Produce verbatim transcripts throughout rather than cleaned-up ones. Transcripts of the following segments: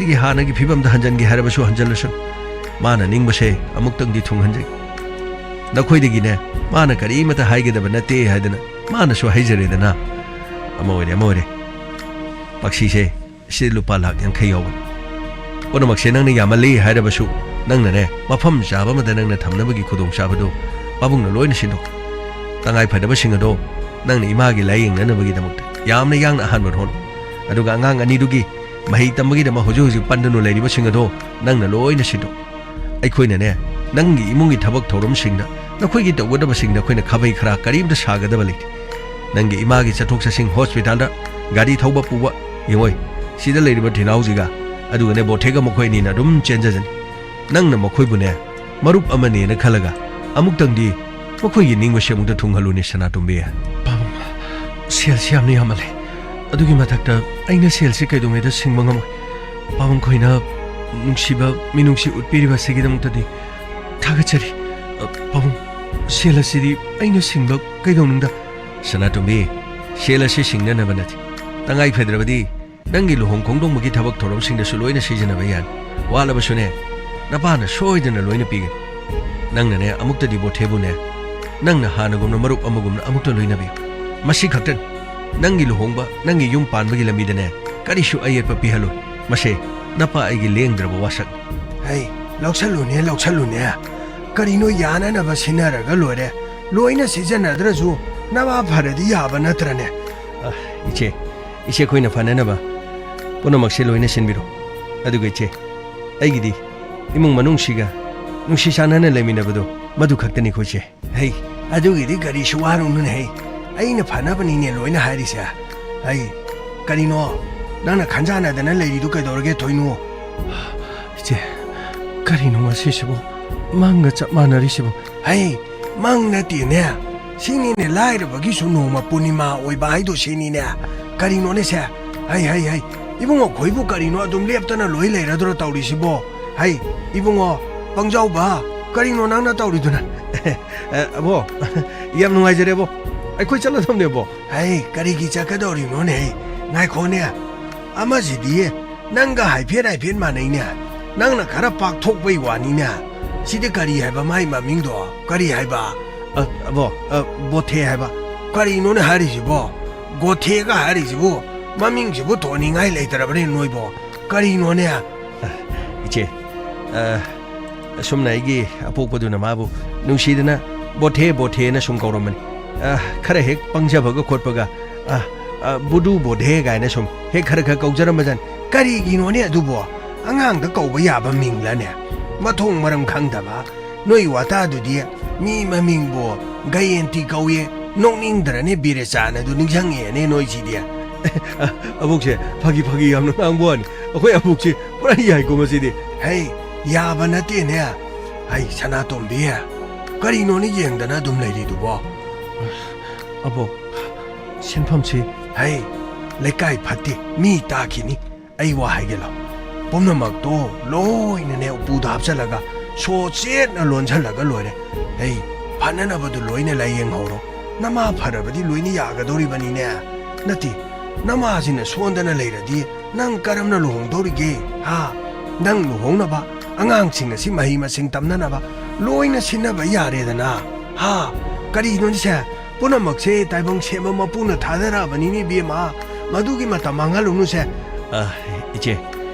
ꯑꯩꯒꯤ ꯍꯥꯟꯅꯒꯤ ꯐꯤꯕꯝꯗ ꯍꯟꯖꯟꯒꯦ ꯍꯥꯏꯔꯕꯁꯨ ꯍꯟꯖꯜꯂꯁꯅꯨ꯫ ꯃꯥꯅ ꯅꯤꯡꯕꯁꯦ ꯑꯃꯨꯛꯇꯪꯗꯤ ꯊꯨꯡꯍꯟꯖꯒꯦ꯫ ꯅꯈꯣꯏꯗꯒꯤꯅꯦ ꯃꯥꯅ ꯀꯔꯤꯃꯇ ꯍꯥꯏꯒꯗꯕ ꯅꯠꯇꯦ ꯍꯥꯏꯗꯅ ꯃꯥꯅꯁꯨ ꯍꯥꯏꯖꯔꯦꯗꯅ꯫ ꯑꯃ ꯑꯣꯏꯔꯦ, ꯑꯃ ꯑꯣꯏꯔꯦ꯫ ꯄꯥꯛꯁꯤꯁꯦ, ꯁꯤ ꯂꯨꯄꯥ ꯂꯥꯈ ꯌꯥꯡꯈꯩ ꯌꯥꯎꯕꯅꯤ꯫ ꯄꯨꯝꯅꯃꯛꯁꯦ ꯅꯪꯅ ꯌꯥꯝꯃꯜꯂꯤ ꯍꯥꯏꯔꯕꯁꯨ, ꯅꯪꯅꯅꯦ ꯃꯐꯝ ꯆꯥꯕ ꯑꯃꯗ ꯅꯪꯅ ꯊꯝꯅꯕꯒꯤ ꯈꯨꯗꯣꯡꯆꯥꯕꯗꯨ ꯄꯥꯕꯨꯡꯅ ꯂꯣꯏꯅ ꯁꯤꯟꯗꯣꯛ꯫ ꯇꯉꯥꯏ ꯐꯗꯕꯁꯤꯡ ꯑꯗꯣ ꯅꯪꯅ ꯏꯃꯥꯒꯤ ꯂꯥꯏꯌꯦꯡꯅꯅꯕꯒꯤꯗꯃꯛꯇ ꯌꯥꯝꯅ ꯌꯥꯡꯅ ꯑꯍꯥꯟꯕ ꯍꯣꯠꯅꯧ꯫ ꯑꯗꯨꯒ ꯑꯉꯥꯡ ꯑꯅꯤꯗꯨꯒꯤ ꯃꯍꯩ ꯇꯝꯕꯒꯤꯗꯃꯛ ꯍꯧꯖꯤꯛ ꯍꯧꯖꯤꯛ ꯄꯟꯗꯨꯅ ꯂꯩꯔꯤꯕꯁꯤꯡ ꯑꯗꯣ ꯅꯪꯅ ꯂꯣꯏꯅ ꯁꯤꯟꯗꯣꯛ꯫ ꯑꯩꯈꯣꯏꯅꯅꯦ, ꯅꯪꯒꯤ ꯏꯃꯨꯡꯒꯤ ꯊꯕꯛ ꯊꯧꯔꯝꯁꯤꯡꯗ, ꯅꯈꯣꯏꯒꯤ ꯇꯧꯒꯗꯕꯁꯤꯡꯗ ꯑꯩꯈꯣꯏꯅ ꯈꯥꯕꯩ ꯈꯔꯥ ꯀꯔꯤꯝꯇ ꯁꯥꯒꯗꯕ ꯂꯩꯇꯦ꯫ ꯅꯪꯒꯤ ꯏꯃꯥꯒꯤ ꯆꯠꯊꯣꯛ ꯆꯠꯁꯤꯟ, ꯍꯣꯁꯄꯤꯇꯥꯜꯗ ꯒꯥꯔꯤ ꯊꯧꯕ ꯄꯨꯕ, ꯌꯦꯡꯉꯣꯏ, ꯁꯤꯗ ꯂꯩꯔꯤꯕ ꯊꯤꯅꯥꯎꯁꯤꯒ, ꯑꯗꯨꯒꯅꯦ ꯕꯣꯊꯦꯒ ꯃꯈꯣꯏ ꯑꯅꯤꯅ ꯑꯗꯨꯝ ꯆꯦꯟꯖꯖꯅꯤ꯫ ꯅꯪꯅ ꯃꯈꯣꯏꯕꯨꯅꯦ ꯃꯔꯨꯞ ꯑꯃꯅꯦꯅ ꯈꯜꯂꯒ ꯑꯃꯨꯛꯇꯪꯗꯤ ꯃꯈꯣꯏꯒꯤ ꯅꯤꯡꯕꯁꯦ ꯑꯃꯨꯛꯇ ꯊꯨꯡꯍꯜꯂꯨꯅꯦ, ꯁꯅꯥꯇꯣꯝꯕꯤ꯫ ꯄꯥꯕꯨꯡ, ꯁꯦꯜꯁꯤ ꯌꯥꯝꯅ ꯌꯥꯝꯃꯜꯂꯦ꯫ ꯑꯗꯨꯒꯤ ꯃꯊꯛꯇ ꯑꯩꯅ ꯁꯦꯜꯁꯤ ꯀꯩꯗꯧꯉꯩꯗ ꯁꯤꯡꯕ ꯉꯝꯃꯣꯏ꯫ ꯄꯥꯕꯨꯡ ꯈꯣꯏꯅ ꯅꯨꯡꯁꯤꯕ ꯃꯤꯅꯨꯡꯁꯤ ꯎꯠꯄꯤꯔꯤꯕ ꯑꯁꯤꯒꯤꯗꯃꯛꯇꯗꯤ ꯊꯥꯒꯠꯆꯔꯤ꯫ ꯑ, ꯄꯥꯕꯨꯡ, ꯁꯦꯜ ꯑꯁꯤꯗꯤ ꯑꯩꯅ ꯁꯤꯡꯕ ꯀꯩꯗꯧꯅꯨꯡꯗ꯫ ꯁꯅꯥꯇꯣꯝꯕꯤ, ꯁꯦꯜ ꯑꯁꯤ ꯁꯤꯡꯅꯅꯕ ꯅꯠꯇꯦ꯫ ꯇꯉꯥꯏ ꯐꯗ꯭ꯔꯕꯗꯤ ꯅꯪꯒꯤ ꯂꯨꯍꯣꯡ ꯈꯣꯡꯗꯣꯡꯕꯒꯤ ꯊꯕꯛ ꯊꯧꯔꯝꯁꯤꯡꯗꯁꯨ ꯂꯣꯏꯅ ꯁꯤꯖꯤꯟꯅꯕ ꯌꯥꯅꯤ꯫ ꯋꯥꯠꯂꯕꯁꯨꯅꯦ, ꯅꯄꯥꯅ ꯁꯣꯏꯗꯅ ꯂꯣꯏꯅ ꯄꯤꯒꯅꯤ꯫ ꯅꯪꯅꯅꯦ, ꯑꯃꯨꯛꯇꯗꯤ ꯕꯣꯊꯦꯕꯨꯅꯦ, ꯅꯪꯅ ꯍꯥꯟꯅꯒꯨꯝꯅ ꯃꯔꯨꯞ ꯑꯃꯒꯨꯝꯅ ꯑꯃꯨꯛꯇ ꯂꯣꯏꯅꯕꯤꯌꯨ꯫ ꯃꯁꯤ ꯈꯛꯇꯅꯤ꯫ ꯅꯪꯒꯤ ꯂꯨꯍꯣꯡꯕ, ꯅꯪꯒꯤ ꯌꯨꯝ ꯄꯥꯟꯕꯒꯤ ꯂꯝꯕꯤꯗꯅꯦ, ꯀꯔꯤꯁꯨ ꯑꯌꯦꯠꯄ ꯄꯤꯍꯜꯂꯣꯏ꯫ ꯃꯁꯦ ꯅꯄꯥ ꯑꯩꯒꯤ ꯂꯦꯡꯗ꯭ꯔꯕ ꯋꯥꯁꯛꯅꯤ꯫ ꯍꯩ, ꯂꯧꯁꯜꯂꯨꯅꯦ, ꯂꯧꯁꯜꯂꯨꯅꯦ꯫ ꯀꯔꯤꯅꯣ ꯌꯥꯅꯅꯕ ꯁꯤꯟꯅꯔꯒ ꯂꯣꯏꯔꯦ꯫ ꯂꯣꯏꯅ ꯁꯤꯖꯤꯟꯅꯗ꯭ꯔꯁꯨ ꯅꯃꯥ ꯐꯔꯗꯤ ꯌꯥꯕ ꯅꯠꯇ꯭ꯔꯅꯦ? ꯑ, ꯏꯆꯦ, ꯏꯆꯦ, ꯑꯩꯈꯣꯏꯅ ꯐꯅꯅꯕ ꯄꯨꯝꯅꯃꯛꯁꯦ ꯂꯣꯏꯅ ꯁꯤꯟꯕꯤꯔꯣ꯫ ꯑꯗꯨꯒ ꯏꯆꯦ, ꯑꯩꯒꯤꯗꯤ ꯏꯃꯨꯡ ꯃꯅꯨꯡꯁꯤꯒ ꯅꯨꯡꯁꯤ ꯆꯥꯟꯅꯅ ꯂꯩꯃꯤꯟꯅꯕꯗꯣ ꯃꯗꯨ ꯈꯛꯇꯅꯤꯀꯣ ꯏꯆꯦ꯫ ꯍꯩ, ꯑꯗꯨꯒꯤꯗꯤ ꯀꯔꯤꯁꯨ ꯋꯥꯔꯨꯅꯨꯅꯦ ꯍꯩ꯫ ꯑꯩꯅ ꯐꯅꯕꯅꯤꯅꯦ ꯂꯣꯏꯅ ꯍꯥꯏꯔꯤꯁꯦ꯫ ꯍꯩ, ꯀꯔꯤꯅꯣ? ꯅꯪꯅ ꯈꯟꯖꯥꯟꯅꯗꯅ ꯂꯩꯔꯤꯗꯨ ꯀꯩꯗꯧꯔꯒꯦ, ꯊꯣꯏꯅꯨ? ꯏꯆꯦ, ꯀꯔꯤꯅꯣ ꯉꯁꯤꯁꯤꯕꯨ? ꯃꯪꯒ ꯆꯞ ꯃꯥꯟꯅꯔꯤꯁꯤꯕꯨ? ꯍꯩ, ꯃꯪ ꯅꯠꯇꯦꯅꯦ꯫ ꯁꯤꯅꯤꯅꯦ ꯂꯥꯏꯔꯕꯒꯤꯁꯨ ꯅꯣꯡꯃ ꯄꯨꯔꯅꯤꯃꯥ ꯑꯣꯏꯕ ꯍꯥꯏꯗꯣ ꯁꯤꯅꯤꯅꯦ꯫ ꯀꯔꯤꯅꯣꯅꯦ ꯁꯦ? ꯍꯩ, ꯍꯩ, ꯍꯩ꯫ ꯏꯕꯨꯡꯉꯣ ꯈꯣꯏꯕꯨ ꯀꯔꯤꯅꯣ ꯑꯗꯨꯝ ꯂꯦꯞꯇꯅ ꯂꯣꯏ ꯂꯩꯔꯗ꯭ꯔꯣ ꯇꯧꯔꯤꯁꯤꯕꯣ? ꯍꯩ, ꯏꯕꯨꯡꯉꯣ, ꯄꯪꯖꯥꯎꯕ, ꯀꯔꯤꯅꯣ ꯅꯪꯅ ꯇꯧꯔꯤꯗꯨꯅ? ꯑꯦ, ꯑꯕꯣ, ꯌꯥꯝ ꯅꯨꯡꯉꯥꯏꯖꯔꯦ, ꯑꯕꯣ꯫ ꯑꯩꯈꯣꯏ ꯆꯠꯂꯗꯕꯅꯦ, ꯑꯕꯣ꯫ ꯍꯩ, ꯀꯔꯤꯒꯤ ꯆꯠꯀꯗꯧꯔꯤꯅꯣꯅꯦ? ꯍꯩ, ꯉꯥꯏꯈꯣꯅꯦ꯫ ꯑꯃꯁꯤꯗꯤ ꯅꯪꯒ ꯍꯥꯏꯐꯦꯠ ꯍꯥꯏꯐꯦꯠ ꯃꯥꯟꯅꯩꯅꯦ꯫ ꯅꯪꯅ ꯈꯔ ꯄꯥꯛꯊꯣꯛꯄꯩ ꯋꯥꯅꯤꯅꯦ꯫ ꯁꯤꯗꯤ ꯀꯔꯤ ꯍꯥꯏꯕ ꯃꯥꯏ ꯃꯃꯤꯡꯗꯣ? ꯀꯔꯤ ꯍꯥꯏꯕ? ꯑ, ꯑꯕꯣ, ꯑ, ꯕꯣꯊꯦ ꯍꯥꯏꯕ꯫ ꯀꯔꯤꯅꯣꯅꯦ ꯍꯥꯏꯔꯤꯁꯤꯕꯣ? ꯒꯣꯊꯦꯒ ꯍꯥꯏꯔꯤꯁꯤꯕꯨ? ꯃꯃꯤꯡꯁꯤꯕꯨ ꯊꯣꯟꯅꯤꯡꯉꯥꯏ ꯂꯩꯇ꯭ꯔꯕꯅꯦ ꯅꯣꯏꯕꯣ? ꯀꯔꯤꯅꯣꯅꯦ? ꯑ, ꯏꯆꯦ, ꯑ, ꯑꯁꯨꯝꯅ ꯑꯩꯒꯤ ꯑꯄꯣꯛꯄꯗꯨꯅ ꯃꯥꯕꯨ ꯅꯨꯡꯁꯤꯗꯅ ꯕꯣꯊꯦ, ꯕꯣꯊꯦꯅ ꯁꯨꯝ ꯀꯧꯔꯝꯕꯅꯤ꯫ ꯑ, ꯈꯔ ꯍꯦꯛ ꯄꯪꯖꯕꯒ ꯈꯣꯠꯄꯒ, ꯑ, ꯑ, ꯕꯨꯗꯨ ꯕꯣꯙꯦ ꯀꯥꯏꯅ ꯁꯨꯝ ꯍꯦꯛ ꯈꯔ ꯈꯔ ꯀꯧꯖꯔꯝꯕꯖꯥꯠꯅꯤ꯫ ꯀꯔꯤꯒꯤꯅꯣꯅꯦ ꯑꯗꯨꯕꯣ? ꯑꯉꯥꯡꯗ ꯀꯧꯕ ꯌꯥꯕ ꯃꯤꯡꯂꯅꯦ? ꯃꯊꯣꯡ ꯃꯔꯝ ꯈꯪꯗꯕ꯫ ꯅꯣꯏ ꯋꯥꯇꯥꯗꯨꯗꯤ ꯃꯤ ꯃꯃꯤꯡꯕꯨ ꯒꯌꯦꯟꯇꯤ ꯀꯧꯏ꯫ ꯅꯣꯛꯅꯤꯡꯗ꯭ꯔꯅꯦ ꯕꯤꯔꯦꯆꯥꯟ ꯑꯗꯨ ꯅꯤꯡꯁꯤꯡꯉꯦꯅꯦ ꯅꯣꯏꯁꯤꯗꯤ꯫ ꯑꯕꯣꯛꯁꯦ ꯐꯥꯒꯤ ꯐꯥꯒꯤ ꯌꯥꯝꯅ ꯉꯥꯡꯕ ꯋꯥꯅꯤ꯫ ꯑꯩꯈꯣꯏ ꯑꯕꯣꯛꯁꯤ ꯄꯨꯔꯥ ꯌꯥꯏꯀꯣ ꯃꯁꯤꯗꯤ꯫ ꯍꯩ, ꯌꯥꯕ ꯅꯠꯇꯦꯅꯦ꯫ ꯍꯩ, ꯁꯅꯥꯇꯣꯝꯕꯤ, ꯀꯔꯤꯅꯣꯅꯦ ꯌꯦꯡꯗꯅ ꯑꯗꯨꯝ ꯂꯩꯔꯤꯗꯨꯕꯣ? ꯑꯕꯣꯛ, ꯁꯦꯟꯐꯝꯁꯤ꯫ ꯍꯩ, ꯂꯩꯀꯥꯏ ꯐꯠꯇꯦ, ꯃꯤ ꯇꯥꯈꯤꯅꯤ꯫ ꯑꯩ ꯋꯥ ꯍꯥꯏꯒꯦ ꯂꯥꯎ꯫ ꯄꯨꯝꯅꯃꯛꯇꯣ ꯂꯣꯏꯅꯅꯦ ꯎꯄꯨꯗ ꯍꯥꯞꯆꯜꯂꯒ ꯁꯣ ꯆꯦꯠꯅ ꯂꯣꯟꯁꯜꯂꯒ ꯂꯣꯏꯔꯦ꯫ ꯍꯩ, ꯐꯅꯅꯕꯗꯨ ꯂꯣꯏꯅ ꯂꯥꯏꯌꯦꯡꯍꯧꯔꯣ꯫ ꯅꯃꯥ ꯐꯔꯕꯗꯤ ꯂꯣꯏꯅ ꯌꯥꯒꯗꯧꯔꯤꯕꯅꯤꯅꯦ꯫ ꯅꯠꯇꯦ, ꯅꯃꯥꯁꯤꯅ ꯁꯣꯟꯗꯅ ꯂꯩꯔꯗꯤ ꯅꯪ ꯀꯔꯝꯅ ꯂꯨꯍꯣꯡꯗꯧꯔꯤꯒꯦ? ꯍꯥ? ꯅꯪ ꯂꯨꯍꯣꯡꯅꯕ, ꯑꯉꯥꯡꯁꯤꯡ ꯑꯁꯤ ꯃꯍꯩ ꯃꯁꯤꯡ ꯇꯝꯅꯅꯕ ꯂꯣꯏꯅ ꯁꯤꯟꯅꯕ ꯌꯥꯔꯦꯗꯅ꯫ ꯍꯥ? ꯀꯔꯤꯅꯣꯅꯦꯁꯦ? ꯄꯨꯝꯅꯃꯛꯁꯦ ꯇꯥꯏꯕꯪ ꯁꯦꯝꯕ ꯃꯄꯨꯅ ꯊꯥꯗꯔꯛꯑꯕꯅꯤꯅꯦ ꯏꯕꯦꯝꯃ꯫ ꯃꯗꯨꯒꯤ ꯃꯇꯝ ꯃꯥꯡꯍꯜꯂꯨꯅꯨꯁꯦ꯫ ꯑ, ꯏꯆꯦ,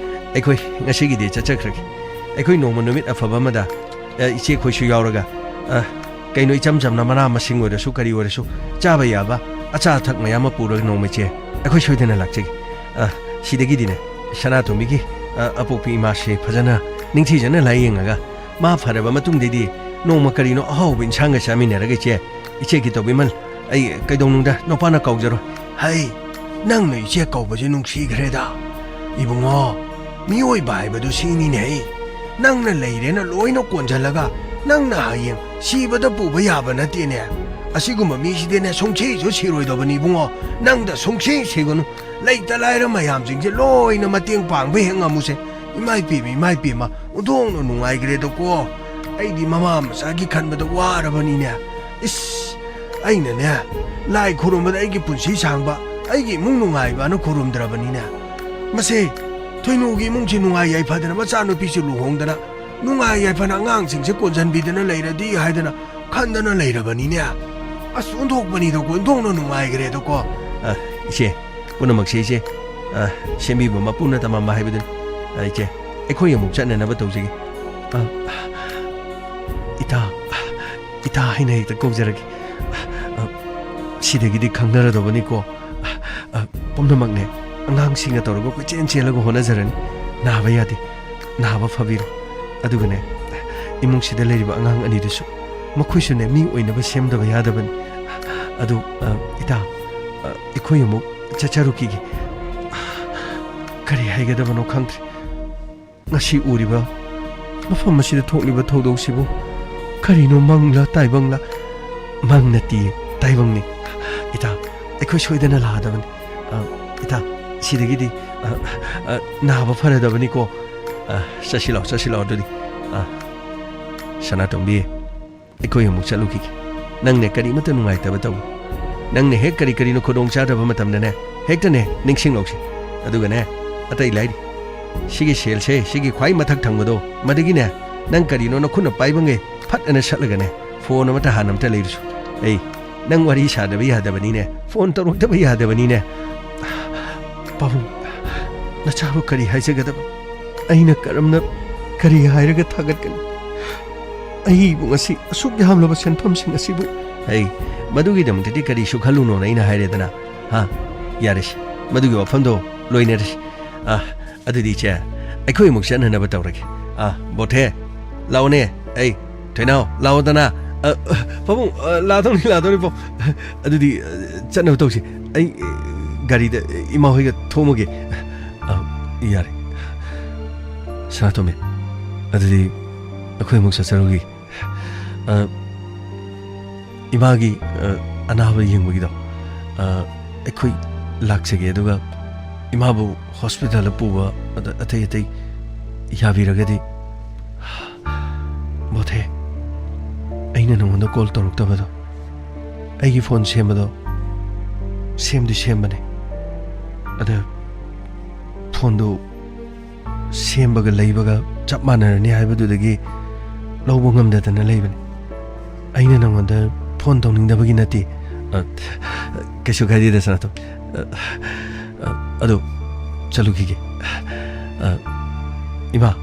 ꯑꯩꯈꯣꯏ ꯉꯁꯤꯒꯤꯗꯤ ꯆꯠꯆꯈ꯭ꯔꯒꯦ꯫ ꯑꯩꯈꯣꯏ ꯅꯣꯡꯃ ꯅꯨꯃꯤꯠ ꯑꯐꯕ ꯑꯃꯗ, ꯑ, ꯏꯆꯦ ꯈꯣꯏꯁꯨ ꯌꯥꯎꯔꯒ, ꯑ, ꯀꯩꯅꯣ, ꯏꯆꯝ ꯆꯝꯅ ꯃꯅꯥ ꯃꯁꯤꯡ ꯑꯣꯏꯔꯁꯨ ꯀꯔꯤ ꯑꯣꯏꯔꯁꯨ ꯆꯥꯕ ꯌꯥꯕ ꯑꯆꯥ ꯑꯊꯛ ꯃꯌꯥꯝ ꯑꯃ ꯄꯨꯔꯒ ꯅꯣꯡꯃ ꯏꯆꯦ ꯑꯩꯈꯣꯏ ꯁꯣꯏꯗꯅ ꯂꯥꯛꯆꯒꯦ꯫ ꯑ, ꯁꯤꯗꯒꯤꯗꯤꯅꯦ, ꯁꯅꯥꯇꯣꯝꯕꯤꯒꯤ, ꯑ, ꯑꯄꯣꯛꯄꯤ ꯏꯃꯥꯁꯦ ꯐꯖꯅ ꯅꯤꯡꯊꯤꯖꯅ ꯂꯥꯏꯌꯦꯡꯉꯒ ꯃꯥ ꯐꯔꯕ ꯃꯇꯨꯡꯗꯩꯗꯤ ꯅꯣꯡꯃ ꯀꯔꯤꯅꯣ ꯑꯍꯥꯎꯕ ꯏꯟꯁꯥꯡꯒ ꯆꯥꯃꯤꯟꯅꯔꯒ ꯏꯆꯦ, ꯏꯆꯦꯒꯤ ꯇꯧꯕꯤꯃꯜ, ꯑꯩ ꯀꯩꯗꯧꯅꯨꯡꯗ ꯅꯨꯄꯥꯅ ꯀꯧꯖꯔꯣꯏ꯫ ꯍꯩ, ꯅꯪꯅ ꯏꯆꯦ ꯀꯧꯕꯁꯦ ꯅꯨꯡꯁꯤꯈ꯭ꯔꯦꯗ꯫ ꯏꯕꯨꯡꯉꯣ, ꯃꯤꯑꯣꯏꯕ ꯍꯥꯏꯕꯗꯨ ꯁꯤꯅꯤꯅꯦ ꯍꯩ꯫ ꯅꯪꯅ ꯂꯩꯔꯦꯅ ꯂꯣꯏꯅ ꯀꯣꯟꯁꯤꯜꯂꯒ ꯅꯪꯅ ꯍꯌꯦꯡ ꯁꯤꯕꯗ ꯄꯨꯕ ꯌꯥꯕ ꯅꯠꯇꯦꯅꯦ꯫ ꯑꯁꯤꯒꯨꯝꯕ ꯃꯤꯁꯤꯗꯤꯅꯦ ꯁꯨꯡꯁꯤꯁꯨ ꯁꯤꯔꯣꯏꯗꯕꯅꯤ ꯏꯕꯨꯡꯉꯣ꯫ ꯅꯪꯗ ꯁꯨꯡꯁꯤ ꯁꯤꯒꯅꯨ꯫ ꯂꯩꯇ ꯂꯥꯏꯔ ꯃꯌꯥꯝꯁꯤꯡꯁꯦ ꯂꯣꯏꯅ ꯃꯇꯦꯡ ꯄꯥꯡꯕ ꯍꯦꯛ ꯉꯝꯃꯨꯁꯦ꯫ ꯏꯃꯥ ꯏꯄꯦꯝꯃ, ꯏꯃꯥ ꯏꯄꯦꯝꯃ, ꯑꯣꯟꯊꯣꯛꯅ ꯅꯨꯡꯉꯥꯏꯈ꯭ꯔꯦꯗꯀꯣ꯫ ꯑꯩꯗꯤ ꯃꯃꯥ ꯃꯆꯥꯒꯤ ꯈꯟꯕꯗ ꯋꯥꯔꯕꯅꯤꯅꯦ꯫ ꯏꯁ, ꯑꯩꯅꯅꯦ, ꯂꯥꯏ ꯈꯨꯔꯨꯝꯕꯗ ꯑꯩꯒꯤ ꯄꯨꯟꯁꯤ ꯁꯥꯡꯕ, ꯑꯩꯒꯤ ꯏꯃꯨꯡ ꯅꯨꯡꯉꯥꯏꯕꯅ ꯈꯨꯔꯨꯝꯗ꯭ꯔꯕꯅꯤꯅꯦ꯫ ꯃꯁꯦ, ꯊꯣꯏꯅꯨꯒꯤ ꯏꯃꯨꯡꯁꯤ ꯅꯨꯡꯉꯥꯏ ꯌꯥꯏꯐꯗꯅ, ꯃꯆꯥꯅꯨꯄꯤꯁꯤ ꯂꯨꯍꯣꯡꯗꯅ, ꯅꯨꯡꯉꯥꯏ ꯌꯥꯏꯐꯅ ꯑꯉꯥꯡꯁꯤꯡꯁꯦ ꯀꯣꯟꯁꯤꯟꯕꯤꯗꯅ ꯂꯩꯔꯗꯤ ꯍꯥꯏꯗꯅ ꯈꯟꯗꯅ ꯂꯩꯔꯕꯅꯤꯅꯦ꯫ ꯑꯁ, ꯑꯣꯟꯊꯣꯛꯄꯅꯤꯗꯀꯣ, ꯑꯣꯟꯊꯣꯛꯅ ꯅꯨꯡꯉꯥꯏꯈ꯭ꯔꯦꯗꯀꯣ꯫ ꯑ, ꯏꯆꯦ, ꯄꯨꯝꯅꯃꯛꯁꯦ ꯏꯆꯦ, ꯑ, ꯁꯦꯝꯕꯤꯕ ꯃꯄꯨꯅ ꯇꯝꯃꯝꯕ ꯍꯥꯏꯕꯗꯨꯅꯤ꯫ ꯑ, ꯏꯆꯦ, ꯑꯩꯈꯣꯏ ꯑꯃꯨꯛ ꯆꯠꯅꯅꯕ ꯇꯧꯖꯒꯦ꯫ ꯑ, ꯏꯇꯥ, ꯏꯇꯥ ꯍꯥꯏꯅ ꯍꯦꯛꯇ ꯀꯧꯖꯔꯒꯦ꯫ ꯑ, ꯁꯤꯗꯒꯤꯗꯤ ꯈꯪꯅꯔꯗꯕꯅꯤꯀꯣ꯫ ꯑ, ꯄꯨꯝꯅꯃꯛꯅꯦ, ꯑꯉꯥꯡꯁꯤꯡꯅ ꯇꯧꯔꯒ ꯀꯣꯏꯆꯦꯟ ꯆꯦꯜꯂꯒ ꯍꯣꯠꯅꯖꯔꯅꯤ꯫ ꯅꯥꯕ ꯌꯥꯗꯦ, ꯅꯥꯕ ꯐꯕꯤꯔꯣ꯫ ꯑꯗꯨꯒꯅꯦ, ꯏꯃꯨꯡꯁꯤꯗ ꯂꯩꯔꯤꯕ ꯑꯉꯥꯡ ꯑꯅꯤꯗꯨꯁꯨ, ꯃꯈꯣꯏꯁꯨꯅꯦ, ꯃꯤ ꯑꯣꯏꯅꯕ ꯁꯦꯝꯗꯕ ꯌꯥꯗꯕꯅꯤ꯫ ꯑꯗꯨ, ꯑ, ꯏꯇꯥ, ꯑ, ꯑꯩꯈꯣꯏ ꯑꯃꯨꯛ ꯆꯠꯆꯔꯨꯈꯤꯒꯦ꯫ ꯀꯔꯤ ꯍꯥꯏꯒꯗꯕꯅꯣ ꯈꯪꯗ꯭ꯔꯦ꯫ ꯉꯁꯤ ꯎꯔꯤꯕ ꯃꯐꯝ ꯑꯁꯤꯗ ꯊꯣꯛꯂꯤꯕ ꯊꯧꯗꯣꯛꯁꯤꯕꯨ ꯀꯔꯤꯅꯣ, ꯃꯪꯂꯥ ꯇꯥꯏꯕꯪꯂꯥ? ꯃꯪ ꯅꯠꯇꯤꯌꯦ, ꯇꯥꯏꯕꯪꯅꯤ꯫ ꯏꯇꯥ, ꯑꯩꯈꯣꯏ ꯁꯣꯏꯗꯅ ꯂꯥꯛꯑꯗꯕꯅꯤ꯫ ꯑ, ꯏꯇꯥ, ꯁꯤꯗꯒꯤꯗꯤ, ꯑ, ꯑ, ꯅꯥꯕ ꯐꯔꯗꯕꯅꯤꯀꯣ꯫ ꯑ, ꯆꯠꯁꯤ ꯂꯥꯛꯑꯣ, ꯆꯠꯁꯤ ꯂꯥꯛꯑꯣ ꯑꯗꯨꯗꯤ꯫ ꯑ, ꯁꯅꯥꯇꯣꯝꯕꯤ, ꯑꯩꯈꯣꯏ ꯑꯃꯨꯛ ꯆꯠꯂꯨꯈꯤꯒꯦ꯫ ꯅꯪꯅꯦ ꯀꯔꯤꯃꯠꯇ ꯅꯨꯡꯉꯥꯏꯇꯕ ꯇꯧ꯫ ꯅꯪꯅ ꯍꯦꯛ ꯀꯔꯤ ꯀꯔꯤꯅꯣ ꯈꯨꯗꯣꯡ ꯆꯥꯗꯕ ꯃꯇꯝꯗꯅꯦ, ꯍꯦꯛꯇꯅꯦ ꯅꯤꯡꯁꯤꯡꯂꯧꯁꯤ꯫ ꯑꯗꯨꯒꯅꯦ, ꯑꯇꯩ ꯂꯥꯏꯔꯤ꯫ ꯁꯤꯒꯤ ꯁꯦꯜꯁꯦ, ꯁꯤꯒꯤ ꯈ꯭ꯋꯥꯏ ꯃꯊꯛ ꯊꯪꯕꯗꯣ, ꯃꯗꯨꯒꯤꯅꯦ, ꯅꯪ ꯀꯔꯤꯅꯣ ꯅꯈꯨꯠꯅ ꯄꯥꯏꯕꯉꯩ ꯐꯠ ꯑꯅ ꯁꯠꯂꯒꯅꯦ, ꯐꯣꯟ ꯑꯃꯇ ꯍꯥꯟꯅ ꯑꯝꯇ ꯂꯩꯔꯨꯁꯨ꯫ ꯑꯩ, ꯅꯪ ꯋꯥꯔꯤ ꯁꯥꯗꯕ ꯌꯥꯗꯕꯅꯤꯅꯦ, ꯐꯣꯟ ꯇꯧꯔꯛꯇꯕ ꯌꯥꯗꯕꯅꯤꯅꯦ꯫ ꯄꯥꯕꯨꯡ, ꯅꯆꯥꯕꯨ ꯀꯔꯤ ꯍꯥꯏꯖꯒꯗꯕ? ꯑꯩꯅ ꯀꯔꯝꯅ, ꯀꯔꯤ ꯍꯥꯏꯔꯒ ꯊꯥꯒꯠꯀꯅꯤ? ꯑꯩꯕꯨ ꯉꯁꯤ ꯑꯁꯨꯛ ꯌꯥꯝꯂꯕ ꯁꯦꯟꯐꯝꯁꯤꯡ ꯑꯁꯤꯕꯨ꯫ ꯑꯩ, ꯃꯗꯨꯒꯤꯗꯃꯛꯇꯗꯤ ꯀꯔꯤꯁꯨ ꯈꯜꯂꯨꯅꯣꯅ ꯑꯩꯅ ꯍꯥꯏꯔꯦꯗꯅ꯫ ꯍꯥ? ꯌꯥꯔꯦꯁꯦ, ꯃꯗꯨꯒꯤ ꯋꯥꯐꯝꯗꯣ ꯂꯣꯏꯅꯔꯁꯤ꯫ ꯑ, ꯑꯗꯨꯗꯤ ꯏꯆꯦ, ꯑꯩꯈꯣꯏ ꯑꯃꯨꯛ ꯆꯠꯅꯅꯕ ꯇꯧꯔꯒꯦ꯫ ꯑ, ꯕꯣꯊꯦ, ꯂꯥꯛꯑꯣꯅꯦ꯫ ꯑꯩ, ꯊꯣꯏꯅꯥꯎ, ꯂꯥꯛꯑꯣꯗꯅ꯫ ꯑ, ꯑ, ꯄꯥꯕꯨꯡ, ꯑ, ꯂꯥꯛꯑꯗꯧꯅꯤ, ꯂꯥꯛꯑꯗꯧꯅꯤ, ꯄꯥꯕꯨꯡ꯫ ꯑꯗꯨꯗꯤ, ꯑ, ꯆꯠꯅꯕ ꯇꯧꯁꯤ꯫ ꯑꯩ, ꯑ, ꯒꯥꯔꯤꯗ, ꯑ, ꯏꯃꯥ ꯍꯣꯏꯒ ꯊꯣꯝꯃꯒꯦ꯫ ꯑ, ꯌꯥꯔꯦ꯫ ꯁꯅꯥꯇꯣꯝꯕꯤ, ꯑꯗꯨꯗꯤ ꯑꯩꯈꯣꯏ ꯑꯃꯨꯛ ꯆꯠꯆꯔꯨꯈꯤꯒꯦ꯫ ꯑ, ꯏꯃꯥꯒꯤ, ꯑ, ꯑꯅꯥꯕ ꯌꯦꯡꯕꯒꯤꯗꯣ, ꯑ, ꯑꯩꯈꯣꯏ ꯂꯥꯛꯆꯒꯦ, ꯑꯗꯨꯒ ꯏꯃꯥꯕꯨ ꯍꯣꯁꯄꯤꯇꯥꯜꯗ ꯄꯨꯕ, ꯑꯗ ꯑꯇꯩ ꯑꯇꯩ ꯌꯥꯕꯤꯔꯒꯗꯤ꯫ ꯕꯣꯊꯦ, ꯑꯩꯅ ꯅꯉꯣꯟꯗ ꯀꯣꯜ ꯇꯧꯔꯛꯇꯕꯗꯣ, ꯑꯩꯒꯤ ꯐꯣꯟ ꯁꯦꯝꯕꯗꯣ ꯁꯦꯝꯗꯤ ꯁꯦꯝꯕꯅꯦ, ꯑꯗ ꯐꯣꯟꯗꯨ ꯁꯦꯝꯕꯒ ꯂꯩꯕꯒ ꯆꯞ ꯃꯥꯟꯅꯔꯅꯤ ꯍꯥꯏꯕꯗꯨꯗꯒꯤ ꯂꯧꯕ ꯉꯝꯗꯗꯅ ꯂꯩꯕꯅꯤ꯫ ꯑꯩꯅ ꯅꯪꯉꯣꯟꯗ ꯐꯣꯟ ꯇꯧꯅꯤꯡꯗꯕꯒꯤ ꯅꯠꯇꯦ꯫ ꯑ, ꯀꯩꯁꯨ ꯀꯥꯏꯗꯦꯗ, ꯁꯅꯥꯇꯣꯝ꯫ ꯑ, ꯑ, ꯑꯗꯨ ꯆꯠꯂꯨꯈꯤꯒꯦ꯫ ꯑ, ꯏꯃꯥ,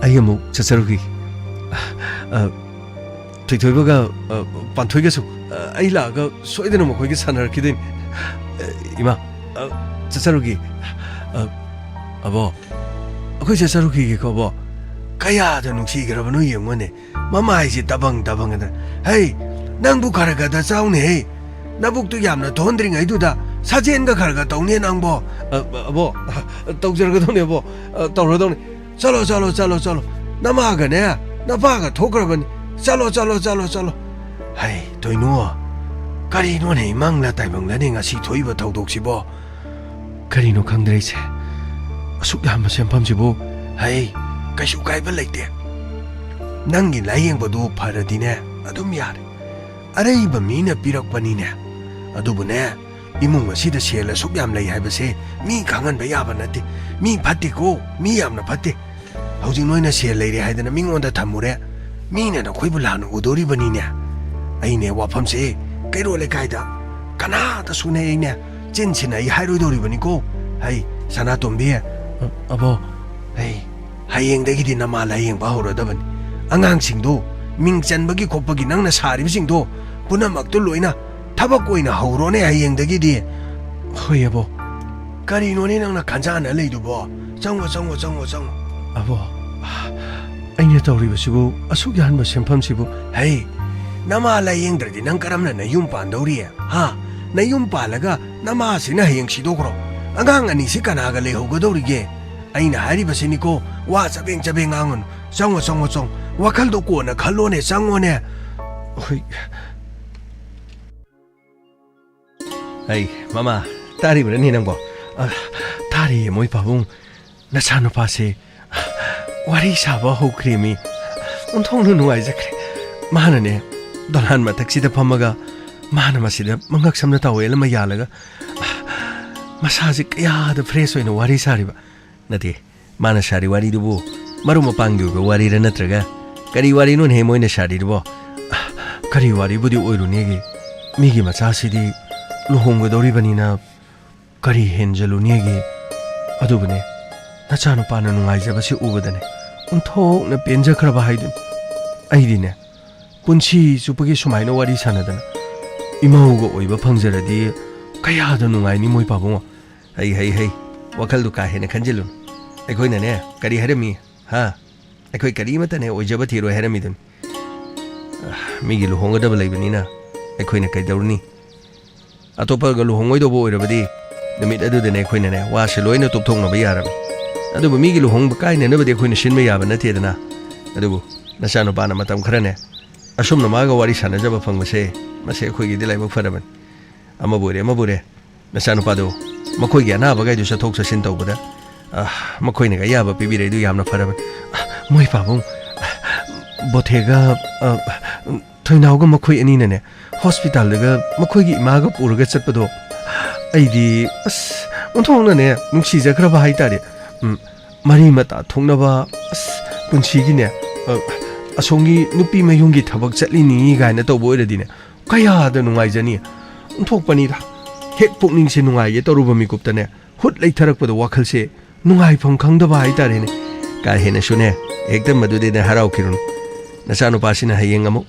ꯑꯩ ꯑꯃꯨꯛ ꯆꯠꯆꯔꯨꯈꯤꯒꯦ꯫ ꯑ, ꯊꯣꯏꯊꯣꯏꯕꯒ, ꯑ, ꯄꯥꯟꯊꯣꯏꯒꯁꯨ, ꯑ, ꯑꯩ ꯂꯥꯛꯑꯒ ꯁꯣꯏꯗꯅ ꯃꯈꯣꯏꯒ ꯁꯥꯟꯅꯔꯛꯈꯤꯗꯣꯏꯅꯤ꯫ ꯑ, ꯏꯃꯥ, ꯑ, ꯆꯠꯆꯔꯨꯒꯦ꯫ ꯑ, ꯑꯕꯣ, ꯑꯩꯈꯣꯏ ꯆꯠꯆꯔꯨꯈꯤꯒꯦꯀꯣ, ꯑꯕꯣ꯫ ꯀꯌꯥꯗ ꯅꯨꯡꯁꯤꯈ꯭ꯔꯕꯅꯣ ꯌꯦꯡꯉꯨꯅꯦ꯫ ꯃꯃꯥꯏꯁꯦ ꯇꯕꯪ ꯇꯕꯪ ꯑꯗ, "ꯍꯩ, ꯅꯪꯕꯨ ꯈꯔ ꯈꯔꯗ ꯆꯥꯎꯅꯦꯍꯦ꯫ ꯅꯕꯨꯛꯇꯨ ꯌꯥꯝꯅ ꯊꯣꯟꯗ꯭ꯔꯤꯉꯩꯗꯨꯗ ꯁꯥꯖꯦꯟꯒ ꯈꯔ ꯈꯔ ꯇꯧꯅꯦ ꯅꯪꯕꯣ꯫" "ꯑ, ꯑ, ꯑꯕꯣ, ꯑ, ꯇꯧꯖꯔꯒꯗꯧꯅꯦ, ꯑꯕꯣ꯫ ꯑ, ꯇꯧꯔꯗꯧꯅꯦ꯫ ꯆꯠꯂꯣ, ꯆꯠꯂꯣ, ꯆꯠꯂꯣ, ꯆꯠꯂꯣ꯫ ꯅꯃꯥꯒꯅꯦ, ꯅꯄꯥꯒ ꯊꯣꯛꯈ꯭ꯔꯕꯅꯤ꯫ ꯆꯠꯂꯣ, ꯆꯠꯂꯣ, ꯆꯠꯂꯣ, ꯆꯠꯂꯣ꯫" ꯍꯩ, ꯊꯣꯏꯅꯨ, ꯀꯔꯤꯅꯣꯅꯦ, ꯃꯪꯂ ꯇꯥꯏꯕꯪꯂꯅꯦ ꯉꯁꯤ ꯊꯣꯛꯏꯕ ꯊꯧꯗꯣꯛꯁꯤꯕꯣ? ꯀꯔꯤꯅꯣ ꯈꯪꯗ꯭ꯔꯦ ꯏꯆꯦ꯫ ꯑꯁꯨꯛ ꯌꯥꯝꯕ ꯁꯦꯟꯐꯝꯁꯤꯕꯨ꯫ ꯍꯩ, ꯀꯩꯁꯨ ꯀꯥꯏꯕ ꯂꯩꯇꯦ꯫ ꯅꯪꯒꯤ ꯂꯥꯏꯌꯦꯡꯕꯗꯨ ꯐꯔꯗꯤꯅꯦ, ꯑꯗꯨꯝ ꯌꯥꯔꯦ꯫ ꯑꯔꯩꯕ ꯃꯤꯅ ꯄꯤꯔꯛꯄꯅꯤꯅꯦ꯫ ꯑꯗꯨꯕꯨꯅꯦ, ꯏꯃꯨꯡ ꯑꯁꯤꯗ ꯁꯦꯜ ꯑꯁꯨꯛ ꯌꯥꯝ ꯂꯩ ꯍꯥꯏꯕꯁꯦ ꯃꯤ ꯈꯪꯍꯟꯕ ꯌꯥꯕ ꯅꯠꯇꯦ꯫ ꯃꯤ ꯐꯠꯇꯦꯀꯣ, ꯃꯤ ꯌꯥꯝꯅ ꯐꯠꯇꯦ꯫ ꯍꯧꯖꯤꯛ ꯅꯣꯏꯅ ꯁꯦꯜ ꯂꯩꯔꯦ ꯍꯥꯏꯗꯅ ꯃꯤꯉꯣꯟꯗ ꯊꯝꯃꯨꯔꯦ꯫ ꯃꯤꯅ ꯅꯈꯣꯏꯕꯨ ꯂꯥꯟꯅ ꯎꯗꯣꯔꯤꯕꯅꯤꯅꯦ꯫ ꯑꯩꯅꯦ ꯋꯥꯐꯝꯁꯦ ꯀꯩꯔꯣꯜ ꯂꯩꯀꯥꯏꯗ ꯀꯅꯥꯗꯁꯨꯅꯦ ꯑꯩꯅꯦ ꯆꯤꯟꯁꯤꯅ ꯑꯩ ꯍꯥꯏꯔꯣꯏꯗꯧꯔꯤꯕꯅꯤ ꯀꯣ꯫ ꯍꯩ, ꯁꯅꯥꯇꯣꯝꯕꯤ꯫ ꯑ, ꯑꯕꯣ꯫ ꯍꯩ, ꯍꯌꯦꯡꯗꯒꯤꯗꯤ ꯅꯃꯥ ꯂꯥꯏꯌꯦꯡꯕ ꯍꯧꯔꯗꯕꯅꯤ꯫ ꯑꯉꯥꯡꯁꯤꯡꯗꯣ, ꯃꯤꯡ ꯆꯟꯕꯒꯤ ꯈꯣꯠꯄꯒꯤ ꯅꯪꯅ ꯁꯥꯔꯤꯕꯁꯤꯡꯗꯣ ꯄꯨꯝꯅꯃꯛꯇꯨ ꯂꯣꯏꯅ ꯊꯕꯛ ꯑꯣꯏꯅ ꯍꯧꯔꯣꯅꯦ ꯍꯌꯦꯡꯗꯒꯤꯗꯤ꯫ ꯍꯣꯏ, ꯑꯕꯣ꯫ ꯀꯔꯤꯅꯣꯅꯦ ꯅꯪꯅ ꯈꯟꯖꯥꯟꯅ ꯂꯩꯗꯨꯕꯣ? ꯆꯪꯉꯣ, ꯆꯪꯉꯣ, ꯆꯪꯉꯣ, ꯆꯪꯉꯣ꯫ ꯑꯕꯣ, ꯑꯩꯅ ꯇꯧꯔꯤꯕꯁꯤꯕꯨ, ꯑꯁꯨꯛ ꯌꯥꯝꯕ ꯁꯦꯟꯐꯝꯁꯤꯕꯨ? ꯍꯩ, ꯅꯃꯥ ꯂꯥꯏꯌꯦꯡꯗ꯭ꯔꯗꯤ ꯅꯪ ꯀꯔꯝꯅ ꯅꯌꯨꯝ ꯄꯥꯟꯗꯧꯔꯤ? ꯍꯥ? ꯅꯌꯨꯝ ꯄꯥꯜꯂꯒ ꯅꯃꯥꯁꯤꯅ ꯍꯌꯦꯡ ꯁꯤꯗꯣꯛꯈ꯭ꯔꯣ꯫ ꯑꯉꯥꯡ ꯑꯅꯤꯁꯤ ꯀꯅꯥꯒ ꯂꯩꯍꯧꯒꯗꯧꯔꯤꯒꯦ? ꯑꯩꯅ ꯍꯥꯏꯔꯤꯕꯁꯤꯅꯤꯀꯣ, ꯋꯥ ꯆꯕꯦꯡ ꯆꯕꯦꯡ ꯉꯥꯡꯒꯅꯨ꯫ ꯆꯪꯉꯣ, ꯆꯪꯉꯣ, ꯆꯪꯉꯣ꯫ ꯋꯥꯈꯜꯗꯣ ꯀꯣꯟꯅ ꯈꯜꯂꯣꯅꯦ, ꯆꯪꯉꯣꯅꯦ꯫ ꯍꯣꯏ꯫ ꯑꯩ, ꯃꯃꯥ, ꯇꯥꯔꯤꯕ꯭ꯔꯅꯦ ꯅꯪꯕꯣ? ꯑ, ꯇꯥꯔꯤꯌꯦ, ꯃꯣꯏ ꯄꯥꯕꯨꯡ꯫ ꯅꯆꯥꯅꯨꯄꯥꯁꯦ ꯋꯥꯔꯤ ꯁꯥꯕ ꯍꯧꯈ꯭ꯔꯦꯃꯤ꯫ ꯑꯣꯟꯊꯣꯛꯅ ꯅꯨꯡꯉꯥꯏꯖꯈ꯭ꯔꯦ꯫ ꯃꯥꯅꯅꯦ, ꯗꯣꯂꯥꯟ ꯃꯊꯛꯁꯤꯗ ꯐꯝꯃꯒ, ꯃꯥꯅ ꯃꯁꯤꯗ ꯃꯉꯛ ꯁꯝꯅ ꯇꯥꯋꯦꯜ ꯑꯃ ꯌꯥꯜꯂꯒ, ꯃꯁꯥꯁꯦ ꯀꯌꯥꯗ fresh ꯑꯣꯏꯅ ꯋꯥꯔꯤ ꯁꯥꯔꯤꯕ꯫ ꯅꯠꯇꯦ, ꯃꯥꯅ ꯁꯥꯔꯤ ꯋꯥꯔꯤꯗꯨꯕꯨ ꯃꯔꯨꯞ ꯃꯄꯥꯡꯒꯤ ꯑꯣꯏꯕ ꯋꯥꯔꯤꯔ ꯅꯠꯇ꯭ꯔꯒ ꯀꯔꯤ ꯋꯥꯔꯤꯅꯣꯅꯦꯍꯦ ꯃꯣꯏꯅ ꯁꯥꯔꯤꯗꯨꯕꯣ? ꯑ, ꯀꯔꯤ ꯋꯥꯔꯤꯕꯨꯗꯤ ꯑꯣꯏꯔꯨꯅꯦꯒꯦ? ꯃꯤꯒꯤ ꯃꯆꯥꯁꯤꯗꯤ ꯂꯨꯍꯣꯡꯒꯗꯧꯔꯤꯕꯅꯤꯅ ꯀꯔꯤ ꯍꯦꯟꯖꯜꯂꯨꯅꯦꯒꯦ? ꯑꯗꯨꯕꯨꯅꯦ, ꯅꯆꯥꯅꯨꯄꯥꯅ ꯅꯨꯡꯉꯥꯏꯖꯕꯁꯤ ꯎꯕꯗꯅꯦ ꯑꯣꯟꯊꯣꯛꯅ ꯄꯦꯟꯖꯈ꯭ꯔꯕ ꯍꯥꯏꯗꯨꯅꯤ꯫ ꯑꯩꯗꯤꯅꯦ, ꯄꯨꯟꯁꯤ ꯆꯨꯞꯄꯒꯤ ꯁꯨꯃꯥꯏꯅ ꯋꯥꯔꯤ ꯁꯥꯟꯅꯗꯅ ꯏꯃꯧꯒ ꯑꯣꯏꯕ ꯐꯪꯖꯔꯗꯤ ꯀꯌꯥꯗ ꯅꯨꯡꯉꯥꯏꯅꯤ ꯃꯣꯏ ꯄꯥꯕꯨꯡꯉꯣ꯫ ꯍꯩ, ꯍꯩ, ꯍꯩ, ꯋꯥꯈꯜꯗꯨ ꯀꯥ ꯍꯦꯟꯅ ꯈꯟꯖꯤꯜꯂꯨꯅꯨ꯫ ꯑꯩꯈꯣꯏꯅꯅꯦ ꯀꯔꯤ ꯍꯥꯏꯔꯝꯃꯤ? ꯍꯥ? ꯑꯩꯈꯣꯏ ꯀꯔꯤꯃꯠꯇꯅꯦ ꯑꯣꯏꯖꯕ ꯊꯤꯔꯣꯏ ꯍꯥꯏꯔꯝꯃꯤꯗꯨꯅꯤ꯫ ꯑ, ꯃꯤꯒꯤ ꯂꯨꯍꯣꯡꯒꯗꯕ ꯂꯩꯕꯅꯤꯅ ꯑꯩꯈꯣꯏꯅ ꯀꯩꯗꯧꯔꯨꯅꯤ? ꯑꯇꯣꯞꯄꯒ ꯂꯨꯍꯣꯡꯉꯣꯏꯗꯧꯕ ꯑꯣꯏꯔꯕꯗꯤ ꯅꯨꯃꯤꯠ ꯑꯗꯨꯗꯅꯦ ꯑꯩꯈꯣꯏꯅꯅꯦ ꯋꯥꯁꯦ ꯂꯣꯏꯅ ꯇꯣꯛꯊꯣꯛꯅꯕ ꯌꯥꯔꯕꯅꯤ꯫ ꯑꯗꯨꯕꯨ ꯃꯤꯒꯤ ꯂꯨꯍꯣꯡꯕ ꯀꯥꯏꯅꯅꯕꯗꯤ ꯑꯩꯈꯣꯏꯅ ꯁꯤꯟꯕ ꯌꯥꯕ ꯅꯠꯇꯦꯗꯅ꯫ ꯑꯗꯨꯕꯨ ꯅꯆꯥꯅꯨꯄꯥꯅ ꯃꯇꯝ ꯈꯔꯅꯦ ꯑꯁꯨꯝꯅ ꯃꯥꯒ ꯋꯥꯔꯤ ꯁꯥꯟꯅꯖꯕ ꯐꯪꯕꯁꯦ, ꯃꯁꯤ ꯑꯩꯈꯣꯏꯒꯤꯗꯤ ꯂꯥꯏꯕꯛ ꯐꯔꯕꯅꯤ꯫ ꯑꯃꯕꯨ ꯑꯣꯏꯔꯦ, ꯑꯃꯕꯨ ꯑꯣꯏꯔꯦ, ꯅꯆꯥꯅꯨꯄꯥꯗꯣ ꯃꯈꯣꯏꯒꯤ ꯑꯅꯥꯕꯒꯩꯗꯨ ꯆꯠꯊꯣꯛ ꯆꯠꯁꯤꯟ ꯇꯧꯕꯗ, ꯑ, ꯃꯈꯣꯏꯅꯒ ꯑꯌꯥꯕ ꯄꯤꯕꯤꯔꯛꯏꯗꯨ ꯌꯥꯝꯅ ꯐꯔꯕꯅꯤ꯫ ꯑ, ꯃꯣꯏ ꯄꯥꯕꯨꯡ, ꯑ, ꯕꯣꯊꯦꯒ, ꯑ, ꯊꯣꯏꯅꯥꯎꯒ ꯃꯈꯣꯏ ꯑꯅꯤꯅꯅꯦ ꯍꯣꯁꯄꯤꯇꯥꯜꯗꯒ ꯃꯈꯣꯏꯒꯤ ꯏꯃꯥꯒ ꯄꯨꯔꯒ ꯆꯠꯄꯗꯣ ꯑꯩꯗꯤ, ꯑꯁ, ꯑꯣꯟꯊꯣꯛꯅꯅꯦ ꯅꯨꯡꯁꯤꯖꯈ꯭ꯔꯕ ꯍꯥꯏꯇꯥꯔꯦ꯫ ꯎꯝ, ꯃꯔꯤ ꯃꯇꯥ ꯊꯣꯛꯅꯕ, ꯑꯁ, ꯄꯨꯟꯁꯤꯒꯤꯅꯦ, ꯑ, ꯑꯁꯣꯝꯒꯤ ꯅꯨꯄꯤ ꯃꯌꯨꯝꯒꯤ ꯊꯕꯛ ꯆꯠꯂꯤꯅꯤ ꯀꯥꯏꯅ ꯇꯧꯕ ꯑꯣꯏꯔꯗꯤꯅꯦ ꯀꯌꯥꯗ ꯅꯨꯡꯉꯥꯏꯖꯅꯤ꯫ ꯑꯣꯟꯊꯣꯛꯄꯅꯤꯗ꯫ ꯍꯦꯛ ꯄꯨꯛꯅꯤꯡꯁꯦ ꯅꯨꯡꯉꯥꯏꯒꯦ ꯇꯧꯔꯨꯕ ꯃꯤꯀꯨꯞꯇꯅꯦ ꯍꯨꯠ ꯂꯩꯊꯔꯛꯄꯗ ꯋꯥꯈꯜꯁꯦ ꯅꯨꯡꯉꯥꯏꯐꯝ ꯈꯪꯗꯕ ꯍꯥꯏꯇꯥꯔꯦꯅꯦ꯫ ꯀꯥ ꯍꯦꯟꯅꯁꯨꯅꯦ ꯍꯦꯛꯇ ꯃꯗꯨꯗꯩꯗ ꯍꯔꯥꯎꯈꯤꯔꯨꯅꯨ꯫ ꯅꯆꯥꯅꯨꯄꯥꯁꯤꯅ ꯍꯌꯦꯡ ꯑꯃꯨꯛ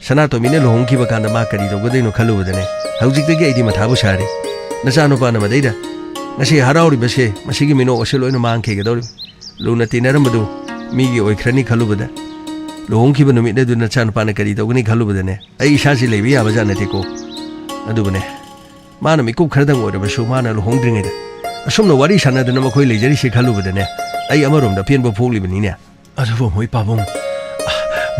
ꯁꯅꯥꯇꯣꯝꯕꯤꯅ ꯂꯨꯍꯣꯡꯈꯤꯕ ꯀꯥꯟꯗ ꯃꯥ ꯀꯔꯤ ꯇꯧꯒꯗꯣꯏꯅꯣ ꯈꯜꯂꯨꯕꯗꯅꯦ ꯍꯧꯖꯤꯛꯇꯒꯤ ꯑꯩꯗꯤ ꯃꯊꯥꯕꯨ ꯁꯥꯔꯤ꯫ ꯅꯆꯥꯅꯨꯄꯥꯅ ꯃꯗꯩꯗ ꯉꯁꯤ ꯍꯔꯥꯎꯔꯤꯕꯁꯦ ꯃꯁꯤꯒꯤ ꯃꯤꯅꯣꯛ ꯑꯁꯤ ꯂꯣꯏꯅ ꯃꯥꯡꯈꯤꯒꯗꯧꯔꯤꯕꯅꯤ꯫ ꯂꯨꯅ ꯇꯤꯟꯅꯔꯝꯕꯗꯨ ꯃꯤꯒꯤ ꯑꯣꯏꯈ꯭ꯔꯅꯤ ꯈꯜꯂꯨꯕꯗ, ꯂꯨꯍꯣꯡꯈꯤꯕ ꯅꯨꯃꯤꯠ ꯑꯗꯨ ꯅꯆꯥꯅꯨꯄꯥꯅ ꯀꯔꯤ ꯇꯧꯒꯅꯤ ꯈꯜꯂꯨꯕꯗꯅꯦ ꯑꯩ ꯏꯁꯥꯁꯤ ꯂꯩꯕ ꯌꯥꯕ ꯖꯥꯠ ꯅꯠꯇꯦꯀꯣ꯫ ꯑꯗꯨꯕꯨꯅꯦ, ꯃꯥꯅ ꯃꯤꯀꯨꯞ ꯈꯔꯗꯪ ꯑꯣꯏꯔꯕꯁꯨ ꯃꯥꯅ ꯂꯨꯍꯣꯡꯗ꯭ꯔꯤꯉꯩꯗ ꯑꯁꯨꯝꯅ ꯋꯥꯔꯤ ꯁꯥꯟꯅꯗꯅ ꯃꯈꯣꯏ ꯂꯩꯖꯔꯤꯁꯤ ꯈꯜꯂꯨꯕꯗꯅꯦ ꯑꯩ ꯑꯃꯔꯣꯝꯗ ꯄꯦꯟꯕ ꯄꯣꯛꯂꯤꯕꯅꯤꯅꯦ꯫ ꯑꯗꯨꯕꯨ ꯃꯣꯏ ꯄꯥꯕꯨꯡ, ꯑ,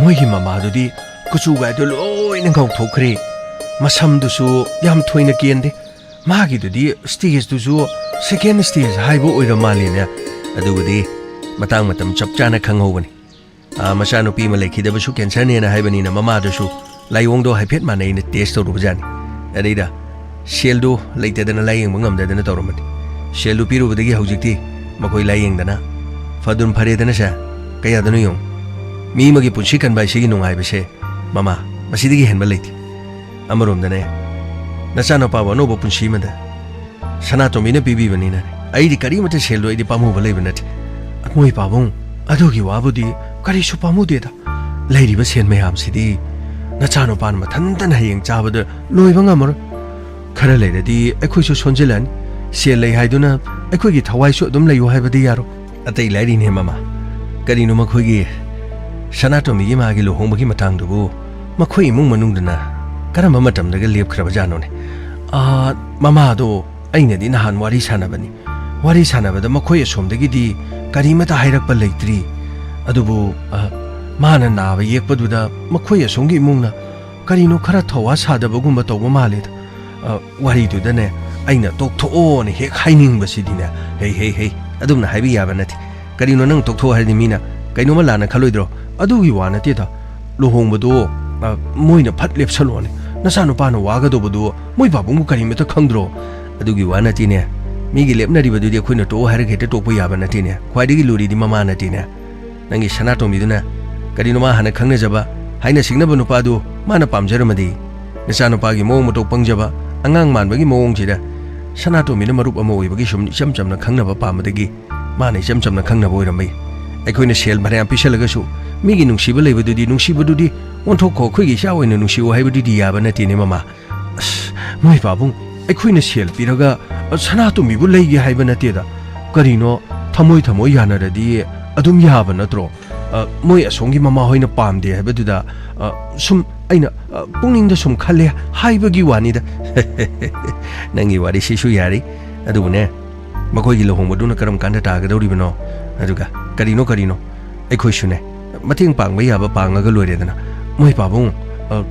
ꯃꯣꯏꯒꯤ ꯃꯃꯥꯗꯨꯗꯤ ꯀꯨꯆꯨꯒꯥꯏꯗꯨ ꯂꯣꯏꯅ ꯉꯧꯊꯣꯛꯈ꯭ꯔꯦ꯫ ꯃꯁꯝꯗꯨꯁꯨ ꯌꯥꯝ ꯊꯣꯏꯅ ꯀꯦꯟꯗꯦ꯫ ꯃꯥꯒꯤꯗꯨꯗꯤ ꯁ꯭ꯇꯦꯖꯇꯨꯁꯨ ꯁꯦꯀꯦꯟ ꯁ꯭ꯇꯦꯖ ꯍꯥꯏꯕ ꯑꯣꯏꯔ ꯃꯥꯜꯂꯦꯅꯦ꯫ ꯑꯗꯨꯕꯨꯗꯤ ꯃꯇꯥꯡ ꯃꯇꯝ ꯆꯞ ꯆꯥꯅ ꯈꯪꯍꯧꯕꯅꯤ꯫ ꯑ, ꯃꯆꯥꯅꯨꯄꯤ ꯑꯃ ꯂꯩꯈꯤꯗꯕꯁꯨ ꯀꯦꯟꯁꯔꯅꯦꯅ ꯍꯥꯏꯕꯅꯤꯅ ꯃꯃꯥꯗꯨꯁꯨ ꯂꯥꯏꯑꯣꯡꯗꯣ ꯍꯥꯏꯐꯦꯠ ꯃꯥꯟꯅꯩꯅ ꯇꯦꯁ ꯇꯧꯔꯨꯕꯖꯥꯠꯅꯤ꯫ ꯑꯗꯩꯗ ꯁꯦꯜꯗꯨ ꯂꯩꯇꯗꯅ ꯂꯥꯏꯌꯦꯡꯕ ꯉꯝꯗꯗꯅ ꯇꯧꯔꯝꯕꯅꯤ꯫ ꯁꯦꯜꯗꯨ ꯄꯤꯔꯨꯕꯗꯒꯤ ꯍꯧꯖꯤꯛꯇꯤ ꯃꯈꯣꯏ ꯂꯥꯏꯌꯦꯡꯗꯅ ꯐꯗꯨꯟ ꯐꯔꯦꯗꯅꯁꯦ, ꯀꯌꯥꯗꯅꯣ ꯌꯦꯡꯉꯨ꯫ ꯃꯤ ꯑꯃꯒꯤ ꯄꯨꯟꯁꯤ ꯀꯟꯕ ꯍꯥꯏꯁꯤꯒꯤ ꯅꯨꯡꯉꯥꯏꯕꯁꯦ, ꯃꯃꯥ, ꯃꯁꯤꯗꯒꯤ ꯍꯦꯟꯕ ꯂꯩꯇꯦ꯫ ꯑꯃꯔꯣꯝꯗꯅꯦ, ꯅꯆꯥꯅꯨꯄꯥꯕꯨ ꯑꯅꯧꯕ ꯄꯨꯟꯁꯤ ꯑꯃꯗ ꯁꯅꯥꯇꯣꯝꯕꯤꯅ ꯄꯤꯕꯤꯕꯅꯤꯅ ꯑꯩꯗꯤ ꯀꯔꯤꯃꯠꯇ ꯁꯦꯜꯗꯣ ꯑꯩꯗꯤ ꯄꯥꯝꯃꯨꯕ ꯂꯩꯕ ꯅꯠꯇꯦ꯫ ꯃꯣꯏ ꯄꯥꯕꯨꯡ, ꯑꯗꯨꯒꯤ ꯋꯥꯕꯨꯗꯤ ꯀꯔꯤꯁꯨ ꯄꯥꯝꯃꯨꯗꯦꯗ꯫ ꯂꯩꯔꯤꯕ ꯁꯦꯟ ꯃꯌꯥꯝꯁꯤꯗꯤ ꯅꯆꯥꯅꯨꯄꯥꯅ ꯃꯊꯟꯇꯅ ꯍꯌꯦꯡ ꯆꯥꯕꯗ ꯂꯣꯏꯕ ꯉꯝꯃꯔꯣꯏ꯫ ꯈꯔ ꯂꯩꯔꯗꯤ ꯑꯩꯈꯣꯏꯁꯨ ꯁꯣꯟꯖꯤꯜꯂꯛꯑꯅꯤ꯫ ꯁꯦꯜ ꯂꯩ ꯍꯥꯏꯗꯨꯅ ꯑꯩꯈꯣꯏꯒꯤ ꯊꯋꯥꯏꯁꯨ ꯑꯗꯨꯝ ꯂꯩꯌꯨ ꯍꯥꯏꯕꯗꯤ ꯌꯥꯔꯣꯏ꯫ ꯑꯇꯩ ꯂꯥꯏꯔꯤꯅꯦ ꯃꯃꯥ꯫ ꯀꯔꯤꯅꯣ ꯃꯈꯣꯏꯒꯤ ꯁꯅꯥꯇꯣꯝꯕꯤꯒꯤ ꯃꯥꯒꯤ ꯂꯨꯍꯣꯡꯕꯒꯤ ꯃꯇꯥꯡꯗꯨꯕꯨ ꯃꯈꯣꯏ ꯏꯃꯨꯡ ꯃꯅꯨꯡꯗꯨꯅ ꯀꯔꯝꯕ ꯃꯇꯝꯗꯒ ꯂꯦꯞꯈ꯭ꯔꯕꯖꯥꯠꯅꯣꯅꯦ? ꯑꯥ, ꯃꯃꯥꯗꯣ ꯑꯩꯅꯗꯤ ꯅꯍꯥꯟ ꯋꯥꯔꯤ ꯁꯥꯟꯅꯕꯅꯤ꯫ ꯋꯥꯔꯤ ꯁꯥꯟꯅꯕꯗ ꯃꯈꯣꯏ ꯑꯁꯣꯝꯗꯒꯤꯗꯤ ꯀꯔꯤꯃꯇ ꯍꯥꯏꯔꯛꯄ ꯂꯩꯇ꯭ꯔꯤ꯫ ꯑꯗꯨꯕꯨ, ꯑ, ꯃꯥꯅ ꯅꯥꯕ ꯌꯦꯛꯄꯗꯨꯗ ꯃꯈꯣꯏ ꯑꯁꯣꯝꯒꯤ ꯏꯃꯨꯡꯅ ꯀꯔꯤꯅꯣ ꯈꯔ ꯊꯧꯋꯥ ꯁꯥꯗꯕꯒꯨꯝꯕ ꯇꯧꯕ ꯃꯥꯜꯂꯦꯗ꯫ ꯑ, ꯋꯥꯔꯤꯗꯨꯗꯅꯦ, ꯑꯩꯅ ꯇꯣꯛꯊꯣꯛꯑꯣꯅ ꯍꯦꯛ ꯍꯥꯏꯅꯤꯡꯕꯁꯤꯗꯤꯅꯦ, ꯍꯩ, ꯍꯩ, ꯍꯩ, ꯑꯗꯨꯝꯅ ꯍꯥꯏꯕ ꯌꯥꯕ ꯅꯠꯇꯦ꯫ ꯀꯔꯤꯅꯣ ꯅꯪ ꯇꯣꯛꯊꯣꯛꯑꯣ ꯍꯥꯏꯔꯗꯤ ꯃꯤꯅ ꯀꯩꯅꯣꯝꯃ ꯂꯥꯟꯅ ꯈꯜꯂꯣꯏꯗ꯭ꯔꯣ? ꯑꯗꯨꯒꯤ ꯋꯥ ꯅꯠꯇꯦꯗ꯫ ꯂꯨꯍꯣꯡꯕꯗꯣ, ꯑ, ꯃꯣꯏꯅ ꯐꯠ ꯂꯦꯞꯁꯜꯂꯣꯅꯦ꯫ ꯅꯆꯥꯅꯨꯄꯥꯅ ꯋꯥꯒꯗꯧꯕꯗꯨ ꯃꯣꯏ ꯄꯥꯕꯨꯡꯕꯨ ꯀꯔꯤꯃꯇ ꯈꯪꯗ꯭ꯔꯣ? ꯑꯗꯨꯒꯤ ꯋꯥ ꯅꯠꯇꯦꯅꯦ꯫ ꯃꯤꯒꯤ ꯂꯦꯞꯅꯔꯤꯕꯗꯨꯗꯤ ꯑꯩꯈꯣꯏꯅ ꯇꯣꯛꯑꯣ ꯍꯥꯏꯔꯒ ꯍꯦꯛꯇ ꯇꯣꯛꯄ ꯌꯥꯕ ꯅꯠꯇꯦꯅꯦ꯫ ꯈ꯭ꯋꯥꯏꯗꯒꯤ ꯂꯨꯔꯤꯗꯤ ꯃꯃꯥ ꯅꯠꯇꯦꯅꯦ꯫ ꯅꯪꯒꯤ ꯁꯅꯥꯇꯣꯝꯕꯤꯗꯨꯅ ꯀꯔꯤꯅꯣ ꯃꯥ ꯍꯥꯟꯅ ꯈꯪꯅꯖꯕ, ꯍꯥꯏꯅ ꯁꯤꯡꯅꯕ ꯅꯨꯄꯥꯗꯨ ꯃꯥꯅ ꯄꯥꯝꯖꯔꯝꯃꯗꯤ? ꯅꯆꯥꯅꯨꯄꯥꯒꯤ ꯃꯑꯣꯡ ꯃꯇꯧ ꯄꯪꯖꯕ, ꯑꯉꯥꯡ ꯃꯥꯟꯕꯒꯤ ꯃꯑꯣꯡꯁꯤꯗ ꯁꯅꯥꯇꯣꯝꯕꯤꯅ ꯃꯔꯨꯞ ꯑꯃ ꯑꯣꯏꯕꯒꯤ ꯁꯨꯝ ꯏꯆꯝ ꯆꯝꯅ ꯈꯪꯅꯕ ꯄꯥꯝꯕꯗꯒꯤ ꯃꯥꯅ ꯏꯆꯝ ꯆꯝꯅ ꯈꯪꯅꯕ ꯑꯣꯏꯔꯝꯕ ꯌꯥꯏ꯫ ꯑꯩꯈꯣꯏꯅ ꯁꯦꯜ ꯐꯅꯌꯥꯝ ꯄꯤꯁꯜꯂꯒꯁꯨ ꯃꯤꯒꯤ ꯅꯨꯡꯁꯤꯕ ꯂꯩꯕꯗꯨꯗꯤ ꯅꯨꯡꯁꯤꯕꯗꯨꯗꯤ ꯑꯣꯟꯊꯣꯛꯈꯣ, ꯑꯩꯈꯣꯏꯒꯤ ꯏꯆꯥ ꯑꯣꯏꯅ ꯅꯨꯡꯁꯤꯌꯨ ꯍꯥꯏꯕꯗꯨꯗꯤ ꯌꯥꯕ ꯅꯠꯇꯦꯅꯦ ꯃꯃꯥ꯫ ꯑꯁ, ꯃꯣꯏ ꯄꯥꯕꯨꯡ, ꯑꯩꯈꯣꯏꯅ ꯁꯦꯜ ꯄꯤꯔꯒ, ꯑ, ꯁꯅꯥꯇꯣꯝꯕꯤꯕꯨ ꯂꯩꯒꯦ ꯍꯥꯏꯕ ꯅꯠꯇꯦꯗ꯫ ꯀꯔꯤꯅꯣ, ꯊꯃꯣꯏ ꯊꯃꯣꯏ ꯌꯥꯅꯔꯗꯤ ꯑꯗꯨꯝ ꯌꯥꯕ ꯅꯠꯇ꯭ꯔꯣ? ꯑ, ꯃꯣꯏ ꯑꯁꯣꯝꯒꯤ ꯃꯃꯥ ꯍꯣꯏꯅ ꯄꯥꯝꯗꯦ ꯍꯥꯏꯕꯗꯨꯗ, ꯑ, ꯁꯨꯝ ꯑꯩꯅ, ꯑ, ꯄꯨꯛꯅꯤꯡꯗ ꯁꯨꯝ ꯈꯜꯂꯦ ꯍꯥꯏꯕꯒꯤ ꯋꯥꯅꯤꯗ꯫ ꯅꯪꯒꯤ ꯋꯥꯔꯤꯁꯤꯁꯨ ꯌꯥꯔꯤ꯫ ꯑꯗꯨꯕꯨꯅꯦ, ꯃꯈꯣꯏꯒꯤ ꯂꯨꯍꯣꯡꯕꯗꯨꯅ ꯀꯔꯝ ꯀꯥꯟꯗ ꯇꯥꯒꯗꯧꯔꯤꯕꯅꯣ? ꯑꯗꯨꯒ ꯀꯔꯤꯅꯣ ꯀꯔꯤꯅꯣ, ꯑꯩꯈꯣꯏꯁꯨꯅꯦ, ꯃꯇꯦꯡ ꯄꯥꯡꯕ ꯌꯥꯕ ꯄꯥꯡꯉꯒ ꯂꯣꯏꯔꯦꯗꯅ꯫ ꯃꯣꯏ ꯄꯥꯕꯨꯡ, ꯑ,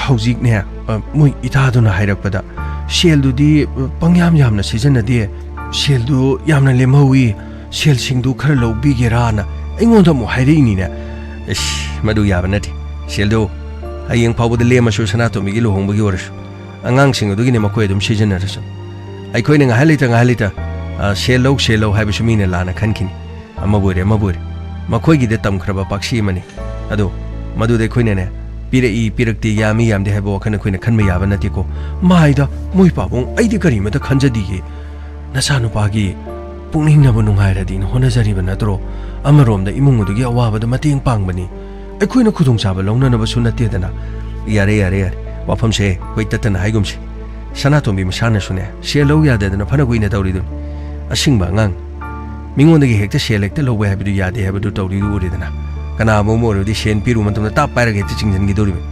ꯍꯧꯖꯤꯛꯅꯦ, ꯑ, ꯃꯣꯏ ꯏꯇꯥꯗꯨꯅ ꯍꯥꯏꯔꯛꯄꯗ ꯁꯦꯜꯗꯨꯗꯤ, ꯑ, ꯄꯪꯌꯥꯝ ꯌꯥꯝꯅ ꯁꯤꯖꯤꯟꯅꯗꯦ, ꯁꯦꯜꯗꯨ ꯌꯥꯝꯅ ꯂꯦꯝꯍꯧꯋꯤ, ꯁꯦꯜꯁꯤꯡꯗꯨ ꯈꯔ ꯂꯧꯕꯤꯒꯦꯔꯥꯅ ꯑꯩꯉꯣꯟꯗ ꯑꯃꯨꯛ ꯍꯥꯏꯔꯛꯏꯅꯤꯅꯦ꯫ ꯏꯁ, ꯃꯗꯨ ꯌꯥꯕ ꯅꯠꯇꯦ꯫ ꯁꯦꯜꯗꯨ ꯍꯌꯦꯡ ꯐꯥꯎꯕꯗ ꯂꯦꯝꯃꯁꯨ ꯁꯅꯥꯇꯣꯝꯕꯤꯒꯤ ꯂꯨꯍꯣꯡꯕꯒꯤ ꯑꯣꯏꯔꯁꯨ ꯑꯉꯥꯡꯁꯤꯡ ꯑꯗꯨꯒꯤꯅꯦ ꯃꯈꯣꯏ ꯑꯗꯨꯝ ꯁꯤꯖꯤꯟꯅꯔꯁꯨ꯫ ꯑꯩꯈꯣꯏꯅ ꯉꯥꯏꯍꯥꯛ ꯂꯩꯇ ꯉꯥꯏꯍꯥꯛ ꯂꯩꯇ, ꯑ, ꯁꯦꯜ ꯂꯧ, ꯁꯦꯜ ꯂꯧ ꯍꯥꯏꯕꯁꯨ ꯃꯤꯅ ꯂꯥꯟꯅ ꯈꯟꯈꯤꯅꯤ꯫ ꯑꯃꯕꯨ ꯑꯣꯏꯔꯦ, ꯑꯃꯕꯨ ꯑꯣꯏꯔꯦ, ꯃꯈꯣꯏꯒꯤꯗ ꯇꯝꯈ꯭ꯔꯕ ꯄꯥꯛꯁꯤ ꯑꯃꯅꯤ꯫ ꯑꯗꯣ ꯃꯗꯨꯗ ꯑꯩꯈꯣꯏꯅꯅꯦ, ꯄꯤꯔꯛꯏ ꯄꯤꯔꯛꯇꯦ, ꯌꯥꯝꯃꯤ ꯌꯥꯝꯗꯦ ꯍꯥꯏꯕ ꯋꯥꯈꯜ ꯑꯩꯈꯣꯏꯅ ꯈꯟꯕ ꯌꯥꯕ ꯅꯠꯇꯦꯀꯣ꯫ ꯃꯥꯏꯗ, ꯃꯣꯏ ꯄꯥꯕꯨꯡ, ꯑꯩꯗꯤ ꯀꯔꯤꯃꯇ ꯈꯟꯖꯗꯤꯌꯦ꯫ ꯅꯆꯥꯅꯨꯄꯥꯒꯤ ꯄꯨꯛꯅꯤꯡꯅꯕꯨ ꯅꯨꯡꯉꯥꯏꯔꯗꯤꯅ ꯍꯣꯠꯅꯖꯔꯤꯕ ꯅꯠꯇ꯭ꯔꯣ? ꯑꯃꯔꯣꯝꯗ ꯏꯃꯨꯡ ꯑꯗꯨꯒꯤ ꯑꯋꯥꯕꯗ ꯃꯇꯦꯡ ꯄꯥꯡꯕꯅꯤ꯫ ꯑꯩꯈꯣꯏꯅ ꯈꯨꯗꯣꯡꯆꯥꯕ ꯂꯧꯅꯅꯕꯁꯨ ꯅꯠꯇꯦꯗꯅ꯫ ꯌꯥꯔꯦ, ꯌꯥꯔꯦ, ꯌꯥꯔꯦ꯫ ꯋꯥꯐꯝꯁꯦ ꯍꯣꯏ ꯇꯠꯇꯅ ꯍꯥꯏꯒꯨꯝꯁꯤ꯫ ꯁꯅꯥꯇꯣꯝꯕꯤ ꯃꯁꯥꯅꯁꯨꯅꯦ, ꯁꯦꯜ ꯂꯧ ꯌꯥꯗꯗꯅ ꯐꯅ ꯀꯨꯏꯅ ꯇꯧꯔꯤꯗꯨꯅꯤ꯫ ꯑꯁꯤꯡꯕ ꯑꯉꯥꯡ꯫ ꯃꯤꯉꯣꯟꯗꯒꯤ ꯍꯦꯛꯇ ꯁꯦꯜ ꯍꯦꯛꯇ ꯂꯧꯕ ꯍꯥꯏꯕꯗꯨ ꯌꯥꯗꯦ ꯍꯥꯏꯕꯗꯨ ꯇꯧꯔꯤꯗꯨ ꯎꯔꯦꯗꯅ꯫ ꯀꯅꯥꯒꯨꯝꯕ ꯑꯃ ꯑꯣꯏꯔꯕꯗꯤ ꯁꯦꯜ ꯄꯤꯔꯨ ꯃꯇꯝꯗ ꯇꯥꯞ ꯄꯥꯏꯔꯒ ꯍꯦꯛꯇ ꯆꯤꯡꯁꯤꯟꯈꯤꯗꯧꯔꯤꯕꯅꯤ꯫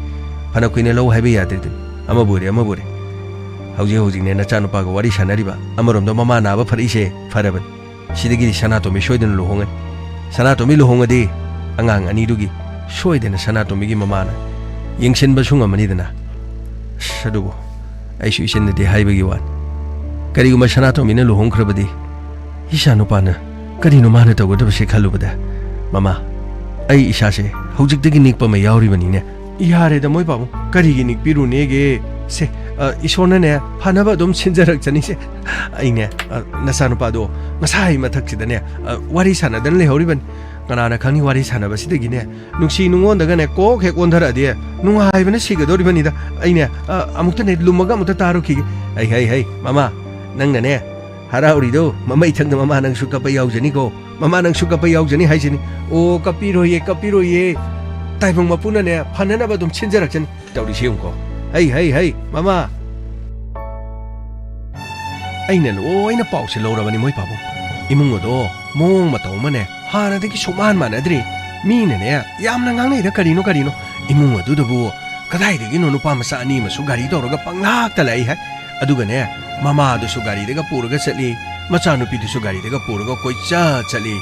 ꯐꯅ ꯀꯨꯏꯅ ꯂꯧ ꯍꯥꯏꯕ ꯌꯥꯗ꯭ꯔꯤꯗꯨꯅꯤ꯫ ꯑꯃꯕꯨ ꯑꯣꯏꯔꯦ, ꯑꯃꯕꯨ ꯑꯣꯏꯔꯦ꯫ ꯍꯧꯖꯤꯛ ꯍꯧꯖꯤꯛꯅꯦ ꯅꯆꯥꯅꯨꯄꯥꯒ ꯋꯥꯔꯤ ꯁꯥꯟꯅꯔꯤꯕ, ꯑꯃꯔꯣꯝꯗ ꯃꯃꯥ ꯅꯥꯕ ꯐꯔꯛꯏꯁꯦ ꯐꯔꯕꯅꯤ꯫ ꯁꯤꯗꯒꯤꯗꯤ ꯁꯅꯥꯇꯣꯝꯕꯤ ꯁꯣꯏꯗꯅ ꯂꯨꯍꯣꯡꯒꯅꯤ꯫ ꯁꯅꯥꯇꯣꯝꯕꯤ ꯂꯨꯍꯣꯡꯉꯗꯤ ꯑꯉꯥꯡ ꯑꯅꯤꯗꯨꯒꯤ ꯁꯣꯏꯗꯅ ꯁꯅꯥꯇꯣꯝꯕꯤꯒꯤ ꯃꯃꯥꯅ ꯌꯦꯡꯁꯤꯟꯕꯁꯨ ꯉꯝꯃꯅꯤꯗꯅ꯫ ꯑꯁ, ꯑꯗꯨꯕꯨ ꯑꯩꯁꯨ ꯏꯆꯟꯗꯗꯤ ꯍꯥꯏꯕꯒꯤ ꯋꯥꯅꯤ꯫ ꯀꯔꯤꯒꯨꯝꯕ ꯁꯅꯥꯇꯣꯝꯕꯤꯅ ꯂꯨꯍꯣꯡꯈ꯭ꯔꯕꯗꯤ ꯏꯆꯥ ꯅꯨꯄꯥꯅ ꯀꯔꯤꯅꯣ ꯃꯥꯅ ꯇꯧꯒꯗꯕꯁꯦ ꯈꯜꯂꯨꯕꯗ, ꯃꯃꯥ, ꯑꯩ ꯏꯁꯥꯁꯦ ꯍꯧꯖꯤꯛꯇꯒꯤ ꯅꯤꯛꯄ ꯑꯃ ꯌꯥꯎꯔꯤꯕꯅꯤꯅꯦ꯫ ꯌꯥꯔꯦꯗ ꯃꯣꯏ ꯄꯥꯕꯨꯡ, ꯀꯔꯤꯒꯤ ꯅꯤꯛꯄꯤꯔꯨꯅꯦꯒꯦ? ꯁꯦ, ꯑ, ꯏꯁꯣꯔꯅꯅꯦ ꯐꯅꯕ ꯑꯗꯨꯝ ꯁꯤꯟꯖꯔꯛꯆꯅꯤꯁꯦ꯫ ꯑꯩꯅꯦ, ꯑ, ꯅꯆꯥꯅꯨꯄꯥꯗꯣ ꯉꯁꯥꯏ ꯃꯊꯛꯁꯤꯗꯅꯦ, ꯑ, ꯋꯥꯔꯤ ꯁꯥꯟꯅꯗꯅ ꯂꯩꯍꯧꯔꯤꯕꯅꯤ꯫ ꯀꯅꯥꯅ ꯈꯪꯅꯤ, ꯋꯥꯔꯤ ꯁꯥꯟꯅꯕꯁꯤꯗꯒꯤꯅꯦ ꯅꯨꯡꯁꯤ ꯅꯨꯡꯉꯣꯟꯗꯒꯅꯦ ꯀꯣꯛ ꯍꯦꯛ ꯑꯣꯟꯊꯔꯛꯑꯗꯤ ꯅꯨꯡꯉꯥꯏꯕꯅ ꯁꯤꯒꯗꯧꯔꯤꯕꯅꯤꯗ꯫ ꯑꯩꯅꯦ, ꯑ, ꯑꯃꯨꯛꯇꯅꯦ ꯂꯨꯝꯃꯒ ꯑꯃꯨꯛꯇ ꯇꯥꯔꯨꯈꯤꯒꯦ꯫ ꯍꯩ, ꯍꯩ, ꯍꯩ, ꯃꯃꯥ, ꯅꯪꯅꯅꯦ ꯍꯔꯥꯎꯔꯤꯗꯣ ꯃꯃꯩ ꯊꯪꯗ ꯃꯃꯥ ꯅꯪꯁꯨ ꯀꯞꯄ ꯌꯥꯎꯖꯅꯤꯀꯣ꯫ ꯃꯃꯥ ꯅꯪꯁꯨ ꯀꯞꯄ ꯌꯥꯎꯖꯅꯤ ꯍꯥꯏꯁꯤꯅꯤ꯫ ꯑꯣ, ꯀꯞꯄꯤꯔꯣꯏꯌꯦ, ꯀꯞꯄꯤꯔꯣꯏꯌꯦ꯫ ꯇꯥꯏꯕꯪ ꯃꯄꯨꯅꯅꯦ ꯐꯅꯅꯕ ꯑꯗꯨꯝ ꯁꯤꯟꯖꯔꯛꯆꯅꯤ꯫ ꯇꯧꯔꯤꯁꯤ ꯌꯦꯡꯉꯨꯀꯣ꯫ ꯍꯩ, ꯍꯩ, ꯍꯩ, ꯃꯃꯥ꯫ ꯑꯩꯅ ꯂꯣꯏꯅ ꯄꯥꯎꯁꯦ ꯂꯧꯔꯕꯅꯤ ꯃꯣꯏ ꯄꯥꯕꯨꯡ꯫ ꯏꯃꯨꯡ ꯑꯗꯣ ꯃꯑꯣꯡ ꯃꯇꯧ ꯑꯃꯅꯦ ꯍꯥꯟꯅꯗꯒꯤ ꯁꯨꯛꯃꯥꯟ ꯃꯥꯟꯅꯗ꯭ꯔꯤ꯫ ꯃꯤꯅꯅꯦ ꯌꯥꯝꯅ ꯉꯥꯡꯅꯩꯗ ꯀꯔꯤꯅꯣ ꯀꯔꯤꯅꯣ꯫ ꯏꯃꯨꯡ ꯑꯗꯨꯗꯕꯨ ꯀꯗꯥꯏꯗꯒꯤꯅꯣ ꯅꯨꯄꯥ ꯃꯆꯥ ꯑꯅꯤ ꯑꯃꯁꯨ ꯒꯥꯔꯤ ꯇꯧꯔꯒ ꯄꯪꯂꯥꯛꯇ ꯂꯥꯛꯏ ꯍꯥꯏ꯫ ꯑꯗꯨꯒꯅꯦ ꯃꯃꯥꯗꯨꯁꯨ ꯒꯥꯔꯤꯗꯒ ꯄꯨꯔꯒ ꯆꯠꯂꯤ, ꯃꯆꯥꯅꯨꯄꯤꯗꯨꯁꯨ ꯒꯥꯔꯤꯗꯒ ꯄꯨꯔꯒ ꯀꯣꯏꯆꯠ ꯆꯠꯂꯤ꯫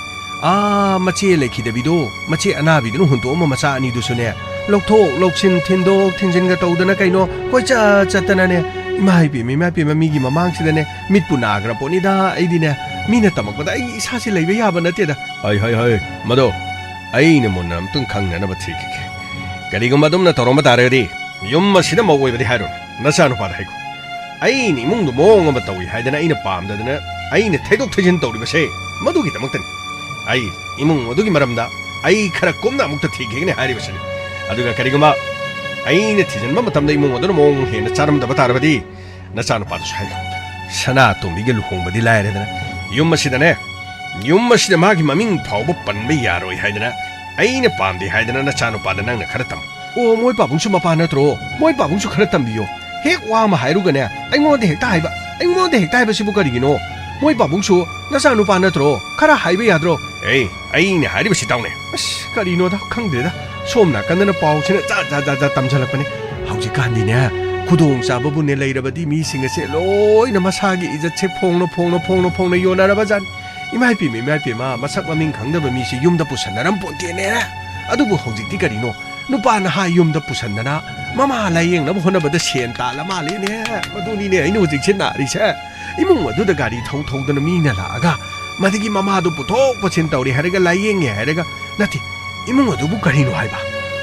ꯑꯥ, ꯃꯆꯦ ꯂꯩꯈꯤꯗꯕꯤꯗꯣ, ꯃꯆꯦ ꯑꯅꯥꯕꯤꯗꯨꯅ ꯍꯨꯟꯗꯣꯛꯑꯝꯕ ꯃꯆꯥ ꯑꯅꯤꯗꯨꯁꯨꯅꯦ, ꯂꯧꯊꯣꯛ ꯂꯧꯁꯤꯟ, ꯊꯤꯟꯗꯣꯛ ꯊꯤꯟꯖꯤꯟꯒ ꯇꯧꯗꯅ ꯀꯩꯅꯣ, ꯀꯣꯏꯆꯠ ꯆꯠꯇꯅꯅꯦ, ꯏꯃꯥ ꯏꯄꯦꯝꯃ, ꯏꯃꯥ ꯏꯄꯦꯝꯃ, ꯃꯤꯒꯤ ꯃꯃꯥꯡꯁꯤꯗꯅꯦ, ꯃꯤꯠꯄꯨ ꯅꯥꯈ꯭ꯔ ꯄꯣꯠꯅꯤꯗ꯫ ꯑꯩꯗꯤꯅꯦ, ꯃꯤꯅ ꯇꯝꯃꯛꯄꯗ ꯑꯩ ꯏꯁꯥꯁꯦ ꯂꯩꯕ ꯌꯥꯕ ꯅꯠꯇꯦꯗ꯫ ꯍꯩ, ꯍꯩ, ꯍꯩ, ꯃꯗꯣ ꯑꯩꯅ ꯃꯨꯟꯅ ꯑꯝꯇꯪ ꯈꯪꯅꯅꯕ ꯊꯤꯈꯤꯒꯦ꯫ ꯀꯔꯤꯒꯨꯝꯕ ꯑꯗꯨꯝꯅ ꯇꯧꯔꯝꯕ ꯇꯥꯔꯒꯗꯤ, ꯌꯨꯝ ꯑꯁꯤꯗ ꯃꯧ ꯑꯣꯏꯕꯗꯤ ꯍꯥꯏꯔꯣꯏ, ꯅꯆꯥꯅꯨꯄꯥꯗ ꯍꯥꯏꯈꯣ꯫ ꯑꯩꯅ ꯏꯃꯨꯡꯗꯨ ꯃꯑꯣꯡ ꯑꯃ ꯇꯧꯏ ꯍꯥꯏꯗꯅ ꯑꯩꯅ ꯄꯥꯝꯗꯗꯅ ꯑꯩꯅ ꯊꯩꯗꯣꯛ ꯊꯩꯖꯤꯟ ꯇꯧꯔꯤꯕꯁꯦ ꯃꯗꯨꯒꯤꯗꯃꯛꯇꯅꯤ꯫ ꯑꯩ ꯏꯃꯨꯡ ꯑꯗꯨꯒꯤ ꯃꯔꯝꯗ ꯑꯩ ꯈꯔ ꯀꯨꯞꯅ ꯑꯃꯨꯛꯇ ꯊꯤꯈꯤꯒꯅꯤ ꯍꯥꯏꯔꯤꯕꯁꯤꯅꯤ꯫ ꯑꯗꯨꯒ ꯀꯔꯤꯒꯨꯝꯕ ꯑꯩꯅ ꯊꯤꯖꯤꯟꯕ ꯃꯇꯝꯗ ꯏꯃꯨꯡ ꯑꯗꯨꯅ ꯃꯑꯣꯡ ꯍꯦꯟꯅ ꯆꯥꯔꯝꯗꯕ ꯇꯥꯔꯕꯗꯤ, ꯅꯆꯥꯅꯨꯄꯥꯗꯨꯁꯨ ꯍꯥꯏꯌꯨ꯫ ꯁꯅꯥꯇꯣꯝꯕꯤꯒ ꯂꯨꯍꯣꯡꯕꯗꯤ ꯂꯥꯏꯔꯗꯅ, ꯌꯨꯝ ꯑꯁꯤꯗꯅꯦ, ꯌꯨꯝ ꯑꯁꯤꯗ ꯃꯥꯒꯤ ꯃꯃꯤꯡ ꯐꯥꯎꯕ ꯄꯟꯕ ꯌꯥꯔꯣꯏ ꯍꯥꯏꯗꯅ, ꯑꯩꯅ ꯄꯥꯝꯗꯦ ꯍꯥꯏꯗꯅ ꯅꯆꯥꯅꯨꯄꯥꯗ ꯅꯪꯅ ꯈꯔ ꯇꯝꯃꯨ꯫ ꯑꯣ, ꯃꯣꯏ ꯄꯥꯕꯨꯡꯁꯨ ꯃꯄꯥ ꯅꯠꯇ꯭ꯔꯣ? ꯃꯣꯏ ꯄꯥꯕꯨꯡꯁꯨ ꯈꯔ ꯇꯝꯕꯤꯌꯣ꯫ ꯍꯦꯛ ꯋꯥ ꯑꯃ ꯍꯥꯏꯔꯨꯒꯅꯦ, ꯑꯩꯉꯣꯟꯗ ꯍꯦꯛꯇ ꯍꯥꯏꯕ꯫ ꯑꯩꯉꯣꯟꯗ ꯍꯦꯛꯇ ꯍꯥꯏꯕꯁꯤꯕꯨ ꯀꯔꯤꯒꯤꯅꯣ? ꯃꯣꯏ ꯄꯥꯕꯨꯡꯁꯨ ꯅꯆꯥꯅꯨꯄꯥ ꯅꯠꯇ꯭ꯔꯣ? ꯈꯔ ꯍꯥꯏꯕ ꯌꯥꯗ꯭ꯔꯣ? ꯑꯦ, ꯑꯩꯅ ꯍꯥꯏꯔꯤꯕꯁꯤ ꯇꯥꯎꯅꯦ꯫ ꯑꯁ, ꯀꯔꯤꯅꯣꯗ, ꯈꯪꯗ꯭ꯔꯦꯗ꯫ ꯁꯣꯝ ꯅꯥꯀꯟꯗꯅ ꯄꯥꯎꯁꯤꯅ ꯖꯥꯠ ꯖꯥꯠ ꯖꯥꯠ ꯖꯥꯠ ꯇꯝꯁꯤꯜꯂꯛꯄꯅꯦ꯫ ꯍꯧꯖꯤꯛꯀꯥꯟꯗꯤꯅꯦ, ꯈꯨꯗꯣꯡ ꯆꯥꯕꯕꯨꯅꯦ ꯂꯩꯔꯕꯗꯤ ꯃꯤꯁꯤꯡ ꯑꯁꯦ ꯂꯣꯏꯅ ꯃꯁꯥꯒꯤ ꯏꯖꯠꯁꯦ ꯐꯣꯡꯅ ꯐꯣꯡꯅ ꯐꯣꯡꯅ ꯐꯣꯡꯅ ꯌꯣꯟꯅꯔꯕ ꯖꯥꯠꯅꯤ꯫ ꯏꯃꯥ ꯏꯄꯦꯝꯃ, ꯏꯃꯥ ꯏꯄꯦꯝꯃ, ꯃꯁꯛ ꯃꯃꯤꯡ ꯈꯪꯗꯕ ꯃꯤꯁꯤ ꯌꯨꯝꯗ ꯄꯨꯁꯟꯅꯔꯝ ꯄꯣꯟꯇꯦꯅꯦ꯫ ꯑꯗꯨꯕꯨ ꯍꯧꯖꯤꯛꯇꯤ ꯀꯔꯤꯅꯣ? ꯅꯨꯄꯥ ꯅꯍꯥ ꯌꯨꯝꯗ ꯄꯨꯁꯟꯗꯅ ꯃꯃꯥ ꯂꯥꯌꯦꯡꯅꯕ ꯍꯣꯠꯅꯕꯗ ꯁꯦꯟ ꯇꯥꯜꯂ ꯃꯥꯜꯂꯦꯅꯦ꯫ ꯃꯗꯨꯅꯤꯅꯦ ꯑꯩꯅ ꯍꯧꯖꯤꯛꯁꯦ ꯅꯥꯔꯤꯁꯦ꯫ ꯏꯃꯨꯡ ꯑꯗꯨꯗ ꯒꯥꯔꯤ ꯊꯧ ꯊꯧꯗꯅ ꯃꯤꯅ ꯂꯥꯛꯑꯒ ꯃꯗꯒꯤ ꯃꯃꯥꯗꯨ ꯄꯨꯊꯣꯛ ꯄꯨꯁꯤꯟ ꯇꯧꯔꯦ ꯍꯥꯏꯔꯒ, ꯂꯥꯌꯦꯡꯉꯦ ꯍꯥꯏꯔꯒ, ꯅꯠꯇꯦ, ꯏꯃꯨꯡ ꯑꯗꯨꯕꯨ ꯀꯔꯤꯅꯣ ꯍꯥꯏꯕ?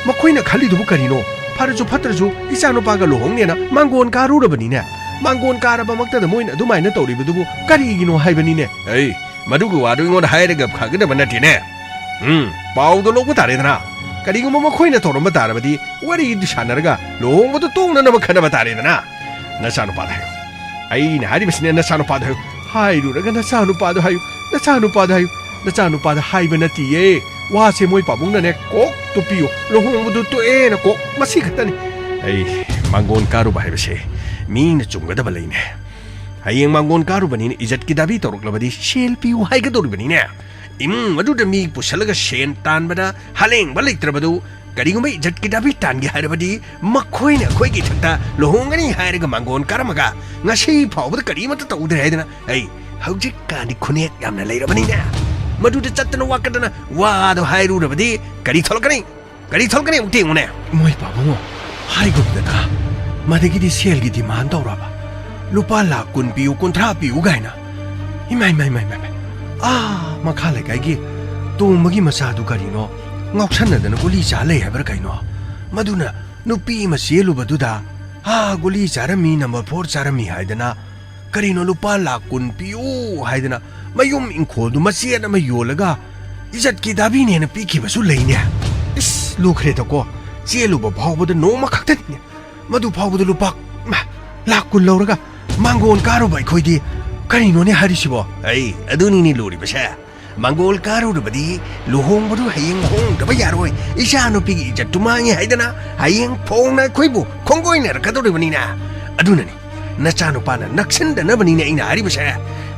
ꯃꯈꯣꯏꯅ ꯈꯜꯂꯤꯗꯨꯕꯨ ꯀꯔꯤꯅꯣ? ꯐꯔꯁꯨ ꯐꯠꯇ꯭ꯔꯁꯨ ꯏꯆꯥꯅꯨꯄꯥꯒ ꯂꯨꯍꯣꯡꯅꯦꯅ ꯃꯥꯡꯒꯣꯟ ꯀꯥꯔꯨꯔꯕꯅꯤꯅꯦ꯫ ꯃꯥꯡꯒꯣꯟ ꯀꯥꯔꯕꯃꯛꯇꯗ ꯃꯣꯏꯅ ꯑꯗꯨꯃꯥꯏꯅ ꯇꯧꯔꯤꯕꯗꯨꯕꯨ ꯀꯔꯤꯒꯤꯅꯣ ꯍꯥꯏꯕꯅꯤꯅꯦ? ꯑꯩ, ꯃꯗꯨꯒꯤ ꯋꯥꯗꯨ ꯑꯩꯉꯣꯟꯗ ꯍꯥꯏꯔꯒ ꯐꯒꯗꯕ ꯅꯠꯇꯦꯅꯦ꯫ ꯎꯝ, ꯄꯥꯎꯗꯣ ꯂꯧꯕ ꯇꯥꯔꯦꯗꯅ꯫ ꯀꯔꯤꯒꯨꯝꯕ ꯃꯈꯣꯏꯅ ꯇꯧꯔꯝꯕ ꯇꯥꯔꯕꯗꯤ, ꯋꯥꯔꯤꯗꯨ ꯁꯥꯟꯅꯔꯒ ꯂꯨꯍꯣꯡꯕꯗꯨ ꯇꯣꯡꯅꯅꯕ ꯈꯟꯅꯕ ꯇꯥꯔꯦꯗꯅ꯫ ꯅꯆꯥꯅꯨꯄꯥꯗ ꯍꯥꯏꯌꯨ꯫ ꯑꯩꯅ ꯍꯥꯏꯔꯤꯕꯁꯤꯅ ꯅꯆꯥꯅꯨꯄꯥꯗ ꯍꯥꯏꯌꯨ꯫ ꯍꯥꯏꯔꯨꯔꯒ ꯅꯆꯥꯅꯨꯄꯥꯗ ꯍꯥꯏꯌꯨ꯫ ꯅꯆꯥꯅꯨꯄꯥꯗ ꯍꯥꯏꯌꯨ꯫ ꯅꯆꯥꯅꯨꯄꯥꯗ ꯍꯥꯏꯕ ꯅꯠꯇꯤꯌꯦ꯫ ꯋꯥꯁꯦ ꯃꯣꯏ ꯄꯥꯕꯨꯡꯅꯅꯦ ꯀꯣꯛ ꯇꯨꯞꯄꯤꯌꯨ꯫ ꯂꯨꯍꯣꯡꯕꯗꯨ ꯇꯣꯛꯑꯦꯅ ꯀꯣꯛ, ꯃꯁꯤ ꯈꯛꯇꯅꯤ꯫ ꯑꯩ, ꯃꯥꯡꯒꯣꯟ ꯀꯥꯔꯨꯕ ꯍꯥꯏꯕꯁꯦ ꯃꯤꯅ ꯆꯨꯝꯒꯗꯕ ꯂꯩꯅꯦ꯫ ꯍꯌꯦꯡ ꯃꯥꯡꯒꯣꯟ ꯀꯥꯔꯨꯕꯅꯤꯅ ꯏꯖꯠꯀꯤ ꯗꯥꯕꯤ ꯇꯧꯔꯛꯂꯕꯗꯤ ꯁꯦꯜ ꯄꯤꯌꯨ ꯍꯥꯏꯒꯗꯧꯔꯤꯕꯅꯤꯅꯦ꯫ ꯏꯃꯨꯡ ꯑꯗꯨꯗ ꯃꯤ ꯄꯨꯁꯜꯂꯒ ꯁꯦꯟ ꯇꯥꯟꯕꯗ ꯍꯂꯦꯡꯕ ꯂꯩꯇ꯭ꯔꯕꯗꯨ, ꯀꯔꯤꯒꯨꯝꯕ ꯏꯖꯠꯀꯤ ꯗꯥꯕꯤ ꯇꯥꯟꯒꯦ ꯍꯥꯏꯔꯕꯗꯤ ꯃꯈꯣꯏꯅ ꯑꯩꯈꯣꯏꯒꯤ ꯏꯊꯛꯇ ꯂꯨꯍꯣꯡꯒꯅꯤ ꯍꯥꯏꯔꯒ ꯃꯥꯡꯒꯣꯟ ꯀꯥꯔꯝꯃꯒ ꯉꯁꯤ ꯐꯥꯎꯕꯗ ꯀꯔꯤꯃꯠꯇ ꯇꯧꯗ꯭ꯔꯦ ꯍꯥꯏꯗꯅ, ꯑꯩ, ꯍꯧꯖꯤꯛꯀꯥꯟꯗꯤ ꯈꯨꯅꯦꯛ ꯌꯥꯝꯅ ꯂꯩꯔꯕꯅꯤꯅꯦ꯫ ꯃꯗꯨꯗ ꯆꯠꯇꯅ ꯋꯥꯀꯠꯇꯅ ꯋꯥꯗꯣ ꯍꯥꯏꯔꯨꯔꯕꯗꯤ ꯀꯔꯤ ꯊꯣꯛꯂꯛꯀꯅꯤ? ꯀꯔꯤ ꯊꯣꯛꯂꯛꯀꯅꯤ ꯑꯃꯨꯛꯇ ꯌꯦꯡꯉꯨꯅꯦ꯫ ꯃꯣꯏ ꯄꯥꯕꯨꯡꯉꯣ, ꯍꯥꯏꯒꯨꯝꯗꯅ ꯃꯗꯒꯤꯗꯤ ꯁꯦꯜꯒꯤ demand ꯇꯧꯔꯕ꯫ ꯂꯨꯄꯥ ꯂꯥꯈ ꯀꯨꯟ ꯄꯤꯌꯨ, ꯀꯨꯟꯊ꯭ꯔꯥ ꯄꯤꯌꯨ ꯀꯥꯏꯅ꯫ ꯏꯃꯥꯏ, ꯃꯥꯏ, ꯃꯥꯏ, ꯃꯥꯏ, ꯃꯥꯏ꯫ ꯑꯥ, ꯃꯈꯥ ꯂꯩꯀꯥꯏꯒꯤ ꯇꯣꯝꯕꯒꯤ ꯃꯆꯥꯗꯨ ꯀꯔꯤꯅꯣ ꯉꯥꯎꯁꯟꯅꯗꯅ ꯒꯨꯂꯤ ꯆꯥ ꯂꯩ ꯍꯥꯏꯕ꯭ꯔꯥ ꯀꯩꯅꯣ? ꯃꯗꯨꯅ ꯅꯨꯄꯤ ꯑꯃ ꯆꯦꯜꯂꯨꯕꯗꯨꯗ, ꯑꯥ, ꯒꯨꯂꯤ ꯆꯥꯔꯝꯃꯤ, number four ꯆꯥꯔꯝꯃꯤ ꯍꯥꯏꯗꯅ, ꯀꯔꯤꯅꯣ ꯂꯨꯄꯥ ꯂꯥꯈ ꯀꯨꯟ ꯄꯤꯌꯨ ꯍꯥꯏꯗꯅ ꯃꯌꯨꯝ ꯏꯪꯈꯣꯜꯗꯨ ꯃꯆꯦꯠ ꯑꯃ ꯌꯣꯜꯂꯒ ꯏꯖꯠꯀꯤ ꯗꯥꯕꯤꯅꯦꯅ ꯄꯤꯈꯤꯕꯁꯨ ꯂꯩꯅꯦ꯫ ꯏꯁ, ꯂꯨꯈ꯭ꯔꯦꯗꯀꯣ꯫ ꯆꯦꯜꯂꯨꯕ ꯐꯥꯎꯕꯗ ꯅꯣꯡꯃ ꯈꯛꯇꯅꯤꯅꯦ꯫ ꯃꯗꯨ ꯐꯥꯎꯕꯗ ꯂꯨꯄꯥ, ꯃꯥ, ꯂꯥꯛ ꯀꯨꯟ ꯂꯧꯔꯒ ꯃꯥꯡꯒꯣꯟ ꯀꯥꯔꯨꯕ ꯑꯩꯈꯣꯏꯗꯤ ꯀꯔꯤꯅꯣꯅꯦ ꯍꯥꯏꯔꯤꯁꯤꯕꯣ? ꯑꯩ ꯑꯗꯨꯅꯤꯅꯦ ꯂꯨꯔꯤꯕꯁꯦ꯫ ꯃꯥꯡꯒꯣꯜ ꯀꯥꯔꯨꯔꯕꯗꯤ ꯂꯨꯍꯣꯡꯕꯗꯨ ꯍꯌꯦꯡ ꯍꯣꯡꯗꯕ ꯌꯥꯔꯣꯏ, ꯏꯆꯥꯅꯨꯄꯤꯒꯤ ꯏꯖꯠꯇꯨ ꯃꯥꯡꯉꯤ ꯍꯥꯏꯗꯅ ꯍꯌꯦꯡ ꯐꯣꯡꯅ ꯑꯩꯈꯣꯏꯕꯨ ꯈꯣꯡꯒꯣꯏꯅꯔꯛꯀꯗꯧꯔꯤꯕꯅꯤꯅ꯫ ꯑꯗꯨꯅꯅꯤ ꯅꯆꯥꯅꯨꯄꯥꯅ ꯅꯛꯁꯤꯟꯗꯅꯕꯅꯤꯅ ꯑꯩꯅ ꯍꯥꯏꯔꯤꯕꯁꯦ꯫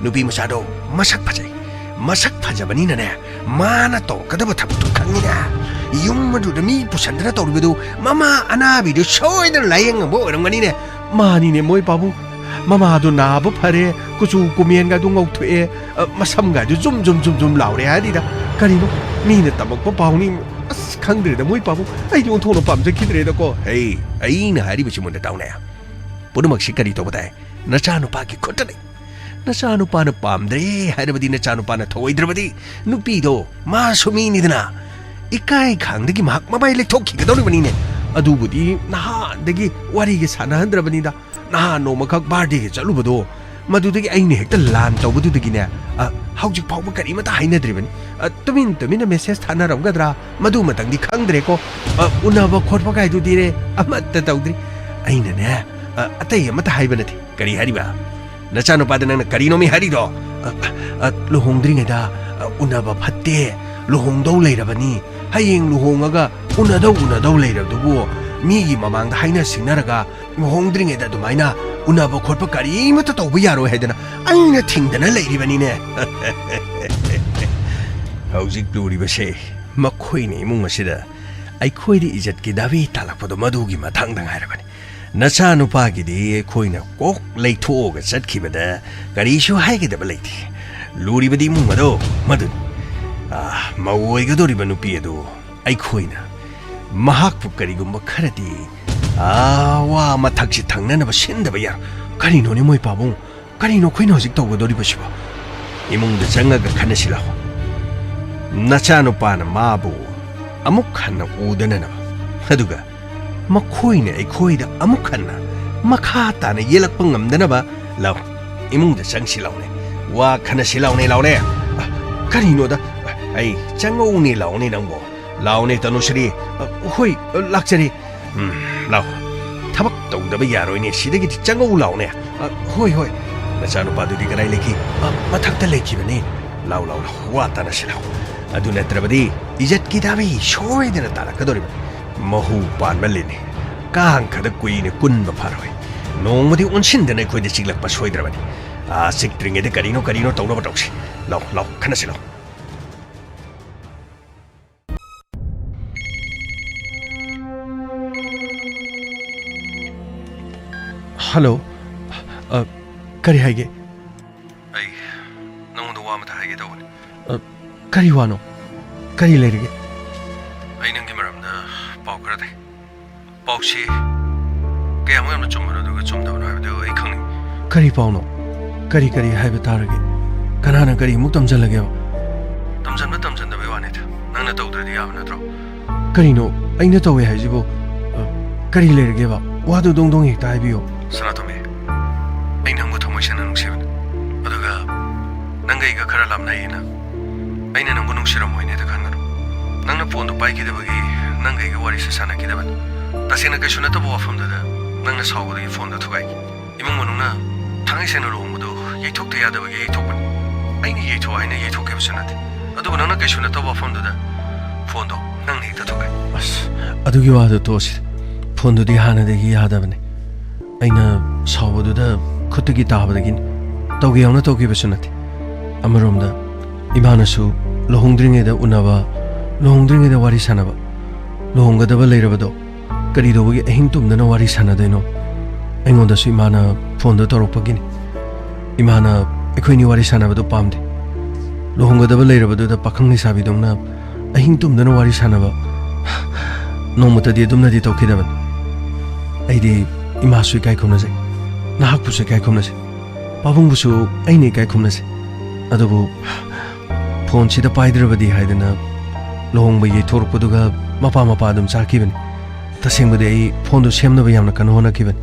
ꯅꯨꯄꯤ ꯃꯆꯥꯗꯣ ꯃꯁꯛ ꯐꯖꯩ, ꯃꯁꯛ ꯐꯖꯕꯅꯤꯅꯅꯦ, ꯃꯥꯅ ꯇꯧꯔꯛꯀꯗꯕ ꯊꯕꯛꯇꯨ ꯈꯪꯉꯤꯅꯦ꯫ ꯌꯨꯝ ꯑꯗꯨꯗ ꯃꯤ ꯄꯨꯁꯟꯗꯅ ꯇꯧꯔꯤꯕꯗꯨ ꯃꯃꯥ ꯑꯅꯥꯕꯤꯗꯨ ꯁꯣꯏꯗꯅ ꯂꯥꯏꯌꯦꯡꯉꯝꯕ ꯑꯣꯏꯔꯝꯒꯅꯤꯅꯦ꯫ ꯃꯥꯅꯤꯅꯦ ꯃꯣꯏ ꯄꯥꯕꯨꯡ, ꯃꯃꯥꯗꯣ ꯅꯥꯕ ꯐꯔꯦ, ꯀꯨꯆꯨ ꯀꯨꯃꯦꯟꯒ ꯑꯗꯨ ꯉꯧꯊꯣꯛꯑꯦ, ꯑ, ꯃꯁꯝꯒ ꯑꯗꯨ ꯖꯨꯝ ꯖꯨꯝ ꯖꯨꯝ ꯖꯨꯝ ꯂꯥꯎꯔꯦ ꯍꯥꯏꯔꯤꯗ꯫ ꯀꯔꯤꯅꯣ? ꯃꯤꯅ ꯇꯝꯃꯛꯄ ꯄꯥꯎꯅꯤ꯫ ꯑꯁ, ꯈꯪꯗ꯭ꯔꯦꯗ ꯃꯣꯏ ꯄꯥꯕꯨꯡ, ꯑꯩꯗꯤ ꯑꯣꯟꯊꯣꯛꯅ ꯄꯥꯝꯖꯈꯤꯗ꯭ꯔꯦꯗꯀꯣ꯫ ꯍꯦ, ꯑꯩꯅ ꯍꯥꯏꯔꯤꯕꯁꯤ ꯃꯨꯟꯅ ꯇꯥꯎꯅꯦ꯫ ꯄꯨꯝꯅꯃꯛꯁꯤ ꯀꯔꯤ ꯇꯧꯕ ꯇꯥꯏ? ꯅꯆꯥꯅꯨꯄꯥꯒꯤ ꯈꯨꯠꯇ ꯂꯩ꯫ ꯅꯆꯥꯅꯨꯄꯥꯅ ꯄꯥꯝꯗ꯭ꯔꯦ ꯍꯥꯏꯔꯕꯗꯤ, ꯅꯆꯥꯅꯨꯄꯥꯅ ꯊꯧꯑꯣꯏꯗ꯭ꯔꯕꯗꯤ, ꯅꯨꯄꯤꯗꯣ ꯃꯥꯁꯨ ꯃꯤꯅꯤꯗꯅ, ꯏꯀꯥꯏ ꯈꯥꯡꯗꯒꯤ ꯃꯍꯥꯛ ꯃꯃꯥꯏ ꯂꯩꯊꯣꯛꯈꯤꯒꯗꯧꯔꯤꯕꯅꯤꯅꯦ꯫ ꯑꯗꯨꯕꯨꯗꯤ ꯅꯍꯥꯟꯗꯒꯤ ꯋꯥꯔꯤꯒ ꯁꯥꯟꯅꯍꯟꯗ꯭ꯔꯕꯅꯤꯗ꯫ ꯅꯍꯥꯟ ꯅꯣꯡꯃꯈꯛ ꯕꯥꯔꯗꯦꯒꯤ ꯆꯠꯂꯨꯕꯗꯣ, ꯃꯗꯨꯗꯒꯤ ꯑꯩꯅ ꯍꯦꯛꯇ ꯂꯥꯟ ꯇꯧꯕꯗꯨꯗꯒꯤꯅꯦ, ꯑ, ꯍꯧꯖꯤꯛ ꯐꯥꯎꯕ ꯀꯔꯤꯃꯇ ꯍꯥꯏꯅꯗ꯭ꯔꯤꯕꯅꯤ꯫ ꯑ, ꯇꯨꯃꯤꯟ ꯇꯨꯃꯤꯟꯅ ꯃꯦꯁꯦꯖ ꯊꯥꯅꯔꯝꯒꯗ꯭ꯔꯥ, ꯃꯗꯨꯃꯇꯪꯗꯤ ꯈꯪꯗ꯭ꯔꯦꯀꯣ꯫ ꯑ, ꯎꯅꯕ ꯈꯣꯠꯄ ꯀꯥꯏꯗꯨꯗꯤꯔꯦ ꯑꯃꯠꯇ ꯇꯧꯗ꯭ꯔꯤ꯫ ꯑꯩꯅꯅꯦ, ꯑ, ꯑꯇꯩ ꯑꯃꯠꯇ ꯍꯥꯏꯕ ꯅꯠꯇꯦ꯫ ꯀꯔꯤ ꯍꯥꯏꯔꯤꯕ? ꯅꯆꯥꯅꯨꯄꯥꯗ ꯅꯪꯅ ꯀꯔꯤꯅꯣꯃꯤ ꯍꯥꯏꯔꯤꯗꯣ? ꯑ, ꯑ, ꯂꯨꯍꯣꯡꯗ꯭ꯔꯤꯉꯩꯗ, ꯑ, ꯎꯅꯕ ꯐꯠꯇꯦ, ꯂꯨꯍꯣꯡꯗꯧ ꯂꯩꯔꯕꯅꯤ, ꯍꯌꯦꯡ ꯂꯨꯍꯣꯡꯉꯒ ꯎꯅꯗꯧ ꯎꯅꯗꯧ ꯂꯩꯔꯕꯗꯨꯕꯨ ꯃꯤꯒꯤ ꯃꯃꯥꯡꯗ ꯍꯥꯏꯅ ꯁꯤꯡꯅꯔꯒ ꯂꯨꯍꯣꯡꯗ꯭ꯔꯤꯉꯩꯗ ꯑꯗꯨꯃꯥꯏꯅ ꯎꯅꯕ ꯈꯣꯠꯄ ꯀꯔꯤꯃꯠꯇ ꯇꯧꯕ ꯌꯥꯔꯣꯏ ꯍꯥꯏꯗꯅ ꯑꯩꯅ ꯊꯤꯡꯗꯅ ꯂꯩꯔꯤꯕꯅꯤꯅꯦ꯫ ꯍꯧꯖꯤꯛ ꯂꯨꯔꯤꯕꯁꯦ ꯃꯈꯣꯏꯅ ꯏꯃꯨꯡ ꯑꯁꯤꯗ ꯑꯩꯈꯣꯏꯗ ꯏꯖꯠꯀꯤ ꯗꯥꯕꯤ ꯇꯥꯜꯂꯛꯄꯗꯣ ꯃꯗꯨꯒꯤ ꯃꯇꯥꯡꯗ ꯉꯥꯏꯔꯕꯅꯤ꯫ ꯅꯆꯥꯅꯨꯄꯥꯒꯤꯗꯤ ꯑꯩꯈꯣꯏꯅ ꯀꯣꯛ ꯂꯩꯊꯣꯛꯑꯒ ꯆꯠꯈꯤꯕꯗ ꯀꯔꯤꯁꯨ ꯍꯥꯏꯒꯗꯕ ꯂꯩꯇꯦ꯫ ꯂꯨꯔꯤꯕꯗꯤ ꯏꯃꯨꯡ ꯑꯗꯣ ꯃꯗꯨꯅꯤ꯫ ꯑꯥ, ꯃꯧ ꯑꯣꯏꯒꯗꯧꯔꯤꯕ ꯅꯨꯄꯤ ꯑꯗꯨ ꯑꯩꯈꯣꯏꯅ ꯃꯍꯥꯛꯄꯨ ꯀꯔꯤꯒꯨꯝꯕ ꯈꯔꯗꯤ, ꯑꯥ, ꯋꯥ ꯃꯊꯛꯁꯤ ꯊꯪꯅꯅꯕ ꯁꯤꯟꯗꯕ ꯌꯥꯔꯣꯏ꯫ ꯀꯔꯤꯅꯣꯅꯦ ꯃꯣꯏ ꯄꯥꯕꯨꯡ? ꯀꯔꯤꯅꯣ ꯑꯩꯈꯣꯏꯅ ꯍꯧꯖꯤꯛ ꯇꯧꯒꯗꯧꯔꯤꯕꯁꯤꯕꯣ? ꯏꯃꯨꯡꯗ ꯆꯪꯉꯒ ꯈꯟꯅꯁꯤ ꯂꯥꯛꯑꯣ꯫ ꯅꯆꯥꯅꯨꯄꯥꯅ ꯃꯥꯕꯨ ꯑꯃꯨꯛ ꯍꯟꯅ ꯎꯗꯅꯅꯕ, ꯑꯗꯨꯒ ꯃꯈꯣꯏꯅ ꯑꯩꯈꯣꯏꯗ ꯑꯃꯨꯛ ꯍꯟꯅ ꯃꯈꯥ ꯇꯥꯅ ꯌꯦꯜꯂꯛꯄ ꯉꯝꯗꯅꯕ ꯂꯥꯎ꯫ ꯏꯃꯨꯡꯗ ꯆꯪꯁꯤ ꯂꯥꯎꯅꯦ꯫ ꯋꯥ ꯈꯟꯅꯁꯤ ꯂꯥꯎꯅꯦ, ꯂꯥꯎꯅꯦ꯫ ꯑ, ꯀꯔꯤꯅꯣꯗ? ꯑꯩ, ꯆꯪꯉꯛꯎꯅꯦ, ꯂꯥꯛꯑꯣꯅꯦ ꯅꯪꯕꯣ꯫ ꯂꯥꯛꯑꯣꯅꯦ, ꯇꯅꯨꯁ꯭ꯔꯤ꯫ ꯑ, ꯍꯣꯏ, ꯑ, ꯂꯥꯛꯆꯔꯤ꯫ ꯎꯝ, ꯂꯥꯛꯑꯣ꯫ ꯊꯕꯛ ꯇꯧꯗꯕ ꯌꯥꯔꯣꯏꯅꯦ, ꯁꯤꯗꯒꯤꯗꯤ ꯆꯪꯉꯛꯎ ꯂꯥꯛꯑꯣꯅꯦ꯫ ꯑ, ꯍꯣꯏ, ꯍꯣꯏ꯫ ꯅꯆꯥꯅꯨꯄꯥꯗꯨꯗꯤ ꯀꯗꯥꯏ ꯂꯩꯈꯤ? ꯑ, ꯃꯊꯛꯇ ꯂꯩꯈꯤꯕꯅꯦ꯫ ꯂꯥꯎ, ꯂꯥꯎ, ꯂꯥꯎ, ꯋꯥ ꯇꯥꯅꯁꯤ ꯂꯥꯎ꯫ ꯑꯗꯨ ꯅꯠꯇ꯭ꯔꯕꯗꯤ ꯏꯖꯠꯀꯤ ꯗꯥꯕꯤ ꯁꯣꯏꯗꯅ ꯇꯥꯔꯛꯀꯗꯧꯔꯤꯕꯅꯤ꯫ ꯃꯍꯨ ꯄꯥꯟꯕ ꯂꯤꯟꯅꯤ꯫ ꯀꯥꯡ ꯈꯔꯗ ꯀꯨꯏꯅ ꯀꯨꯟꯕ ꯐꯥꯔꯣꯏ꯫ ꯅꯣꯡꯃꯗꯤ ꯑꯣꯟꯁꯤꯟꯗꯅ ꯑꯩꯈꯣꯏꯗ ꯆꯤꯛꯂꯛꯄ ꯁꯣꯏꯗ꯭ꯔꯕꯅꯤ꯫ ꯑꯥ, ꯆꯤꯛꯇ꯭ꯔꯤꯉꯩꯗ ꯀꯔꯤꯅꯣ ꯀꯔꯤꯅꯣ ꯇꯧꯅꯕ ꯇꯧꯁꯤ꯫ ꯂꯥꯎ, ꯂꯥꯎ, ꯈꯟꯅꯁꯤ ꯂꯥꯎ꯫ ꯍꯜꯂꯣ꯫ ꯑ, ꯀꯔꯤ ꯍꯥꯏꯒꯦ? ꯑꯩ ꯅꯉꯣꯟꯗ ꯋꯥ ꯑꯃꯇ ꯍꯥꯏꯒꯦ ꯇꯧꯕꯅꯤ꯫ ꯑ, ꯀꯔꯤ ꯋꯥꯅꯣ? ꯀꯔꯤ ꯂꯩꯔꯒꯦ? ꯑꯩ ꯅꯪꯒꯤ ꯃꯔꯝꯗ ꯄꯥꯎ ꯈꯔ ꯇꯥꯏ꯫ ꯄꯥꯎꯁꯤ ꯀꯌꯥꯃꯨꯛ ꯌꯥꯝꯅ ꯆꯨꯝꯕꯅꯣ ꯑꯗꯨꯒ ꯆꯨꯝꯗꯕꯅꯣ ꯍꯥꯏꯕꯗꯨ ꯑꯩ ꯈꯪꯅꯤꯡꯏ꯫ ꯀꯔꯤ ꯄꯥꯎꯅꯣ? ꯀꯔꯤ ꯀꯔꯤ ꯍꯥꯏꯕ ꯇꯥꯔꯒꯦ? ꯀꯅꯥꯅ ꯀꯔꯤꯃꯨꯛ ꯇꯝꯖꯜꯂꯒꯦꯕ? ꯇꯝꯖꯟꯕ ꯇꯝꯖꯟꯗꯕꯩ ꯋꯥꯅꯤꯗ꯫ ꯅꯪꯅ ꯇꯧꯗ꯭ꯔꯗꯤ ꯌꯥꯕ ꯅꯠꯇ꯭ꯔꯣ? ꯀꯔꯤꯅꯣ ꯑꯩꯅ ꯇꯧꯋꯦ ꯍꯥꯏꯁꯤꯕꯨ? ꯑ, ꯀꯔꯤ ꯂꯩꯔꯒꯦꯕ? ꯋꯥꯗꯨ ꯗꯣꯡ ꯗꯣꯡ ꯍꯦꯛꯇ ꯍꯥꯏꯕꯤꯌꯣ꯫ ꯁꯅꯥꯇꯣꯝꯕꯤ, ꯑꯩ ꯅꯪꯕꯨ ꯊꯃꯣꯏ ꯁꯦꯡꯅ ꯅꯨꯡꯁꯤꯕꯅꯤ꯫ ꯑꯗꯨꯒ ꯅꯪꯒ ꯑꯩꯒ ꯈꯔ ꯂꯥꯞꯅꯩꯌꯦꯅ ꯑꯩꯅ ꯅꯪꯕꯨ ꯅꯨꯡꯁꯤꯔꯝꯃꯣꯏꯅꯦꯗ ꯈꯟꯒꯅꯨ꯫ ꯅꯪꯅ ꯐꯣꯟꯗꯨ ꯄꯥꯏꯈꯤꯗꯕꯒꯤ ꯅꯪꯒ ꯑꯩꯒ ꯋꯥꯔꯤꯁꯦ ꯁꯥꯟꯅꯈꯤꯗꯕꯅꯤ꯫ ꯇꯁꯦꯡꯅ ꯀꯩꯁꯨ ꯅꯠꯇꯕ ꯋꯥꯐꯝꯗꯨꯗ ꯅꯪꯅ ꯁꯥꯎꯕꯗꯒꯤ ꯐꯣꯟꯗꯨ ꯊꯨꯒꯥꯏꯈꯤ꯫ ꯏꯃꯨꯡ ꯃꯅꯨꯡꯅ ꯊꯥꯡꯉꯩ ꯁꯦꯡꯅ ꯂꯨꯍꯣꯡꯕꯗꯨ ꯌꯩꯊꯣꯛꯇ ꯌꯥꯗꯕꯒꯤ ꯌꯩꯊꯣꯛꯄꯅꯤ꯫ ꯑꯩꯅ ꯌꯩꯊꯣꯛ ꯍꯥꯏꯅ ꯌꯩꯊꯣꯛꯈꯤꯕꯁꯨ ꯅꯠꯇꯦ꯫ ꯑꯗꯨꯕꯨ ꯅꯪꯅ ꯀꯩꯁꯨ ꯅꯠꯇꯕ ꯋꯥꯐꯝꯗꯨꯗ ꯐꯣꯟꯗꯣ ꯅꯪꯅ ꯍꯦꯛꯇ ꯊꯨꯒꯥꯏ꯫ ꯑꯁ, ꯑꯗꯨꯒꯤ ꯋꯥꯗꯨ ꯇꯣꯛꯑꯁꯤ꯫ ꯐꯣꯟꯗꯨꯗꯤ ꯍꯥꯟꯅꯗꯒꯤ ꯌꯥꯗꯕꯅꯤ꯫ ꯑꯩꯅ ꯁꯥꯎꯕꯗꯨꯗ ꯈꯨꯠꯇꯒꯤ ꯇꯥꯕꯗꯒꯤꯅꯤ꯫ ꯇꯧꯒꯦ ꯌꯥꯎꯅ ꯇꯧꯈꯤꯕꯁꯨ ꯅꯠꯇꯦ꯫ ꯑꯃꯔꯣꯝꯗ ꯏꯃꯥꯅꯁꯨ ꯂꯨꯍꯣꯡꯗ꯭ꯔꯤꯉꯩꯗ ꯎꯅꯕ, ꯂꯨꯍꯣꯡꯗ꯭ꯔꯤꯉꯩꯗ ꯋꯥꯔꯤ ꯁꯥꯟꯅꯕ, ꯂꯨꯍꯣꯡꯒꯗꯕ ꯂꯩꯔꯕꯗꯣ ꯀꯔꯤꯗꯧꯕꯒꯤ ꯑꯍꯤꯡ ꯇꯨꯝꯗꯅ ꯋꯥꯔꯤ ꯁꯥꯟꯅꯗꯣꯏꯅꯣ? ꯑꯩꯉꯣꯟꯗꯁꯨ ꯏꯃꯥꯅ ꯐꯣꯟꯗꯣ ꯇꯧꯔꯛꯄꯒꯤꯅꯤ꯫ ꯏꯃꯥꯅ ꯑꯩꯈꯣꯏꯅꯤ ꯋꯥꯔꯤ ꯁꯥꯟꯅꯕꯗꯣ ꯄꯥꯝꯗꯦ꯫ ꯂꯨꯍꯣꯡꯒꯗꯕ ꯂꯩꯔꯕꯗꯨꯗ ꯄꯥꯈꯪ ꯂꯩꯁꯥꯕꯤꯗꯧꯅ ꯑꯍꯤꯡ ꯇꯨꯝꯗꯅ ꯋꯥꯔꯤ ꯁꯥꯟꯅꯕ ꯅꯣꯡꯃꯇꯗꯤ ꯑꯗꯨꯝꯅꯗꯤ ꯇꯧꯈꯤꯗꯕꯅꯤ꯫ ꯑꯩꯗꯤ ꯏꯃꯥꯁꯨ ꯏꯀꯥꯏ ꯈꯨꯝꯅꯖꯩ, ꯅꯍꯥꯛꯄꯨꯁꯨ ꯏꯀꯥꯏ ꯈꯨꯝꯅꯖꯩ꯫ ꯄꯥꯕꯨꯡꯕꯨꯁꯨ ꯑꯩꯅ ꯏꯀꯥꯏ ꯈꯨꯝꯅꯖꯩ꯫ ꯑꯗꯨꯕꯨ ꯐꯣꯟꯁꯤꯗ ꯄꯥꯏꯗ꯭ꯔꯕꯗꯤ ꯍꯥꯏꯗꯅ ꯂꯨꯍꯣꯡꯕ ꯌꯩꯊꯣꯔꯛꯄꯗꯨꯒ ꯃꯄꯥ ꯃꯄꯥ ꯑꯗꯨꯝ ꯆꯥꯈꯤꯕꯅꯤ꯫ ꯇꯁꯦꯡꯕꯗꯤ ꯑꯩ ꯐꯣꯟꯗꯨ ꯁꯦꯝꯅꯕ ꯌꯥꯝꯅ ꯀꯟꯅ ꯍꯣꯠꯅꯈꯤꯕꯅꯤ꯫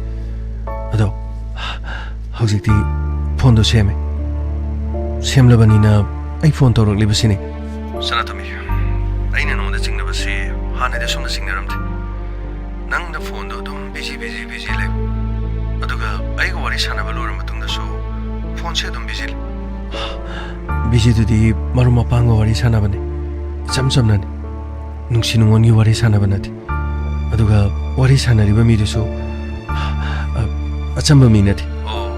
ꯑꯗꯣ ꯍꯧꯖꯤꯛꯇꯤ ꯐꯣꯟꯗꯨ ꯁꯦꯝꯃꯦ꯫ ꯁꯦꯝꯂꯕꯅꯤꯅ ꯑꯩ ꯐꯣꯟ ꯇꯧꯔꯛꯂꯤꯕꯁꯤꯅꯤ꯫ ꯁꯅꯥꯇꯣꯝꯕꯤ, ꯑꯩꯅ ꯅꯉꯣꯟꯗ ꯆꯤꯡꯅꯕꯁꯤ ꯍꯥꯟꯅꯗꯤ ꯑꯁꯨꯝꯅ ꯆꯤꯡꯅꯔꯝꯗꯦ꯫ ꯅꯪꯅ ꯐꯣꯟꯗꯣ ꯑꯗꯨꯝ ꯕꯤꯖꯤ, ꯕꯤꯖꯤ, ꯕꯤꯖꯤ ꯂꯩ꯫ ꯑꯗꯨꯒ ꯑꯩꯒ ꯋꯥꯔꯤ ꯁꯥꯟꯅꯕ ꯂꯣꯏꯔ ꯃꯇꯨꯡꯗꯁꯨ ꯐꯣꯟꯁꯦ ꯑꯗꯨꯝ ꯕꯤꯖꯤ ꯂꯩ꯫ ꯕꯤꯖꯤꯗꯨꯗꯤ ꯃꯔꯨꯞ ꯃꯄꯥꯡꯒ ꯋꯥꯔꯤ ꯁꯥꯟꯅꯕꯅꯤ꯫ ꯏꯆꯝ ꯆꯝꯅꯅꯤ꯫ ꯅꯨꯡꯁꯤ ꯅꯨꯡꯉꯣꯟꯒꯤ ꯋꯥꯔꯤ ꯁꯥꯟꯅꯕ ꯅꯠꯇꯦ꯫ ꯑꯗꯨꯒ ꯋꯥꯔꯤ ꯁꯥꯟꯅꯔꯤꯕ ꯃꯤꯗꯨꯁꯨ, ꯑ, ꯑꯆꯝꯕ ꯃꯤ ꯅꯠꯇꯦ꯫ ꯑꯣ,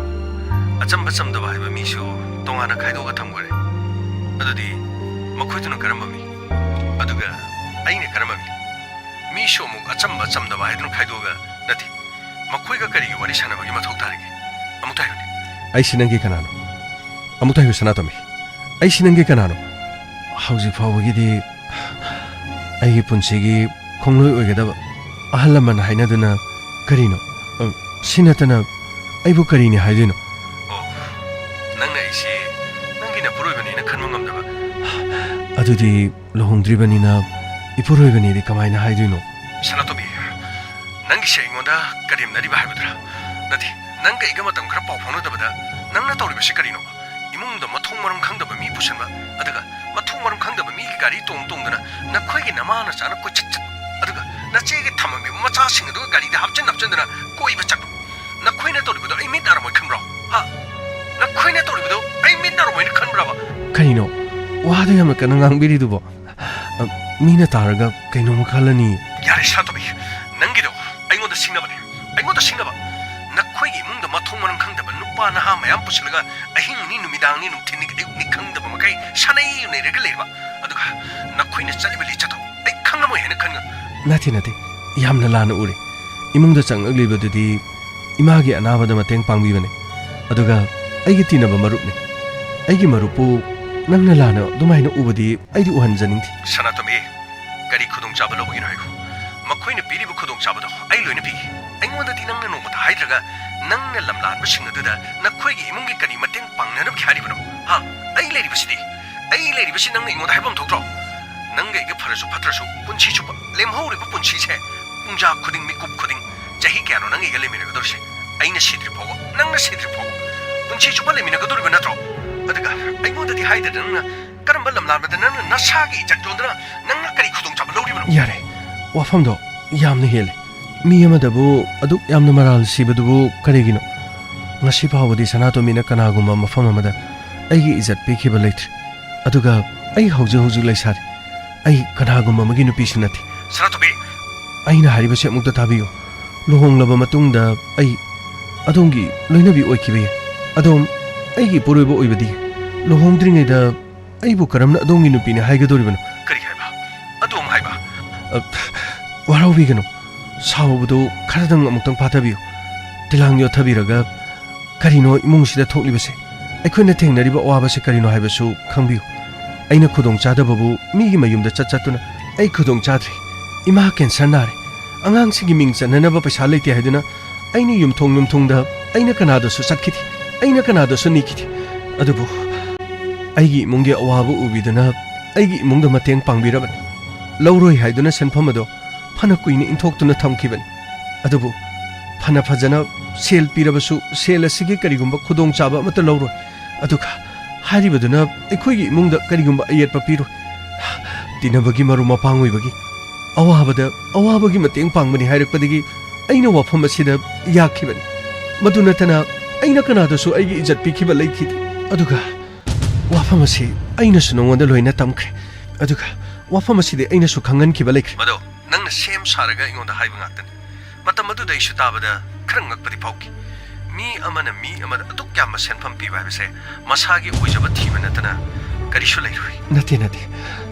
ꯑꯆꯝꯕ ꯆꯝꯗꯕ ꯍꯥꯏꯕ ꯃꯤꯁꯨ ꯇꯣꯉꯥꯟꯅ ꯈꯥꯏꯗꯣꯛꯑꯒ ꯊꯝꯈ꯭ꯔꯦ꯫ ꯑꯗꯨꯗꯤ ꯃꯈꯣꯏꯗꯨꯅ ꯀꯔꯝꯕ ꯃꯤ? ꯑꯗꯨꯒ ꯑꯩꯅ ꯀꯔꯝꯕ ꯃꯤ? ꯃꯤꯁꯨ ꯑꯃꯨꯛ ꯑꯆꯝꯕ ꯆꯝꯗꯕ ꯍꯥꯏꯗꯨꯅ ꯈꯥꯏꯗꯣꯛꯑꯒ ꯅꯠꯇꯦ꯫ ꯃꯈꯣꯏꯒ ꯀꯔꯤꯒꯤ ꯋꯥꯔꯤ ꯁꯥꯟꯅꯕꯒꯤ ꯃꯊꯧ ꯇꯥꯔꯤꯒꯦ? ꯑꯃꯨꯛꯇ ꯍꯥꯏꯌꯨꯅꯦ꯫ ꯑꯩꯁꯤ ꯅꯪꯒꯤ ꯀꯅꯥꯅꯣ? ꯑꯃꯨꯛꯇ ꯍꯥꯏꯌꯨ ꯁꯅꯥꯇꯣꯝꯕꯤ, ꯑꯩꯁꯤ ꯅꯪꯒꯤ ꯀꯅꯥꯅꯣ? ꯍꯧꯖꯤꯛ ꯐꯥꯎꯕꯒꯤꯗꯤ ꯑꯩꯒꯤ ꯄꯨꯟꯁꯤꯒꯤ ꯈꯣꯡꯂꯣꯏ ꯑꯣꯏꯒꯗꯕ ꯑꯍꯜ ꯂꯃꯟ ꯍꯥꯏꯅꯗꯨꯅ ꯀꯔꯤꯅꯣ? ꯑ, ꯁꯤ ꯅꯠꯇꯅ ꯑꯩꯕꯨ ꯀꯔꯤꯅꯤ ꯍꯥꯏꯗꯣꯏꯅꯣ? ꯑꯣ, ꯅꯪꯅ ꯑꯩꯁꯤ ꯅꯪꯒꯤ ꯅꯄꯨꯔꯣꯏꯕꯅꯦꯅ ꯈꯟꯕ ꯉꯝꯗꯕ? ꯑꯗꯨꯗꯤ ꯂꯨꯍꯣꯡꯗ꯭ꯔꯤꯕꯅꯤꯅ ꯏꯄꯨꯔꯣꯏꯕꯅꯦꯗꯤ ꯀꯃꯥꯏꯅ ꯍꯥꯏꯗꯣꯏꯅꯣ? ꯁꯅꯥꯇꯣꯝꯕꯤ, ꯅꯪꯒꯤꯁꯦ ꯑꯩꯉꯣꯟꯗ ꯀꯔꯦꯝꯅꯔꯤꯕ ꯍꯥꯏꯕꯗꯨꯔꯥ? ꯅꯠꯇꯦ, ꯅꯪꯒ ꯑꯩꯒ ꯃꯇꯝ ꯈꯔ ꯄꯥꯎ ꯐꯥꯎꯅꯗꯕꯗ ꯅꯪꯅ ꯇꯧꯔꯤꯕꯁꯤ ꯀꯔꯤꯅꯣ? ꯏꯃꯨꯡꯗ ꯃꯊꯣꯡ ꯃꯔꯝ ꯈꯪꯗꯕ ꯃꯤ ꯄꯨꯁꯤꯟꯕ, ꯑꯗꯨꯒ ꯃꯊꯣꯡ ꯃꯔꯝ ꯈꯪꯗꯕ ꯃꯤꯒꯤ ꯒꯥꯔꯤ ꯇꯣꯡ ꯇꯣꯡꯗꯨꯅ ꯅꯈꯣꯏꯒꯤ ꯅꯃꯥ ꯅꯆꯥꯅ ꯀꯣꯏꯆꯠ ꯆꯠ, ꯑꯗꯨꯒ ꯅꯆꯦꯒꯤ ꯊꯝꯃꯝꯃꯤꯕ ꯃꯆꯥꯁꯤꯡ ꯑꯗꯨꯒ ꯒꯥꯔꯤꯗ ꯍꯥꯞꯆꯤꯟ ꯍꯥꯞꯆꯤꯟꯗꯨꯅ ꯀꯣꯏꯕ ꯆꯠꯄ꯫ ꯅꯈꯣꯏꯅ ꯇꯧꯔꯤꯕꯗꯣ ꯑꯩ ꯃꯤꯠ ꯅꯥꯔꯝꯃꯣꯏ ꯈꯟꯕ꯭ꯔꯣ? ꯍꯥ? ꯅꯈꯣꯏꯅ ꯇꯧꯔꯤꯕꯗꯣ ꯑꯩ ꯃꯤꯠ ꯅꯥꯔꯝꯃꯣꯏꯅ ꯈꯟꯕ꯭ꯔꯕ? ꯀꯔꯤꯅꯣ? ꯋꯥꯗꯨ ꯌꯥꯝꯅ ꯀꯟꯅ ꯉꯥꯡꯕꯤꯔꯤꯗꯨꯕꯣ? ꯑ, ꯃꯤꯅ ꯇꯥꯔꯒ ꯀꯩꯅꯣꯝꯃ ꯈꯜꯂꯅꯤ꯫ ꯌꯥꯔꯦ, ꯁꯅꯥꯇꯣꯝꯕꯤ, ꯅꯪꯒꯤꯗꯣ ꯑꯩꯉꯣꯟꯗ ꯁꯤꯡꯅꯕꯅꯦ, ꯑꯩꯉꯣꯟꯗ ꯁꯤꯡꯅꯕ꯫ ꯅꯈꯣꯏꯒꯤ ꯏꯃꯨꯡꯗ ꯃꯊꯣꯡ ꯃꯔꯝ ꯈꯪꯗꯕ ꯅꯨꯄꯥ ꯅꯍꯥ ꯃꯌꯥꯝ ꯄꯨꯁꯤꯜꯂꯒ ꯑꯍꯤꯡꯅꯤ ꯅꯨꯃꯤꯗꯥꯡꯅꯤ ꯅꯨꯡꯊꯤꯟꯅꯤ ꯑꯌꯨꯛꯅꯤ ꯈꯪꯗꯕ ꯃꯈꯩ ꯁꯥꯟꯅꯩ ꯌꯨꯅꯩꯔꯒ ꯂꯩꯔꯕ, ꯑꯗꯨꯒ ꯅꯈꯣꯏꯅ ꯆꯠꯂꯤꯕ ꯂꯤꯆꯠꯇꯣ ꯑꯩ ꯈꯪꯂꯝꯃꯣꯏ ꯍꯥꯏꯅ ꯈꯟꯒꯅꯨ꯫ ꯅꯠꯇꯦ, ꯅꯠꯇꯦ, ꯌꯥꯝꯅ ꯂꯥꯟꯅ ꯎꯔꯦ꯫ ꯏꯃꯨꯡꯗ ꯆꯪꯂꯛꯂꯤꯕꯗꯨꯗꯤ ꯏꯃꯥꯒꯤ ꯑꯅꯥꯕꯗ ꯃꯇꯦꯡ ꯄꯥꯡꯕꯤꯕꯅꯦ, ꯑꯗꯨꯒ ꯑꯩꯒꯤ ꯇꯤꯟꯅꯕ ꯃꯔꯨꯞꯅꯦ꯫ ꯑꯩꯒꯤ ꯃꯔꯨꯞꯄꯨ ꯅꯪꯅ ꯂꯥꯟꯅ ꯑꯗꯨꯃꯥꯏꯅ ꯎꯕꯗꯤ ꯑꯩꯗꯤ ꯎꯍꯟꯖꯅꯤꯡꯗꯦ꯫ ꯁꯅꯥꯇꯣꯝꯕꯤ, ꯀꯔꯤ ꯈꯨꯗꯣꯡꯆꯥꯕ ꯂꯧꯕꯒꯤꯅꯣ ꯍꯥꯏꯈꯣ? ꯃꯈꯣꯏꯅ ꯄꯤꯔꯤꯕ ꯈꯨꯗꯣꯡꯆꯥꯕꯗꯣ ꯑꯩ ꯂꯣꯏꯅ ꯄꯤꯒꯦ꯫ ꯑꯩꯉꯣꯟꯗꯗꯤ ꯅꯪꯅ ꯅꯣꯡꯃꯇ ꯍꯥꯏꯗ꯭ꯔꯒ ꯅꯪꯅ ꯂꯝꯂꯥꯟꯕꯁꯤꯡ ꯑꯗꯨꯗ ꯅꯈꯣꯏꯒꯤ ꯏꯃꯨꯡꯒꯤ ꯀꯔꯤ ꯃꯇꯦꯡ ꯄꯥꯡꯅꯅꯕꯒꯤ ꯍꯥꯏꯔꯤꯕꯅꯣ? ꯍꯥ? ꯑꯩ ꯂꯩꯔꯤꯕꯁꯤꯗꯤ, ꯑꯩ ꯂꯩꯔꯤꯕꯁꯤ ꯅꯪꯅ ꯑꯩꯉꯣꯟꯗ ꯍꯥꯏꯐꯝ ꯊꯣꯛꯇ꯭ꯔꯣ? ꯅꯪꯒ ꯑꯩꯒ ꯐꯔꯁꯨ ꯐꯠꯇ꯭ꯔꯁꯨ ꯄꯨꯟꯁꯤ ꯆꯨꯞꯄ ꯂꯦꯝꯍꯧꯔꯤꯕ ꯄꯨꯟꯁꯤꯁꯦ ꯄꯨꯡꯖꯥ ꯈꯨꯗꯤꯡ, ꯃꯤꯀꯨꯞ ꯈꯨꯗꯤꯡ, ꯆꯍꯤ ꯀꯌꯥꯅꯣ ꯅꯪꯒ ꯑꯩꯒ ꯂꯩꯃꯤꯟꯅꯒꯗꯧꯔꯤꯁꯦ? ꯑꯩꯅ ꯁꯤꯗ꯭ꯔꯤ ꯐꯥꯎꯕ, ꯅꯪꯅ ꯁꯤꯗ꯭ꯔꯤ ꯐꯥꯎꯕ ꯄꯨꯟꯁꯤ ꯆꯨꯞꯄ ꯂꯩꯃꯤꯟꯅꯒꯗꯧꯔꯤꯕ ꯅꯠꯇ꯭ꯔꯣ? ꯑꯗꯨꯒ ꯑꯩꯉꯣꯟꯗꯗꯤ ꯍꯥꯏꯗ꯭ꯔꯗ ꯅꯪꯅ ꯀꯔꯝꯕ ꯂꯝꯂꯥꯟꯕꯗ ꯅꯪꯅ ꯅꯁꯥꯒꯤ ꯏꯖꯠ ꯌꯣꯟꯗꯨꯅ ꯅꯪꯅ ꯀꯔꯤ ꯈꯨꯗꯣꯡꯆꯥꯕ ꯂꯧꯔꯤꯕꯅꯣ? ꯌꯥꯔꯦ, ꯋꯥꯐꯝꯗꯣ ꯌꯥꯝꯅ ꯍꯦꯜꯂꯦ꯫ ꯃꯤ ꯑꯃꯗꯕꯨ ꯑꯗꯨꯛ ꯌꯥꯝꯅ ꯃꯔꯥꯜ ꯁꯤꯕꯗꯨꯕꯨ ꯀꯔꯤꯒꯤꯅꯣ? ꯉꯁꯤ ꯐꯥꯎꯕꯗꯤ ꯁꯅꯥꯇꯣꯝꯕꯤꯅ ꯀꯅꯥꯒꯨꯝꯕ ꯃꯐꯝ ꯑꯃꯗ ꯑꯩꯒꯤ ꯏꯖꯠ ꯄꯤꯈꯤꯕ ꯂꯩꯇ꯭ꯔꯤ꯫ ꯑꯗꯨꯒ ꯑꯩ ꯍꯧꯖꯤꯛ ꯍꯧꯖꯤꯛ ꯂꯩꯁꯥꯔꯤ꯫ ꯑꯩ ꯀꯅꯥꯒꯨꯝꯕ ꯑꯃꯒꯤ ꯅꯨꯄꯤꯁꯨ ꯅꯠꯇꯦ꯫ ꯁꯅꯥꯇꯣꯝꯕꯤ! ꯑꯩꯅ ꯍꯥꯏꯔꯤꯕꯁꯤ ꯑꯃꯨꯛꯇ ꯇꯥꯕꯤꯌꯨ꯫ ꯂꯨꯍꯣꯡꯂꯕ ꯃꯇꯨꯡꯗ ꯑꯩ ꯑꯗꯣꯝꯒꯤ ꯂꯣꯏꯅꯕꯤ ꯑꯣꯏꯈꯤꯕ ꯌꯥꯏ꯫ ꯑꯗꯣꯝ ꯑꯩꯒꯤ ꯏꯄꯨꯔꯣꯏꯕ ꯑꯣꯏꯕꯗꯤ ꯌꯥꯏ꯫ ꯂꯨꯍꯣꯡꯗ꯭ꯔꯤꯉꯩꯗ ꯑꯩꯕꯨ ꯀꯔꯝꯅ ꯑꯗꯣꯝꯒꯤ ꯅꯨꯄꯤꯅꯤ ꯍꯥꯏꯒꯗꯧꯔꯤꯕꯅꯣ? ꯀꯔꯤ ꯍꯥꯏꯕ? ꯑꯗꯣꯝ ꯍꯥꯏꯕ? ꯑ, ꯋꯥꯔꯧꯕꯤꯒꯅꯨ꯫ ꯁꯥꯎꯕꯗꯨ ꯈꯔꯗꯪ ꯑꯃꯨꯛꯇꯪ ꯐꯥꯊꯕꯤꯌꯨ꯫ ꯇꯤꯂꯥꯡ ꯌꯣꯠꯊꯕꯤꯔꯒ ꯀꯔꯤꯅꯣ ꯏꯃꯨꯡꯁꯤꯗ ꯊꯣꯛꯂꯤꯕꯁꯦ? ꯑꯩꯈꯣꯏꯅ ꯊꯦꯡꯅꯔꯤꯕ ꯑꯋꯥꯕꯁꯦ ꯀꯔꯤꯅꯣ ꯍꯥꯏꯕꯁꯨ ꯈꯪꯕꯤꯌꯨ꯫ ꯑꯩꯅ ꯈꯨꯗꯣꯡ ꯆꯥꯗꯕꯕꯨ ꯃꯤꯒꯤ ꯃꯌꯨꯝꯗ ꯆꯠ ꯆꯠꯇꯨꯅ ꯑꯩ ꯈꯨꯗꯣꯡ ꯆꯥꯗ꯭ꯔꯤ꯫ ꯏꯃꯥ ꯀꯦꯟꯁꯔ ꯅꯥꯔꯦ꯫ ꯑꯉꯥꯡꯁꯤꯡꯒꯤ ꯃꯤꯡ ꯆꯟꯅꯅꯕ ꯄꯩꯁꯥ ꯂꯩꯇꯦ ꯍꯥꯏꯗꯨꯅ ꯑꯩꯅ ꯌꯨꯝꯊꯣꯡ ꯌꯨꯝꯊꯣꯡꯗ ꯑꯩꯅ ꯀꯅꯥꯗꯁꯨ ꯆꯠꯈꯤꯗꯦ, ꯑꯩꯅ ꯀꯅꯥꯗꯁꯨ ꯅꯤꯈꯤꯗꯦ꯫ ꯑꯗꯨꯕꯨ ꯑꯩꯒꯤ ꯏꯃꯨꯡꯒꯤ ꯑꯋꯥꯕ ꯎꯕꯤꯗꯨꯅ ꯑꯩꯒꯤ ꯏꯃꯨꯡꯗ ꯃꯇꯦꯡ ꯄꯥꯡꯕꯤꯔꯕꯅꯤ꯫ ꯂꯧꯔꯣꯏ ꯍꯥꯏꯗꯨꯅ ꯁꯦꯟꯐꯝ ꯑꯗꯣ ꯐꯅ ꯀꯨꯏꯅ ꯏꯟꯊꯣꯛꯇꯨꯅ ꯊꯝꯈꯤꯕꯅꯤ꯫ ꯑꯗꯨꯕꯨ ꯐꯅ ꯐꯖꯅ ꯁꯦꯜ ꯄꯤꯔꯕꯁꯨ ꯁꯦꯜ ꯑꯁꯤꯒꯤ ꯀꯔꯤꯒꯨꯝꯕ ꯈꯨꯗꯣꯡꯆꯥꯕ ꯑꯃꯠꯇ ꯂꯧꯔꯣꯏ꯫ ꯑꯗꯨꯒ ꯍꯥꯏꯔꯤꯕꯗꯨꯅ ꯑꯩꯈꯣꯏꯒꯤ ꯏꯃꯨꯡꯗ ꯀꯔꯤꯒꯨꯝꯕ ꯑꯌꯦꯠꯄ ꯄꯤꯔꯣꯏ꯫ ꯇꯤꯟꯅꯕꯒꯤ ꯃꯔꯨꯞ ꯃꯄꯥꯡ ꯑꯣꯏꯕꯒꯤ ꯑꯋꯥꯕꯗ ꯑꯋꯥꯕꯒꯤ ꯃꯇꯦꯡ ꯄꯥꯡꯕꯅꯤ ꯍꯥꯏꯔꯛꯄꯗꯒꯤ ꯑꯩꯅ ꯋꯥꯐꯝ ꯑꯁꯤꯗ ꯌꯥꯈꯤꯕꯅꯤ꯫ ꯃꯗꯨ ꯅꯠꯇꯅ ꯑꯩꯅ ꯀꯅꯥꯗꯁꯨ ꯑꯩꯒꯤ ꯏꯖꯠ ꯄꯤꯈꯤꯕ ꯂꯩꯈꯤꯗꯦ꯫ ꯑꯗꯨꯒ ꯋꯥꯐꯝ ꯑꯁꯤ ꯑꯩꯅꯁꯨ ꯅꯉꯣꯟꯗ ꯂꯣꯏꯅ ꯇꯝꯈ꯭ꯔꯦ꯫ ꯑꯗꯨꯒ ꯋꯥꯐꯝ ꯑꯁꯤꯗꯤ ꯑꯩꯅꯁꯨ ꯈꯪꯍꯟꯈꯤꯕ ꯂꯩꯈ꯭ꯔꯦ꯫ ꯃꯗꯣ ꯅꯪꯅ ꯁꯦꯝ ꯁꯥꯔꯒ ꯑꯩꯉꯣꯟꯗ ꯍꯥꯏꯕ ꯉꯥꯛꯇꯅꯤ꯫ ꯃꯇꯝ ꯑꯗꯨꯗ ꯑꯩꯁꯨ ꯇꯥꯕꯗ ꯈꯔ ꯉꯛꯄꯗꯤ ꯐꯥꯎꯈꯤ꯫ ꯃꯤ ꯑꯃꯅ ꯃꯤ ꯑꯃꯗ ꯑꯗꯨꯛ ꯌꯥꯝꯕ ꯁꯦꯟꯐꯝ ꯄꯤꯕ ꯍꯥꯏꯕꯁꯦ ꯃꯁꯥꯒꯤ ꯑꯣꯏꯖꯕ ꯊꯤꯕ ꯅꯠꯇꯅ ꯀꯔꯤꯁꯨ ꯂꯩꯔꯣꯏ꯫ ꯅꯠꯇꯦ, ꯅꯠꯇꯦ꯫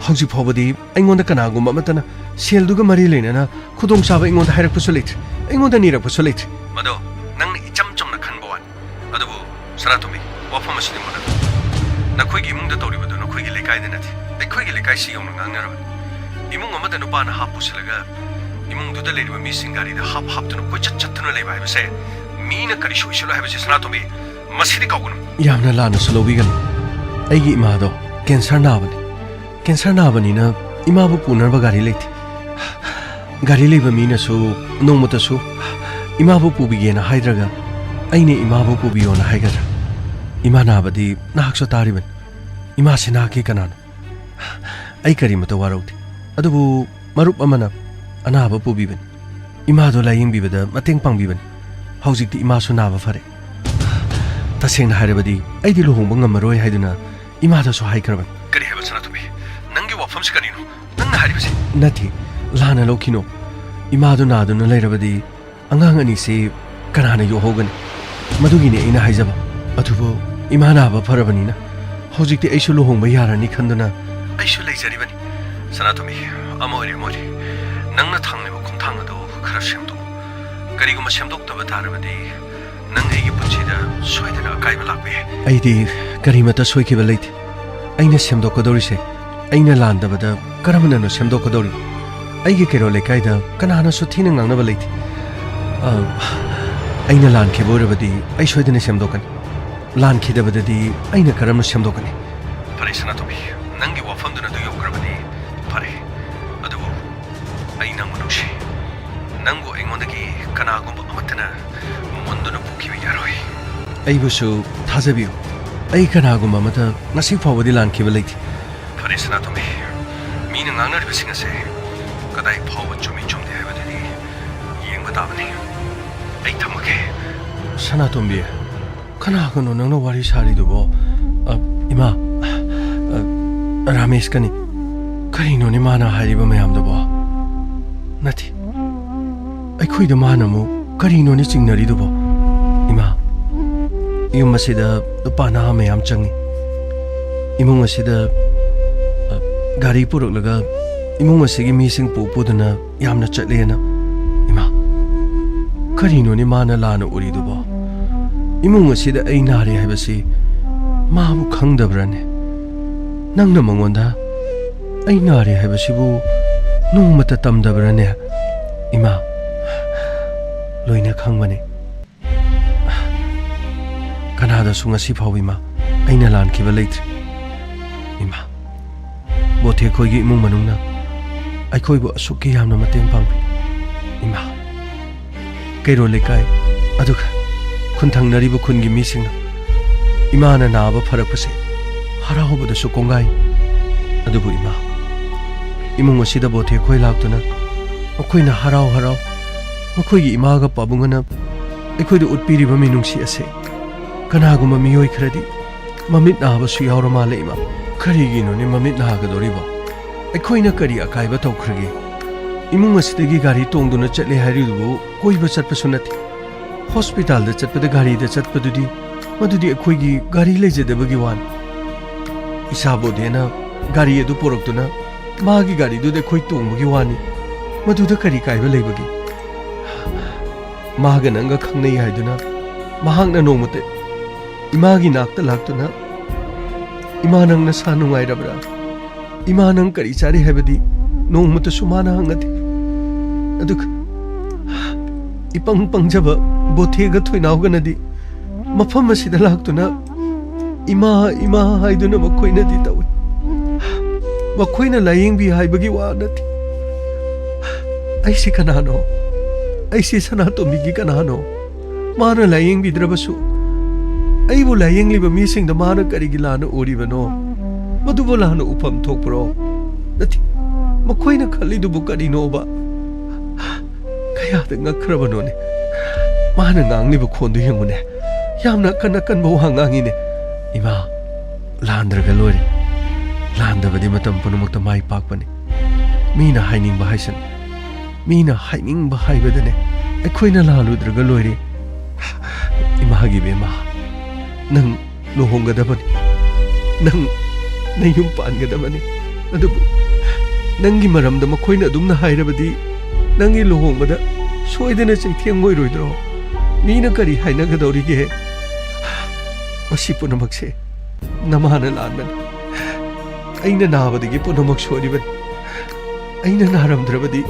ꯍꯧꯖꯤꯛ ꯐꯥꯎꯕꯗꯤ ꯑꯩꯉꯣꯟꯗ ꯀꯅꯥꯒꯨꯝꯕ ꯑꯃꯠꯇꯅ ꯁꯦꯜꯗꯨꯒ ꯃꯔꯤ ꯂꯩꯅꯅ ꯈꯨꯗꯣꯡꯆꯥꯕ ꯑꯩꯉꯣꯟꯗ ꯍꯥꯏꯔꯛꯄꯁꯨ ꯂꯩꯇ꯭ꯔꯤ, ꯑꯩꯉꯣꯟꯗ ꯅꯤꯔꯛꯄꯁꯨ ꯂꯩꯇ꯭ꯔꯤ꯫ ꯃꯗꯣ ꯅꯪꯅ ꯏꯆꯝ ꯆꯝꯅ ꯈꯟꯕ ꯋꯥꯅꯤ꯫ ꯑꯗꯨꯕꯨ ꯁꯅꯥꯇꯣꯝꯕꯤ, ꯋꯥꯐꯝ ꯑꯁꯤꯗꯤ ꯃꯨꯟꯅ ꯅꯈꯣꯏꯒꯤ ꯏꯃꯨꯡꯗ ꯇꯧꯔꯤꯕꯗꯨ ꯅꯈꯣꯏꯒꯤ ꯂꯩꯀꯥꯏꯗ ꯅꯠꯇꯦ, ꯑꯩꯈꯣꯏꯒꯤ ꯂꯩꯀꯥꯏꯁꯤ ꯌꯧꯅ ꯉꯥꯡꯅꯔꯕꯅꯤ꯫ ꯏꯃꯨꯡ ꯑꯃꯗ ꯅꯨꯄꯥꯅ ꯍꯥꯞ ꯄꯨꯁꯤꯜꯂꯒ ꯏꯃꯨꯡꯗꯨꯗ ꯂꯩꯔꯤꯕ ꯃꯤꯁꯤꯡ ꯒꯥꯔꯤꯗ ꯍꯥꯞ ꯍꯥꯞꯇꯨꯅ ꯀꯣꯏꯆꯠ ꯆꯠꯇꯨꯅ ꯂꯩꯕ ꯍꯥꯏꯕꯁꯦ ꯃꯤꯅ ꯀꯔꯤꯁꯨ ꯑꯣꯏꯁꯤꯜꯂꯣꯏ ꯍꯥꯏꯕꯁꯦ ꯁꯅꯥꯇꯣꯝꯕꯤ, ꯃꯁꯤꯗꯤ ꯀꯥꯎꯒꯅꯨ꯫ ꯌꯥꯝꯅ ꯂꯥꯟꯅꯁꯨ ꯂꯧꯕꯤꯒꯅꯨ꯫ ꯑꯩꯒꯤ ꯏꯃꯥꯗꯣ ꯀꯦꯟꯁꯔ ꯅꯥꯕꯅꯤ꯫ ꯀꯦꯟꯁꯔ ꯅꯥꯕꯅꯤꯅ ꯏꯃꯥꯕꯨ ꯄꯨꯅꯅꯕ ꯒꯥꯔꯤ ꯂꯩꯇꯦ꯫ ꯒꯥꯔꯤ ꯂꯩꯕ ꯃꯤꯅꯁꯨ ꯅꯣꯡꯃꯇꯁꯨ ꯏꯃꯥꯕꯨ ꯄꯨꯕꯤꯒꯦꯅ ꯍꯥꯏꯗ꯭ꯔꯒ ꯑꯩꯅ ꯏꯃꯥꯕꯨ ꯄꯨꯕꯤꯌꯣꯅ ꯍꯥꯏꯒꯗ꯭ꯔꯥ? ꯏꯃꯥ ꯅꯥꯕꯗꯤ ꯅꯍꯥꯛꯁꯨ ꯇꯥꯔꯤꯕꯅꯤ꯫ ꯏꯃꯥꯁꯤ ꯅꯍꯥꯛꯀꯤ ꯀꯅꯥꯅꯣ? ꯑꯩ ꯀꯔꯤꯃꯇ ꯋꯥꯔꯧꯗꯦ꯫ ꯑꯗꯨꯕꯨ ꯃꯔꯨꯞ ꯑꯃꯅ ꯑꯅꯥꯕ ꯄꯨꯕꯤꯕꯅꯤ꯫ ꯏꯃꯥꯗꯣ ꯂꯥꯌꯦꯡꯕꯤꯕꯗ ꯃꯇꯦꯡ ꯄꯥꯡꯕꯤꯕꯅꯤ꯫ ꯍꯧꯖꯤꯛꯇꯤ ꯏꯃꯥꯁꯨ ꯅꯥꯕ ꯐꯔꯦ꯫ ꯇꯁꯦꯡꯅ ꯍꯥꯏꯔꯕꯗꯤ ꯑꯩꯗꯤ ꯂꯨꯍꯣꯡꯕ ꯉꯝꯃꯔꯣꯏ ꯍꯥꯏꯗꯨꯅ ꯏꯃꯥꯗꯁꯨ ꯍꯥꯏꯈ꯭ꯔꯕꯅꯤ꯫ ꯀꯔꯤ ꯍꯥꯏꯕ ꯁꯅꯥꯇꯣꯝꯕꯤ? ꯅꯪꯒꯤ ꯋꯥꯐꯝꯁꯤ ꯀꯔꯤꯅꯣ? ꯅꯪꯅ ꯍꯥꯏꯔꯤꯕꯁꯤ? ꯅꯠꯇꯦ, ꯂꯥꯟꯅ ꯂꯧꯈꯤꯅꯣ꯫ ꯏꯃꯥꯗꯨ ꯅꯥꯗꯨꯅ ꯂꯩꯔꯕꯗꯤ ꯑꯉꯥꯡ ꯑꯅꯤꯁꯤ ꯀꯅꯥꯅ ꯌꯣꯛꯍꯧꯒꯅꯤ? ꯃꯗꯨꯒꯤꯅꯤ ꯑꯩꯅ ꯍꯥꯏꯖꯕ꯫ ꯑꯗꯨꯕꯨ ꯏꯃꯥ ꯅꯥꯕ ꯐꯔꯕꯅꯤꯅ ꯍꯧꯖꯤꯛꯇꯤ ꯑꯩꯁꯨ ꯂꯨꯍꯣꯡꯕ ꯌꯥꯔꯅꯤ ꯈꯟꯗꯨꯅ ꯑꯩꯁꯨ ꯂꯩꯖꯔꯤꯕꯅꯤ꯫ ꯁꯅꯥꯇꯣꯝꯕꯤ, ꯑꯃ ꯑꯣꯏꯔꯦ ꯑꯃ ꯑꯣꯏꯔꯦ, ꯅꯪꯅ ꯊꯥꯡꯂꯤꯕ ꯈꯣꯡꯊꯥꯡ ꯑꯗꯨ ꯈꯔ ꯁꯦꯝꯗꯣꯛꯎ꯫ ꯀꯔꯤꯒꯨꯝꯕ ꯁꯦꯝꯗꯣꯛꯇꯕ ꯇꯥꯔꯕꯗꯤ ꯅꯪ ꯑꯩꯒꯤ ꯄꯨꯟꯁꯤꯗ ꯁꯣꯏꯗꯅ ꯑꯀꯥꯏꯕ ꯂꯥꯛꯄ ꯌꯥꯏ꯫ ꯑꯩꯗꯤ ꯀꯔꯤꯃꯠꯇ ꯁꯣꯏꯈꯤꯕ ꯂꯩꯇꯦ꯫ ꯑꯩꯅ ꯁꯦꯝꯗꯣꯛꯀꯗꯧꯔꯤꯁꯦ ꯑꯩꯅ ꯂꯥꯟꯗꯕꯗ ꯀꯔꯝꯅꯅꯣ ꯁꯦꯝꯗꯣꯛꯀꯗꯧꯔꯤꯕ? ꯑꯩꯒꯤ ꯀꯩꯔꯣꯜ ꯂꯩꯀꯥꯏꯗ ꯀꯅꯥꯅꯁꯨ ꯊꯤꯅ ꯉꯥꯡꯅꯕ ꯂꯩꯇꯦ꯫ ꯑ, ꯑꯩꯅ ꯂꯥꯟꯈꯤꯕ ꯑꯣꯏꯔꯕꯗꯤ ꯑꯩ ꯁꯣꯏꯗꯅ ꯁꯦꯝꯗꯣꯛꯀꯅꯤ꯫ ꯂꯥꯟꯈꯤꯗꯕꯗꯗꯤ ꯑꯩꯅ ꯀꯔꯝꯅ ꯁꯦꯝꯗꯣꯛꯀꯅꯤ? ꯐꯔꯦ ꯁꯅꯥꯇꯣꯝꯕꯤ, ꯅꯪꯒꯤ ꯋꯥꯐꯝꯗꯨꯅ ꯑꯗꯨ ꯌꯧꯈ꯭ꯔꯕꯗꯤ ꯐꯔꯦ꯫ ꯑꯗꯨꯕꯨ ꯑꯩ ꯅꯪꯕꯨ ꯅꯨꯡꯁꯤ꯫ ꯅꯪꯕꯨ ꯑꯩꯉꯣꯟꯗꯒꯤ ꯀꯅꯥꯒꯨꯝꯕ ꯑꯃꯠꯇꯅ ꯃꯨꯟꯗꯨꯅ ꯄꯨꯈꯤꯕ ꯌꯥꯔꯣꯏ꯫ ꯑꯩꯕꯨꯁꯨ ꯊꯥꯖꯕꯤꯌꯨ꯫ ꯑꯩ ꯀꯅꯥꯒꯨꯝꯕ ꯑꯃꯗ ꯉꯁꯤ ꯐꯥꯎꯕꯗꯤ ꯂꯥꯟꯈꯤꯕ ꯂꯩꯇꯦ꯫ ꯐꯔꯦ ꯁꯅꯥꯇꯣꯝꯕꯤ, ꯃꯤꯅ ꯉꯥꯡꯅꯔꯤꯕꯁꯤꯡ ꯑꯁꯦ ꯀꯗꯥꯏ ꯐꯥꯎꯕ ꯆꯨꯝꯃꯤ ꯆꯨꯝꯗꯦ ꯍꯥꯏꯕꯗꯨꯗꯤ ꯌꯦꯡꯕ ꯇꯥꯕꯅꯤ꯫ ꯑꯩ ꯊꯝꯃꯒꯦ꯫ ꯁꯅꯥꯇꯣꯝꯕꯤ, ꯀꯅꯥꯒꯅꯣ ꯅꯪꯅ ꯋꯥꯔꯤ ꯁꯥꯔꯤꯗꯨꯕꯣ? ꯑ, ꯏꯃꯥ, ꯑ, ꯔꯥꯃꯦꯁꯀꯅꯤ꯫ ꯀꯔꯤꯅꯣꯅꯦ ꯃꯥꯅ ꯍꯥꯏꯔꯤꯕ ꯃꯌꯥꯝꯗꯨꯕꯣ? ꯅꯠꯇꯦ, ꯑꯩꯈꯣꯏꯗ ꯃꯥꯅ ꯑꯃꯨꯛ ꯀꯔꯤꯅꯣꯅꯦ ꯆꯤꯡꯅꯔꯤꯗꯨꯕꯣ? ꯏꯃꯥ, ꯌꯨꯝ ꯑꯁꯤꯗ ꯅꯨꯄꯥ ꯅꯍꯥ ꯃꯌꯥꯝ ꯆꯪꯉꯤ꯫ ꯏꯃꯨꯡ ꯑꯁꯤꯗ, ꯑ, ꯒꯥꯔꯤ ꯄꯨꯔꯛꯂꯒ ꯏꯃꯨꯡ ꯑꯁꯤꯒꯤ ꯃꯤꯁꯤꯡ ꯄꯨ ꯄꯨꯗꯨꯅ ꯌꯥꯝꯅ ꯆꯠꯂꯦꯅ꯫ ꯏꯃꯥ, ꯀꯔꯤꯅꯣꯅꯦ ꯃꯥꯅ ꯂꯥꯟꯅ ꯎꯔꯤꯗꯨꯕꯣ? ꯏꯃꯨꯡ ꯑꯁꯤꯗ ꯑꯩ ꯅꯥꯔꯦ ꯍꯥꯏꯕꯁꯤ ꯃꯥꯕꯨ ꯈꯪꯗꯕ꯭ꯔꯅꯦ? ꯅꯪꯅ ꯃꯉꯣꯟꯗ ꯑꯩ ꯅꯥꯔꯦ ꯍꯥꯏꯕꯁꯤꯕꯨ ꯅꯣꯡꯃꯇ ꯇꯝꯗꯕ꯭ꯔꯅꯦ? ꯏꯃꯥ, ꯂꯣꯏꯅ ꯈꯪꯕꯅꯦ꯫ ꯀꯅꯥꯗꯁꯨ ꯉꯁꯤ ꯐꯥꯎꯕ, ꯏꯃꯥ, ꯑꯩꯅ ꯂꯥꯟꯈꯤꯕ ꯂꯩꯇ꯭ꯔꯤ꯫ ꯏꯃꯥ, ꯕꯣꯊꯦ ꯈꯣꯏꯒꯤ ꯏꯃꯨꯡ ꯃꯅꯨꯡꯅ ꯑꯩꯈꯣꯏꯕꯨ ꯑꯁꯨꯛꯀꯤ ꯌꯥꯝꯅ ꯃꯇꯦꯡ ꯄꯥꯡꯕꯤ꯫ ꯏꯃꯥ, ꯀꯩꯔꯣꯜ ꯂꯩꯀꯥꯏ, ꯑꯗꯨꯒ ꯈꯨꯟ ꯊꯪꯅꯔꯤꯕ ꯈꯨꯟꯒꯤ ꯃꯤꯁꯤꯡꯅ ꯏꯃꯥꯅ ꯅꯥꯕ ꯐꯔꯛꯄꯁꯦ ꯍꯔꯥꯎꯕꯗꯁꯨ ꯀꯣꯡꯒꯥꯏ꯫ ꯑꯗꯨꯕꯨ ꯏꯃꯥ, ꯏꯃꯨꯡ ꯑꯁꯤꯗ ꯕꯣꯊꯦ ꯈꯣꯏ ꯂꯥꯛꯇꯨꯅ ꯃꯈꯣꯏꯅ ꯍꯔꯥꯎ ꯍꯔꯥꯎ ꯃꯈꯣꯏꯒꯤ ꯏꯃꯥꯒ ꯄꯥꯕꯨꯡꯒꯅ ꯑꯩꯈꯣꯏꯗ ꯎꯠꯄꯤꯔꯤꯕ ꯃꯤꯅꯨꯡꯁꯤ ꯑꯁꯤ ꯀꯅꯥꯒꯨꯝꯕ ꯃꯤꯑꯣꯏ ꯈꯔꯗꯤ ꯃꯃꯤꯠ ꯅꯥꯕꯁꯨ ꯌꯥꯎꯔ ꯃꯥꯜꯂꯦ ꯏꯃꯥ꯫ ꯀꯔꯤꯒꯤꯅꯣꯅꯦ ꯃꯃꯤꯠ ꯅꯥꯒꯗꯧꯔꯤꯕꯣ? ꯑꯩꯈꯣꯏꯅ ꯀꯔꯤ ꯑꯀꯥꯏꯕ ꯇꯧꯈ꯭ꯔꯒꯦ? ꯏꯃꯨꯡ ꯑꯁꯤꯗꯒꯤ ꯒꯥꯔꯤ ꯇꯣꯡꯗꯨꯅ ꯆꯠꯂꯦ ꯍꯥꯏꯔꯤꯗꯨꯕꯨ ꯀꯣꯏꯕ ꯆꯠꯄꯁꯨ ꯅꯠꯇꯦ꯫ ꯍꯣꯁꯄꯤꯇꯥꯜꯗ ꯆꯠꯄꯗ ꯒꯥꯔꯤꯗ ꯆꯠꯄꯗꯨꯗꯤ ꯃꯗꯨꯗꯤ ꯑꯩꯈꯣꯏꯒꯤ ꯒꯥꯔꯤ ꯂꯩꯖꯗꯕꯒꯤ ꯋꯥꯅꯤ꯫ ꯏꯁꯥ ꯕꯣꯙꯦꯅ ꯒꯥꯔꯤ ꯑꯗꯨ ꯄꯨꯔꯛꯇꯨꯅ ꯃꯥꯒꯤ ꯒꯥꯔꯤꯗꯨꯗ ꯑꯩꯈꯣꯏ ꯇꯣꯡꯕꯒꯤ ꯋꯥꯅꯤ꯫ ꯃꯗꯨꯗ ꯀꯔꯤ ꯀꯥꯏꯕ ꯂꯩꯕꯒꯦ? ꯃꯥꯒ ꯅꯪꯒ ꯈꯪꯅꯩ ꯍꯥꯏꯗꯨꯅ ꯃꯍꯥꯛꯅ ꯅꯣꯡꯃꯇ ꯏꯃꯥꯒꯤ ꯅꯥꯛꯇ ꯂꯥꯛꯇꯨꯅ, "ꯏꯃꯥ, ꯅꯪ ꯅꯁꯥ ꯅꯨꯡꯉꯥꯏꯔꯕ꯭ꯔꯥ? ꯏꯃꯥ, ꯅꯪ ꯀꯔꯤ ꯆꯥꯔꯤ?" ꯍꯥꯏꯕꯗꯤ ꯅꯣꯡꯃꯇꯁꯨ ꯃꯥꯅ ꯍꯪꯅꯗꯦ꯫ ꯑꯗꯨꯒ ꯏꯄꯪ ꯄꯪꯖꯕ ꯕꯣꯊꯦꯒ ꯊꯣꯏꯅꯥꯎꯒꯅꯗꯤ ꯃꯐꯝ ꯑꯁꯤꯗ ꯂꯥꯛꯇꯨꯅ "ꯏꯃꯥ, ꯏꯃꯥ" ꯍꯥꯏꯗꯨꯅ ꯃꯈꯣꯏꯅꯗꯤ ꯇꯧꯏ꯫ ꯃꯈꯣꯏꯅ ꯂꯥꯌꯦꯡꯕꯤ ꯍꯥꯏꯕꯒꯤ ꯋꯥ ꯅꯠꯇꯦ꯫ ꯑꯩꯁꯤ ꯀꯅꯥꯅꯣ? ꯑꯩꯁꯤ ꯁꯅꯥꯇꯣꯝꯕꯤꯒꯤ ꯀꯅꯥꯅꯣ? ꯃꯥꯅ ꯂꯥꯌꯦꯡꯕꯤꯗ꯭ꯔꯕꯁꯨ ꯑꯩꯕꯨ ꯂꯥꯌꯦꯡꯂꯤꯕ ꯃꯤꯁꯤꯡꯗ ꯃꯥꯅ ꯀꯔꯤꯒꯤ ꯂꯥꯟꯅ ꯎꯔꯤꯕꯅꯣ? ꯃꯗꯨꯕꯨ ꯂꯥꯟꯅ ꯎꯐꯝ ꯊꯣꯛꯄ꯭ꯔꯣ? ꯅꯠꯇꯦ, ꯃꯈꯣꯏꯅ ꯈꯜꯂꯤꯗꯨꯕꯨ ꯀꯔꯤꯅꯣꯕ? ꯀꯌꯥꯗ ꯉꯛꯈ꯭ꯔꯕꯅꯣꯅꯦ꯫ ꯃꯥꯅ ꯉꯥꯡꯂꯤꯕ ꯈꯣꯟꯗꯨ ꯌꯦꯡꯉꯨꯅꯦ꯫ ꯌꯥꯝꯅ ꯑꯀꯟ ꯑꯀꯟꯕ ꯋꯥ ꯉꯥꯡꯉꯤꯅꯦ꯫ ꯏꯃꯥ, ꯂꯥꯟꯗ꯭ꯔꯒ ꯂꯣꯏꯔꯦ꯫ ꯂꯥꯟꯗꯕꯗꯤ ꯃꯇꯝ ꯄꯨꯝꯅꯃꯛꯇ ꯃꯥꯏ ꯄꯥꯛꯄꯅꯤ꯫ ꯃꯤꯅ ꯍꯥꯏꯅꯤꯡꯕ ꯍꯥꯏꯁꯅꯨ꯫ ꯃꯤꯅ ꯍꯥꯏꯅꯤꯡꯕ ꯍꯥꯏꯕꯗꯅꯦ ꯑꯩꯈꯣꯏꯅ ꯂꯥꯜꯂꯨꯗ꯭ꯔꯒ ꯂꯣꯏꯔꯦ꯫ ꯏꯃꯥꯒꯤ ꯕꯦꯝꯃ, ꯅꯪ ꯂꯨꯍꯣꯡꯒꯗꯕꯅꯤ꯫ ꯅꯪ ꯅꯌꯨꯝ ꯄꯥꯟꯒꯗꯕꯅꯤ꯫ ꯑꯗꯨꯕꯨ ꯅꯪꯒꯤ ꯃꯔꯝꯗ ꯃꯈꯣꯏꯅ ꯑꯗꯨꯝꯅ ꯍꯥꯏꯔꯕꯗꯤ ꯅꯪꯒꯤ ꯂꯨꯍꯣꯡꯕꯗ ꯁꯣꯏꯗꯅ ꯆꯩꯊꯦꯡ ꯑꯣꯏꯔꯣꯏꯗ꯭ꯔꯣ? ꯃꯤꯅ ꯀꯔꯤ ꯍꯥꯏꯅꯒꯗꯧꯔꯤꯒꯦ? ꯃꯁꯤ ꯄꯨꯝꯅꯃꯛꯁꯦ ꯅꯃꯥꯅ ꯂꯥꯟꯕꯅꯤ꯫ ꯑꯩꯅ ꯅꯥꯕꯗꯒꯤ ꯄꯨꯝꯅꯃꯛ ꯁꯣꯏꯔꯤꯕꯅꯤ꯫ ꯑꯩꯅ ꯅꯥꯔꯝꯗ꯭ꯔꯕꯗꯤ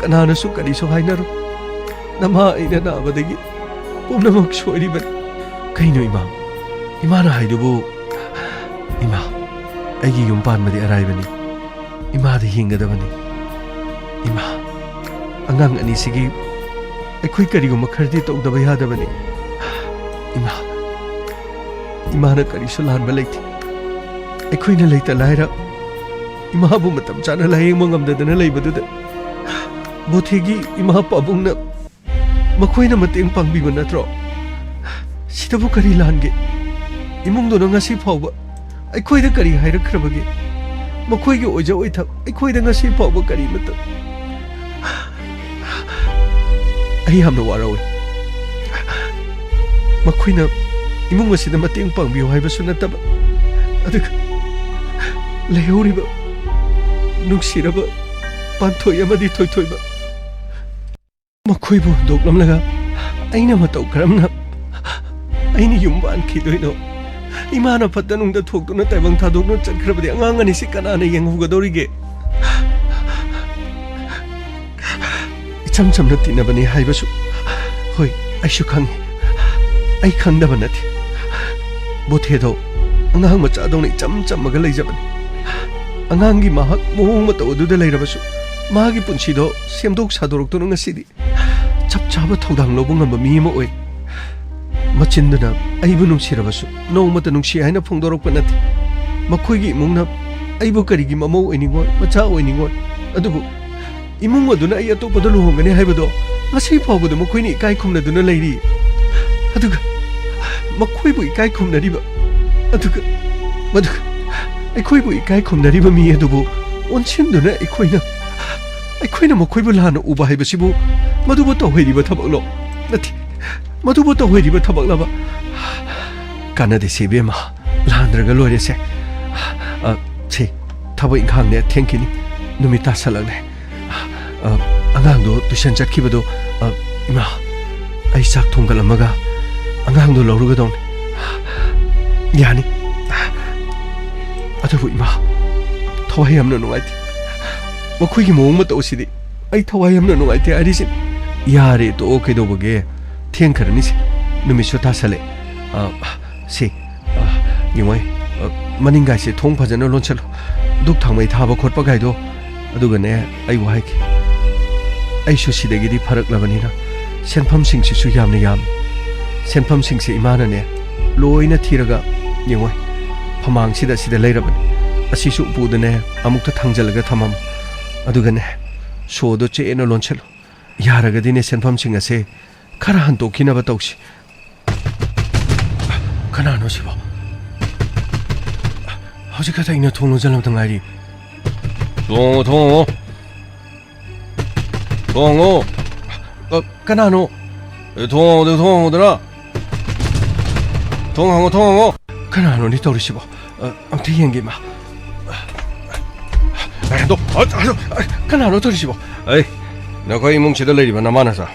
ꯀꯅꯥꯅꯁꯨ ꯀꯔꯤꯁꯨ ꯍꯥꯏꯅꯔꯣꯏ꯫ ꯅꯃꯥ ꯑꯩꯅ ꯅꯥꯕꯗꯒꯤ ꯄꯨꯝꯅꯃꯛ ꯁꯣꯏꯔꯤꯕꯅꯤ꯫ ꯀꯩꯅꯣ ꯏꯃꯥ? ꯏꯃꯥꯅ ꯍꯥꯏꯗꯨꯕꯨ? ꯏꯃꯥ, ꯑꯩꯒꯤ ꯌꯨꯝ ꯄꯥꯟꯕꯗꯤ ꯑꯔꯥꯏꯕꯅꯤ꯫ ꯏꯃꯥꯗꯤ ꯍꯤꯡꯒꯗꯕꯅꯤ꯫ ꯏꯃꯥ, ꯑꯉꯥꯡ ꯑꯅꯤꯁꯤꯒꯤ ꯑꯩꯈꯣꯏ ꯀꯔꯤꯒꯨꯝꯕ ꯈꯔꯗꯤ ꯇꯧꯗꯕ ꯌꯥꯗꯕꯅꯤ꯫ ꯏꯃꯥ, ꯏꯃꯥꯅ ꯀꯔꯤꯁꯨ ꯂꯥꯟꯕ ꯂꯩꯇꯦ꯫ ꯑꯩꯈꯣꯏꯅ ꯂꯩꯇ ꯂꯥꯏꯔ ꯏꯃꯥꯕꯨ ꯃꯇꯝ ꯆꯥꯅ ꯂꯥꯌꯦꯡꯕ ꯉꯝꯗꯗꯅ ꯂꯩꯕꯗꯨꯗ ꯕꯣꯊꯦꯒꯤ ꯏꯃꯥ ꯄꯥꯕꯨꯡꯅ ꯃꯈꯣꯏꯅ ꯃꯇꯦꯡ ꯄꯥꯡꯕꯤꯕ ꯅꯠꯇ꯭ꯔꯣ? ꯁꯤꯗꯕꯨ ꯀꯔꯤ ꯂꯥꯟꯒꯦ? ꯏꯃꯨꯡꯗꯨꯅ ꯉꯁꯤ ꯐꯥꯎꯕ ꯑꯩꯈꯣꯏꯗ ꯀꯔꯤ ꯍꯥꯏꯔꯛꯈ꯭ꯔꯕꯒꯦ? ꯃꯈꯣꯏꯒꯤ ꯑꯣꯏꯖ ꯑꯣꯏꯊꯛ ꯑꯩꯈꯣꯏꯗ ꯉꯁꯤ ꯐꯥꯎꯕ ꯀꯔꯤꯃꯠꯇ꯫ ꯑꯩ ꯌꯥꯝꯅ ꯋꯥꯔꯧꯏ꯫ ꯃꯈꯣꯏꯅ ꯏꯃꯨꯡ ꯑꯁꯤꯗ ꯃꯇꯦꯡ ꯄꯥꯡꯕꯤꯌꯨ ꯍꯥꯏꯕꯁꯨ ꯅꯠꯇꯕ, ꯑꯗꯨꯒ ꯂꯩꯍꯧꯔꯤꯕ ꯅꯨꯡꯁꯤꯔꯕ ꯄꯥꯟꯊꯣꯏ ꯑꯃꯗꯤ ꯊꯣꯏꯊꯣꯏꯕ, ꯃꯈꯣꯏꯕꯨ ꯍꯨꯟꯗꯣꯛꯂꯝꯂꯒ ꯑꯩꯅ ꯃꯇꯧ ꯀꯔꯝꯅ ꯑꯩꯅ ꯌꯨꯝ ꯄꯥꯟꯈꯤꯗꯣꯏꯅꯣ? ꯏꯃꯥꯅ ꯐꯠꯇ ꯅꯨꯡꯗ ꯊꯣꯛꯇꯨꯅ ꯇꯥꯏꯕꯪ ꯊꯥꯗꯣꯛꯅ ꯆꯠꯈ꯭ꯔꯕꯗꯤ ꯑꯉꯥꯡ ꯑꯅꯤꯁꯤ ꯀꯅꯥꯅ ꯌꯦꯡꯍꯧꯒꯗꯧꯔꯤꯒꯦ? ꯏꯆꯝ ꯆꯝꯅ ꯇꯤꯟꯅꯕꯅꯤ ꯍꯥꯏꯕꯁꯨ, ꯍꯣꯏ, ꯑꯩꯁꯨ ꯈꯪꯉꯤ꯫ ꯑꯩ ꯈꯪꯗꯕ ꯅꯠꯇꯦ꯫ ꯕꯣꯊꯦꯗꯣ ꯑꯉꯥꯡ ꯃꯆꯥꯗꯧꯅ ꯏꯆꯝ ꯆꯝꯃꯒ ꯂꯩꯖꯕꯅꯤ꯫ ꯑꯉꯥꯡꯒꯤ ꯃꯍꯥꯛ ꯃꯑꯣꯡ ꯃꯇꯧ ꯑꯗꯨꯗ ꯂꯩꯔꯕꯁꯨ, ꯃꯥꯒꯤ ꯄꯨꯟꯁꯤꯗꯣ ꯁꯦꯝꯗꯣꯛ ꯁꯥꯗꯣꯔꯛꯇꯨꯅ ꯉꯁꯤꯗꯤ ꯆꯞ ꯆꯥꯕ ꯊꯧꯗꯥꯡ ꯂꯧꯕ ꯉꯝꯕ ꯃꯤ ꯑꯃ ꯑꯣꯏ꯫ ꯃꯆꯤꯟꯗꯨꯅ ꯑꯩꯕꯨ ꯅꯨꯡꯁꯤꯔꯕꯁꯨ ꯅꯣꯡꯃꯇ ꯅꯨꯡꯁꯤ ꯍꯥꯏꯅ ꯐꯣꯡꯗꯣꯔꯛꯄ ꯅꯠꯇꯦ꯫ ꯃꯈꯣꯏꯒꯤ ꯏꯃꯨꯡꯅ ꯑꯩꯕꯨ ꯀꯔꯤꯒꯤ ꯃꯃꯧ ꯑꯣꯏꯅꯤꯡꯉꯣꯏ, ꯃꯆꯥ ꯑꯣꯏꯅꯤꯡꯉꯣꯏ? ꯑꯗꯨꯕꯨ ꯏꯃꯨꯡ ꯑꯗꯨꯅ ꯑꯩ ꯑꯇꯣꯞꯄꯗ ꯂꯨꯍꯣꯡꯒꯅꯤ ꯍꯥꯏꯕꯗꯣ ꯉꯁꯤ ꯐꯥꯎꯕꯗ ꯃꯈꯣꯏꯅ ꯏꯀꯥꯏ ꯈꯨꯝꯅꯗꯨꯅ ꯂꯩꯔꯤ꯫ ꯑꯗꯨꯒ ꯃꯈꯣꯏꯕꯨ ꯏꯀꯥꯏ ꯈꯨꯝꯅꯔꯤꯕ, ꯑꯗꯨꯒ, ꯑꯗꯨꯒ ꯑꯩꯈꯣꯏꯕꯨ ꯏꯀꯥꯏ ꯈꯨꯝꯅꯔꯤꯕ ꯃꯤ ꯑꯗꯨꯕꯨ ꯑꯣꯟꯁꯤꯟꯗꯨꯅ ꯑꯩꯈꯣꯏꯅ, ꯑꯩꯈꯣꯏꯅ ꯃꯈꯣꯏꯕꯨ ꯂꯥꯟꯅ ꯎꯕ ꯍꯥꯏꯕꯁꯤꯕꯨ ꯃꯗꯨꯕꯨ ꯇꯧꯍꯩꯔꯤꯕ ꯊꯕꯛꯂꯣ? ꯅꯠꯇꯦ, ꯃꯗꯨꯕꯨ ꯇꯧꯍꯩꯔꯤꯕ ꯊꯕꯛꯂꯕ? ꯀꯥꯟꯅꯗꯦꯁꯦ ꯏꯕꯦꯝꯃ, ꯂꯥꯟꯗ꯭ꯔꯒ ꯂꯣꯏꯔꯦꯁꯦ꯫ ꯑ, ꯁꯦ, ꯊꯕꯛ ꯏꯪꯈꯥꯡꯅꯦ ꯊꯦꯡꯈꯤꯅꯤ, ꯅꯨꯃꯤꯠ ꯇꯥꯁꯜꯂꯛꯂꯦ꯫ ꯑ, ꯑꯉꯥꯡꯗꯣ ꯇꯨꯏꯁꯟ ꯆꯠꯈꯤꯕꯗꯣ, ꯑ, ꯏꯃꯥ, ꯑꯩ ꯆꯥꯛ ꯊꯣꯡꯒꯠꯂꯝꯃꯒ ꯑꯉꯥꯡꯗꯣ ꯂꯧꯔꯨꯒꯗꯧꯅꯤ꯫ ꯌꯥꯅꯤ꯫ ꯑꯗꯨꯕꯨ ꯏꯃꯥ, ꯊꯋꯥꯏ ꯌꯥꯝꯅ ꯅꯨꯡꯉꯥꯏꯇꯦ꯫ ꯃꯈꯣꯏꯒꯤ ꯃꯑꯣꯡ ꯃꯇꯧ ꯑꯁꯤꯗꯤ ꯑꯩ ꯊꯋꯥꯏ ꯌꯥꯝꯅ ꯅꯨꯡꯉꯥꯏꯇꯦ ꯍꯥꯏꯔꯤꯁꯤ꯫ ꯌꯥꯔꯦ, ꯇꯣꯛꯑꯣ, ꯀꯩꯗꯧꯕꯒꯦ? ꯊꯦꯡꯈ꯭ꯔꯅꯤꯁꯦ, ꯅꯨꯃꯤꯠꯁꯨ ꯇꯥꯁꯜꯂꯦ꯫ ꯑ, ꯁꯤ, ꯑ, ꯌꯦꯡꯉꯣ, ꯑ, ꯃꯅꯤꯡꯒꯥꯏꯁꯦ ꯊꯣꯡ ꯐꯖꯅ ꯂꯣꯟꯁꯜꯂꯨ꯫ ꯙꯨꯛ ꯊꯥꯎꯃꯩ ꯊꯥꯕ ꯈꯣꯠꯄ ꯒꯥꯏꯗꯣ꯫ ꯑꯗꯨꯒꯅꯦ, ꯑꯩ ꯋꯥ ꯍꯥꯏꯒꯦ, ꯑꯩꯁꯨ ꯁꯤꯗꯒꯤꯗꯤ ꯐꯔꯛꯂꯕꯅꯤꯅ ꯁꯦꯟꯐꯝꯁꯤꯡꯁꯤꯁꯨ ꯌꯥꯝꯅ ꯌꯥꯝꯃꯤ꯫ ꯁꯦꯟꯐꯝꯁꯤꯡꯁꯦ ꯏꯃꯥꯅꯅꯦ ꯂꯣꯏꯅ ꯊꯤꯔꯒ, ꯌꯦꯡꯉꯣ, ꯐꯃꯥꯡꯁꯤꯗ ꯁꯤꯗ ꯂꯩꯔꯕꯅꯤ꯫ ꯑꯁꯤꯁꯨ ꯎꯄꯨꯗꯅꯦ ꯑꯃꯨꯛꯇ ꯊꯥꯡꯖꯜꯂꯒ ꯊꯝꯃꯝꯃꯨ꯫ ꯑꯗꯨꯒꯅꯦ, ꯁꯣꯗꯣ ꯆꯦꯠꯅ ꯂꯣꯟꯁꯤꯜꯂꯨ꯫ ꯌꯥꯔꯒꯗꯤꯅꯦ, ꯁꯦꯟꯐꯝꯁꯤꯡ ꯑꯁꯦ ꯈꯔ ꯍꯟꯗꯣꯛꯈꯤꯅꯕ ꯇꯧꯁꯤ꯫ ꯀꯅꯥꯅꯣ ꯁꯤꯕꯣ? ꯍꯧꯖꯤꯛ ꯈꯛꯇ ꯑꯩꯅ ꯊꯣꯡ ꯂꯣꯟꯁꯤꯜꯂꯝꯗ ꯉꯥꯏꯔꯤ꯫ ꯊꯣꯡꯉꯣ, ꯊꯣꯡꯉꯣ꯫ ꯊꯣꯡꯉꯣ꯫ ꯑ, ꯀꯅꯥꯅꯣ? ꯑꯦ, ꯊꯣꯡ ꯍꯥꯡꯉꯣ, ꯊꯣꯡ ꯍꯥꯡꯉꯣꯗꯅ꯫ ꯊꯣꯡ ꯍꯥꯡꯉꯣ, ꯊꯣꯡ ꯍꯥꯡꯉꯣ꯫ ꯀꯅꯥꯅꯣꯅꯦ ꯇꯧꯔꯤꯁꯤꯕꯣ? ꯑ, ꯑꯝꯇ ꯌꯦꯡꯒꯦ, ꯏꯃꯥ꯫ ꯑ, ꯑ, ꯑ, ꯀꯅꯥꯅꯣ ꯇꯧꯔꯤꯁꯤꯕꯣ? ꯑꯩ, ꯅꯈꯣꯏ ꯏꯃꯨꯡꯁꯤꯗ ꯂꯩꯔꯤꯕ ꯅꯃꯥ ꯅꯆꯥ,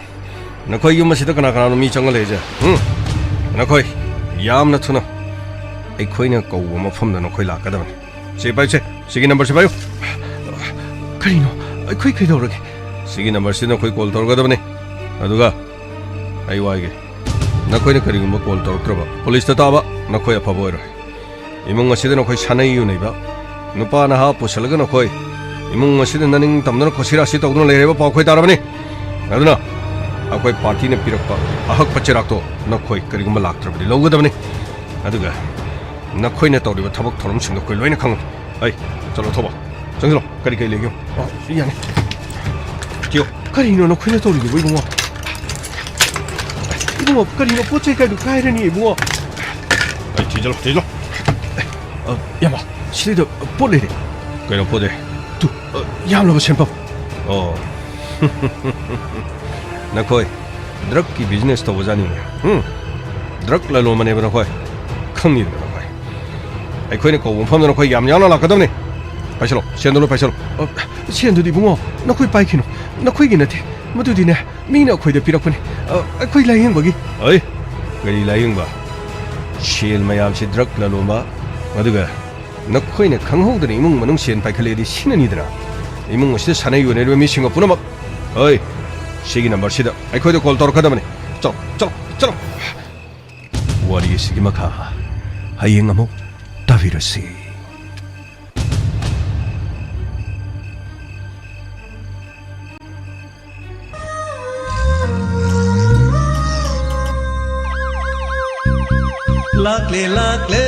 ꯅꯈꯣꯏ ꯌꯨꯝ ꯑꯁꯤꯗ ꯀꯅꯥ ꯀꯅꯥꯅꯣ ꯃꯤ ꯆꯪꯉ ꯂꯩꯔꯤꯁꯦ? ꯎꯝ? ꯅꯈꯣꯏ ꯌꯥꯝꯅ ꯊꯨꯅ ꯑꯩꯈꯣꯏꯅ ꯀꯧꯕ ꯃꯐꯝꯗ ꯅꯈꯣꯏ ꯂꯥꯛꯀꯗꯕꯅꯤ꯫ ꯁꯤ ꯄꯥꯏꯌꯨꯁꯦ, ꯁꯤꯒꯤ ꯅꯝꯕꯔꯁꯤ ꯄꯥꯏꯌꯨ꯫ ꯀꯔꯤꯅꯣ? ꯑꯩꯈꯣꯏ ꯀꯩꯗꯧꯔꯒꯦ? ꯁꯤꯒꯤ ꯅꯝꯕꯔꯁꯤꯗ ꯅꯈꯣꯏ ꯀꯣꯜ ꯇꯧꯔꯒꯗꯕꯅꯤ꯫ ꯑꯗꯨꯒ ꯑꯩ ꯋꯥꯏꯒꯦ, ꯅꯈꯣꯏꯅ ꯀꯔꯤꯒꯨꯝꯕ ꯀꯣꯜ ꯇꯧꯔꯛꯇ꯭ꯔꯕ, ꯄꯨꯂꯤꯁꯇ ꯇꯥꯕ, ꯅꯈꯣꯏ ꯑꯐꯕ ꯑꯣꯏꯔꯣꯏ꯫ ꯏꯃꯨꯡ ꯑꯁꯤꯗ ꯅꯈꯣꯏ ꯁꯥꯟꯅꯩ ꯌꯨꯅꯩꯕ, ꯅꯨꯄꯥ ꯅꯍꯥ ꯄꯨꯁꯜꯂꯒ ꯅꯈꯣꯏ ꯏꯃꯨꯡ ꯑꯁꯤꯗ ꯅꯅꯤꯡ ꯇꯝꯗꯅ ꯈꯣꯁꯤꯔꯥꯁꯤ ꯇꯧꯗꯨꯅ ꯂꯩꯔꯦꯕ ꯄꯥꯎ ꯑꯩꯈꯣꯏ ꯇꯥꯔꯕꯅꯤ꯫ ꯑꯗꯨꯅ ꯑꯩꯈꯣꯏ ꯄꯥꯔꯇꯤꯅ ꯄꯤꯔꯛꯄ ꯑꯍꯛꯄ ꯆꯦꯔꯥꯛꯇꯣ ꯅꯈꯣꯏ ꯀꯔꯤꯒꯨꯝꯕ ꯂꯥꯛꯇ꯭ꯔꯕꯗꯤ ꯂꯧꯒꯗꯕꯅꯤ꯫ ꯑꯗꯨꯒ ꯅꯈꯣꯏꯅ ꯇꯧꯔꯤꯕ ꯊꯕꯛ ꯊꯧꯔꯝꯁꯤꯡꯗꯣ ꯑꯩꯈꯣꯏ ꯂꯣꯏꯅ ꯈꯪꯉꯤ꯫ ꯑꯩ, ꯆꯠꯂꯣ, ꯊꯣꯛꯑꯣ꯫ ꯆꯪꯁꯤꯜꯂꯣ꯫ ꯀꯔꯤ ꯀꯔꯤ ꯂꯩꯒꯦ ꯌꯦꯡꯉꯣ꯫ ꯑꯣ, ꯌꯥꯅꯤ꯫ ꯊꯤꯌꯣ꯫ ꯀꯔꯤꯅꯣ ꯅꯈꯣꯏꯅ ꯇꯧꯔꯤꯗꯨꯕꯨ, ꯏꯕꯨꯡꯉꯣ? ꯏꯕꯨꯡꯉꯣ, ꯀꯔꯤꯅꯣ? ꯄꯣꯠ ꯆꯩ ꯀꯥꯏꯗꯨ ꯀꯥꯏꯔꯅꯤ, ꯏꯕꯨꯡꯉꯣ꯫ ꯑꯩ, ꯊꯤꯖꯤꯜꯂꯣ, ꯊꯤꯖꯤꯜꯂꯣ꯫ ꯑ, ꯏꯌꯥꯝꯕ, ꯁꯤꯗꯩꯗ ꯄꯣꯠ ꯂꯩꯔꯦ꯫ ꯀꯩꯅꯣ ꯄꯣꯠ ꯂꯩ? ꯇꯨ, ꯑ, ꯌꯥꯝꯂꯕ ꯁꯦꯟꯐꯝ꯫ ꯑꯣ꯫ ꯅꯈꯣꯏ ꯗ꯭ꯔꯒꯀꯤ ꯕꯤꯖꯤꯅꯦꯁ ꯇꯧꯕꯖꯥꯠꯅꯤꯅꯦ꯫ ꯎꯝ? ꯗ꯭ꯔꯒ ꯂꯂꯣꯟꯕꯅꯦꯕ ꯅꯈꯣꯏ꯫ ꯈꯪꯉꯤꯗꯅ ꯅꯈꯣꯏ꯫ ꯑꯩꯈꯣꯏꯅ ꯀꯧꯕ ꯃꯐꯝꯗ ꯅꯈꯣꯏ ꯌꯥꯝ ꯌꯥꯝꯅ ꯂꯥꯛꯀꯗꯕꯅꯤ꯫ ꯄꯥꯏꯁꯜꯂꯣ, ꯁꯦꯟꯗꯣ ꯂꯣꯏ ꯄꯥꯏꯁꯜꯂꯣ꯫ ꯑ, ꯁꯦꯟꯗꯨꯗꯤ ꯏꯕꯨꯡꯉꯣ, ꯅꯈꯣꯏ ꯄꯥꯏꯈꯤꯅꯨ꯫ ꯅꯈꯣꯏꯒꯤ ꯅꯠꯇꯦ꯫ ꯃꯗꯨꯗꯤꯅꯦ, ꯃꯤꯅ ꯑꯩꯈꯣꯏꯗ ꯄꯤꯔꯛꯄꯅꯤ꯫ ꯑ, ꯑꯩꯈꯣꯏ ꯂꯥꯌꯦꯡꯕꯒꯤ꯫ ꯑꯩ? ꯀꯔꯤ ꯂꯥꯌꯦꯡꯕ? ꯁꯦꯜ ꯃꯌꯥꯝꯁꯤ ꯗ꯭ꯔꯒ ꯂꯂꯣꯟꯕ, ꯑꯗꯨꯒ ꯅꯈꯣꯏꯅ ꯈꯪꯍꯧꯗꯅ ꯏꯃꯨꯡ ꯃꯅꯨꯡ ꯁꯦꯟ ꯄꯥꯏꯈꯠꯂꯛꯑꯗꯤ ꯁꯤꯅꯅꯤꯗꯅ꯫ ꯏꯃꯨꯡ ꯑꯁꯤꯗ ꯁꯥꯟꯅ ꯌꯣꯟꯅꯔꯤꯕ ꯃꯤꯁꯤꯡꯒ ꯄꯨꯝꯅꯃꯛ, ꯑꯩ, ꯁꯤꯒꯤ ꯅꯝꯕꯔꯁꯤꯗ ꯑꯩꯈꯣꯏꯗ ꯀꯣꯜ ꯇꯧꯔꯛꯀꯗꯕꯅꯤ꯫ ꯆꯠꯂꯣ, ꯆꯠꯂꯣ, ꯆꯠꯂꯣ꯫ ꯋꯥꯔꯤ ꯑꯁꯤꯒꯤ ꯃꯈꯥ ꯍꯌꯦꯡ ꯑꯃꯨꯛ ꯇꯥꯕꯤꯔꯁꯤ꯫ ꯂꯥꯛꯂꯦ, ꯂꯥꯛꯂꯦ꯫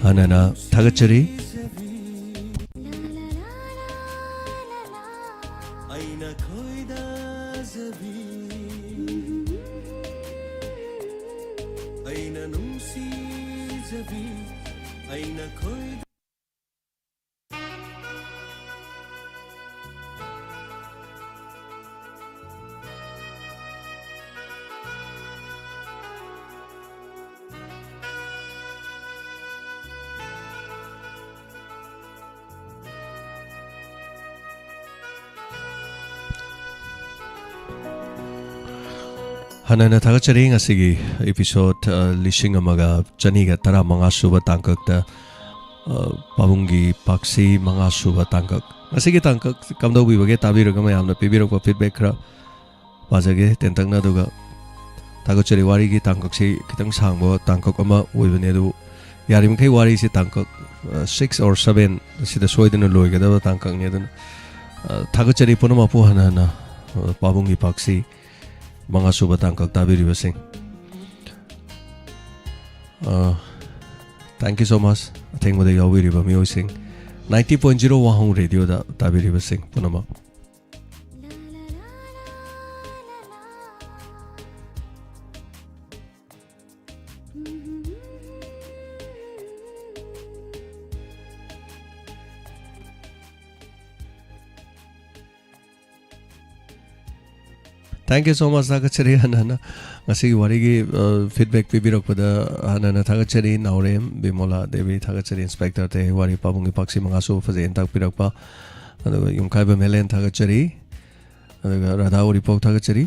ꯍꯥꯟꯅꯅ ꯊꯥꯒꯠꯆꯔꯤ꯫ ꯍꯥꯟꯅꯅ ꯊꯥꯒꯠꯆꯔꯤ꯫ ꯉꯁꯤꯒꯤ episode, ꯑ, ꯂꯤꯁꯤꯡ ꯑꯃꯒ ꯆꯅꯤꯒ ꯇꯔꯥꯃꯉꯥ ꯁꯨꯕ ꯇꯥꯡꯀꯛꯇ, ꯑ, ꯄꯥꯕꯨꯡꯒꯤ ꯄꯥꯛꯁꯤ ꯃꯉꯥ ꯁꯨꯕ ꯇꯥꯡꯀꯛ꯫ ꯉꯁꯤꯒꯤ ꯇꯥꯡꯀꯛ ꯀꯝꯗꯧꯕꯤꯕꯒꯦ ꯇꯥꯕꯤꯔꯒ ꯃꯌꯥꯝꯅ ꯄꯤꯕꯤꯔꯛꯄ feedback ꯈꯔ ꯄꯥꯖꯒꯦ ꯇꯦꯟꯇꯛꯅ, ꯑꯗꯨꯒ ꯊꯥꯒꯠꯆꯔꯤ꯫ ꯋꯥꯔꯤꯒꯤ ꯇꯥꯡꯀꯛꯁꯤ ꯈꯤꯇꯪ ꯁꯥꯡꯕ ꯇꯥꯡꯀꯛ ꯑꯃ ꯑꯣꯏꯕꯅꯦ, ꯑꯗꯨꯕꯨ ꯌꯥꯔꯤꯃꯈꯩ ꯋꯥꯔꯤꯁꯤ ꯇꯥꯡꯀꯛ, ꯑ, six or seven ꯑꯁꯤꯗ ꯁꯣꯏꯗꯅ ꯂꯣꯏꯒꯗꯕ ꯇꯥꯡꯀꯛꯅꯤ꯫ ꯑꯗꯨꯅ, ꯑ, ꯊꯥꯒꯠꯆꯔꯤ ꯄꯨꯝꯅꯃꯛꯄꯨ ꯍꯟꯅ ꯍꯟꯅ, ꯑ, ꯄꯥꯕꯨꯡꯒꯤ ꯄꯥꯛꯁꯤ ꯃꯉꯥ ꯁꯨꯕ ꯇꯥꯡꯀꯛ ꯇꯥꯕꯤꯔꯤꯕꯁꯤꯡ꯫ ꯑ, thank you so much꯫ ꯑꯊꯦꯡꯕꯗ ꯌꯥꯎꯕꯤꯔꯤꯕ ꯃꯤꯑꯣꯏꯁꯤꯡ, ninety point zero ꯋꯥꯍꯣꯡ ꯔꯦꯗꯤꯑꯣꯗ ꯇꯥꯕꯤꯔꯤꯕꯁꯤꯡ ꯄꯨꯝꯅꯃꯛ꯫ Thank you so much꯫ ꯊꯥꯒꯠꯆꯔꯤ ꯍꯟꯅ ꯍꯟꯅ꯫ ꯉꯁꯤꯒꯤ ꯋꯥꯔꯤꯒꯤ, ꯑ, feedback ꯄꯤꯕꯤꯔꯛꯄꯗ ꯍꯟꯅ ꯍꯟꯅ ꯊꯥꯒꯠꯆꯔꯤ꯫ ꯅꯥꯎꯔꯦꯝ ꯕꯤꯃꯣꯂꯥ ꯗꯦꯕꯤ ꯊꯥꯒꯠꯆꯔꯤ꯫ Inspector ꯇꯦ ꯋꯥꯔꯤ ꯄꯥꯕꯨꯡꯒꯤ ꯄꯥꯛꯁꯤ ꯃꯉꯥ ꯁꯨꯕ ꯐꯖꯩꯅ ꯇꯥꯛꯄꯤꯔꯛꯄ꯫ ꯑꯗꯨꯒ ꯌꯨꯝꯈꯥꯏꯕꯝ ꯍꯦꯂꯦꯟ ꯊꯥꯒꯠꯆꯔꯤ꯫ ꯑꯗꯨꯒ ꯔꯥꯙꯥ ꯎꯔꯤꯄꯣꯛ ꯊꯥꯒꯠꯆꯔꯤ꯫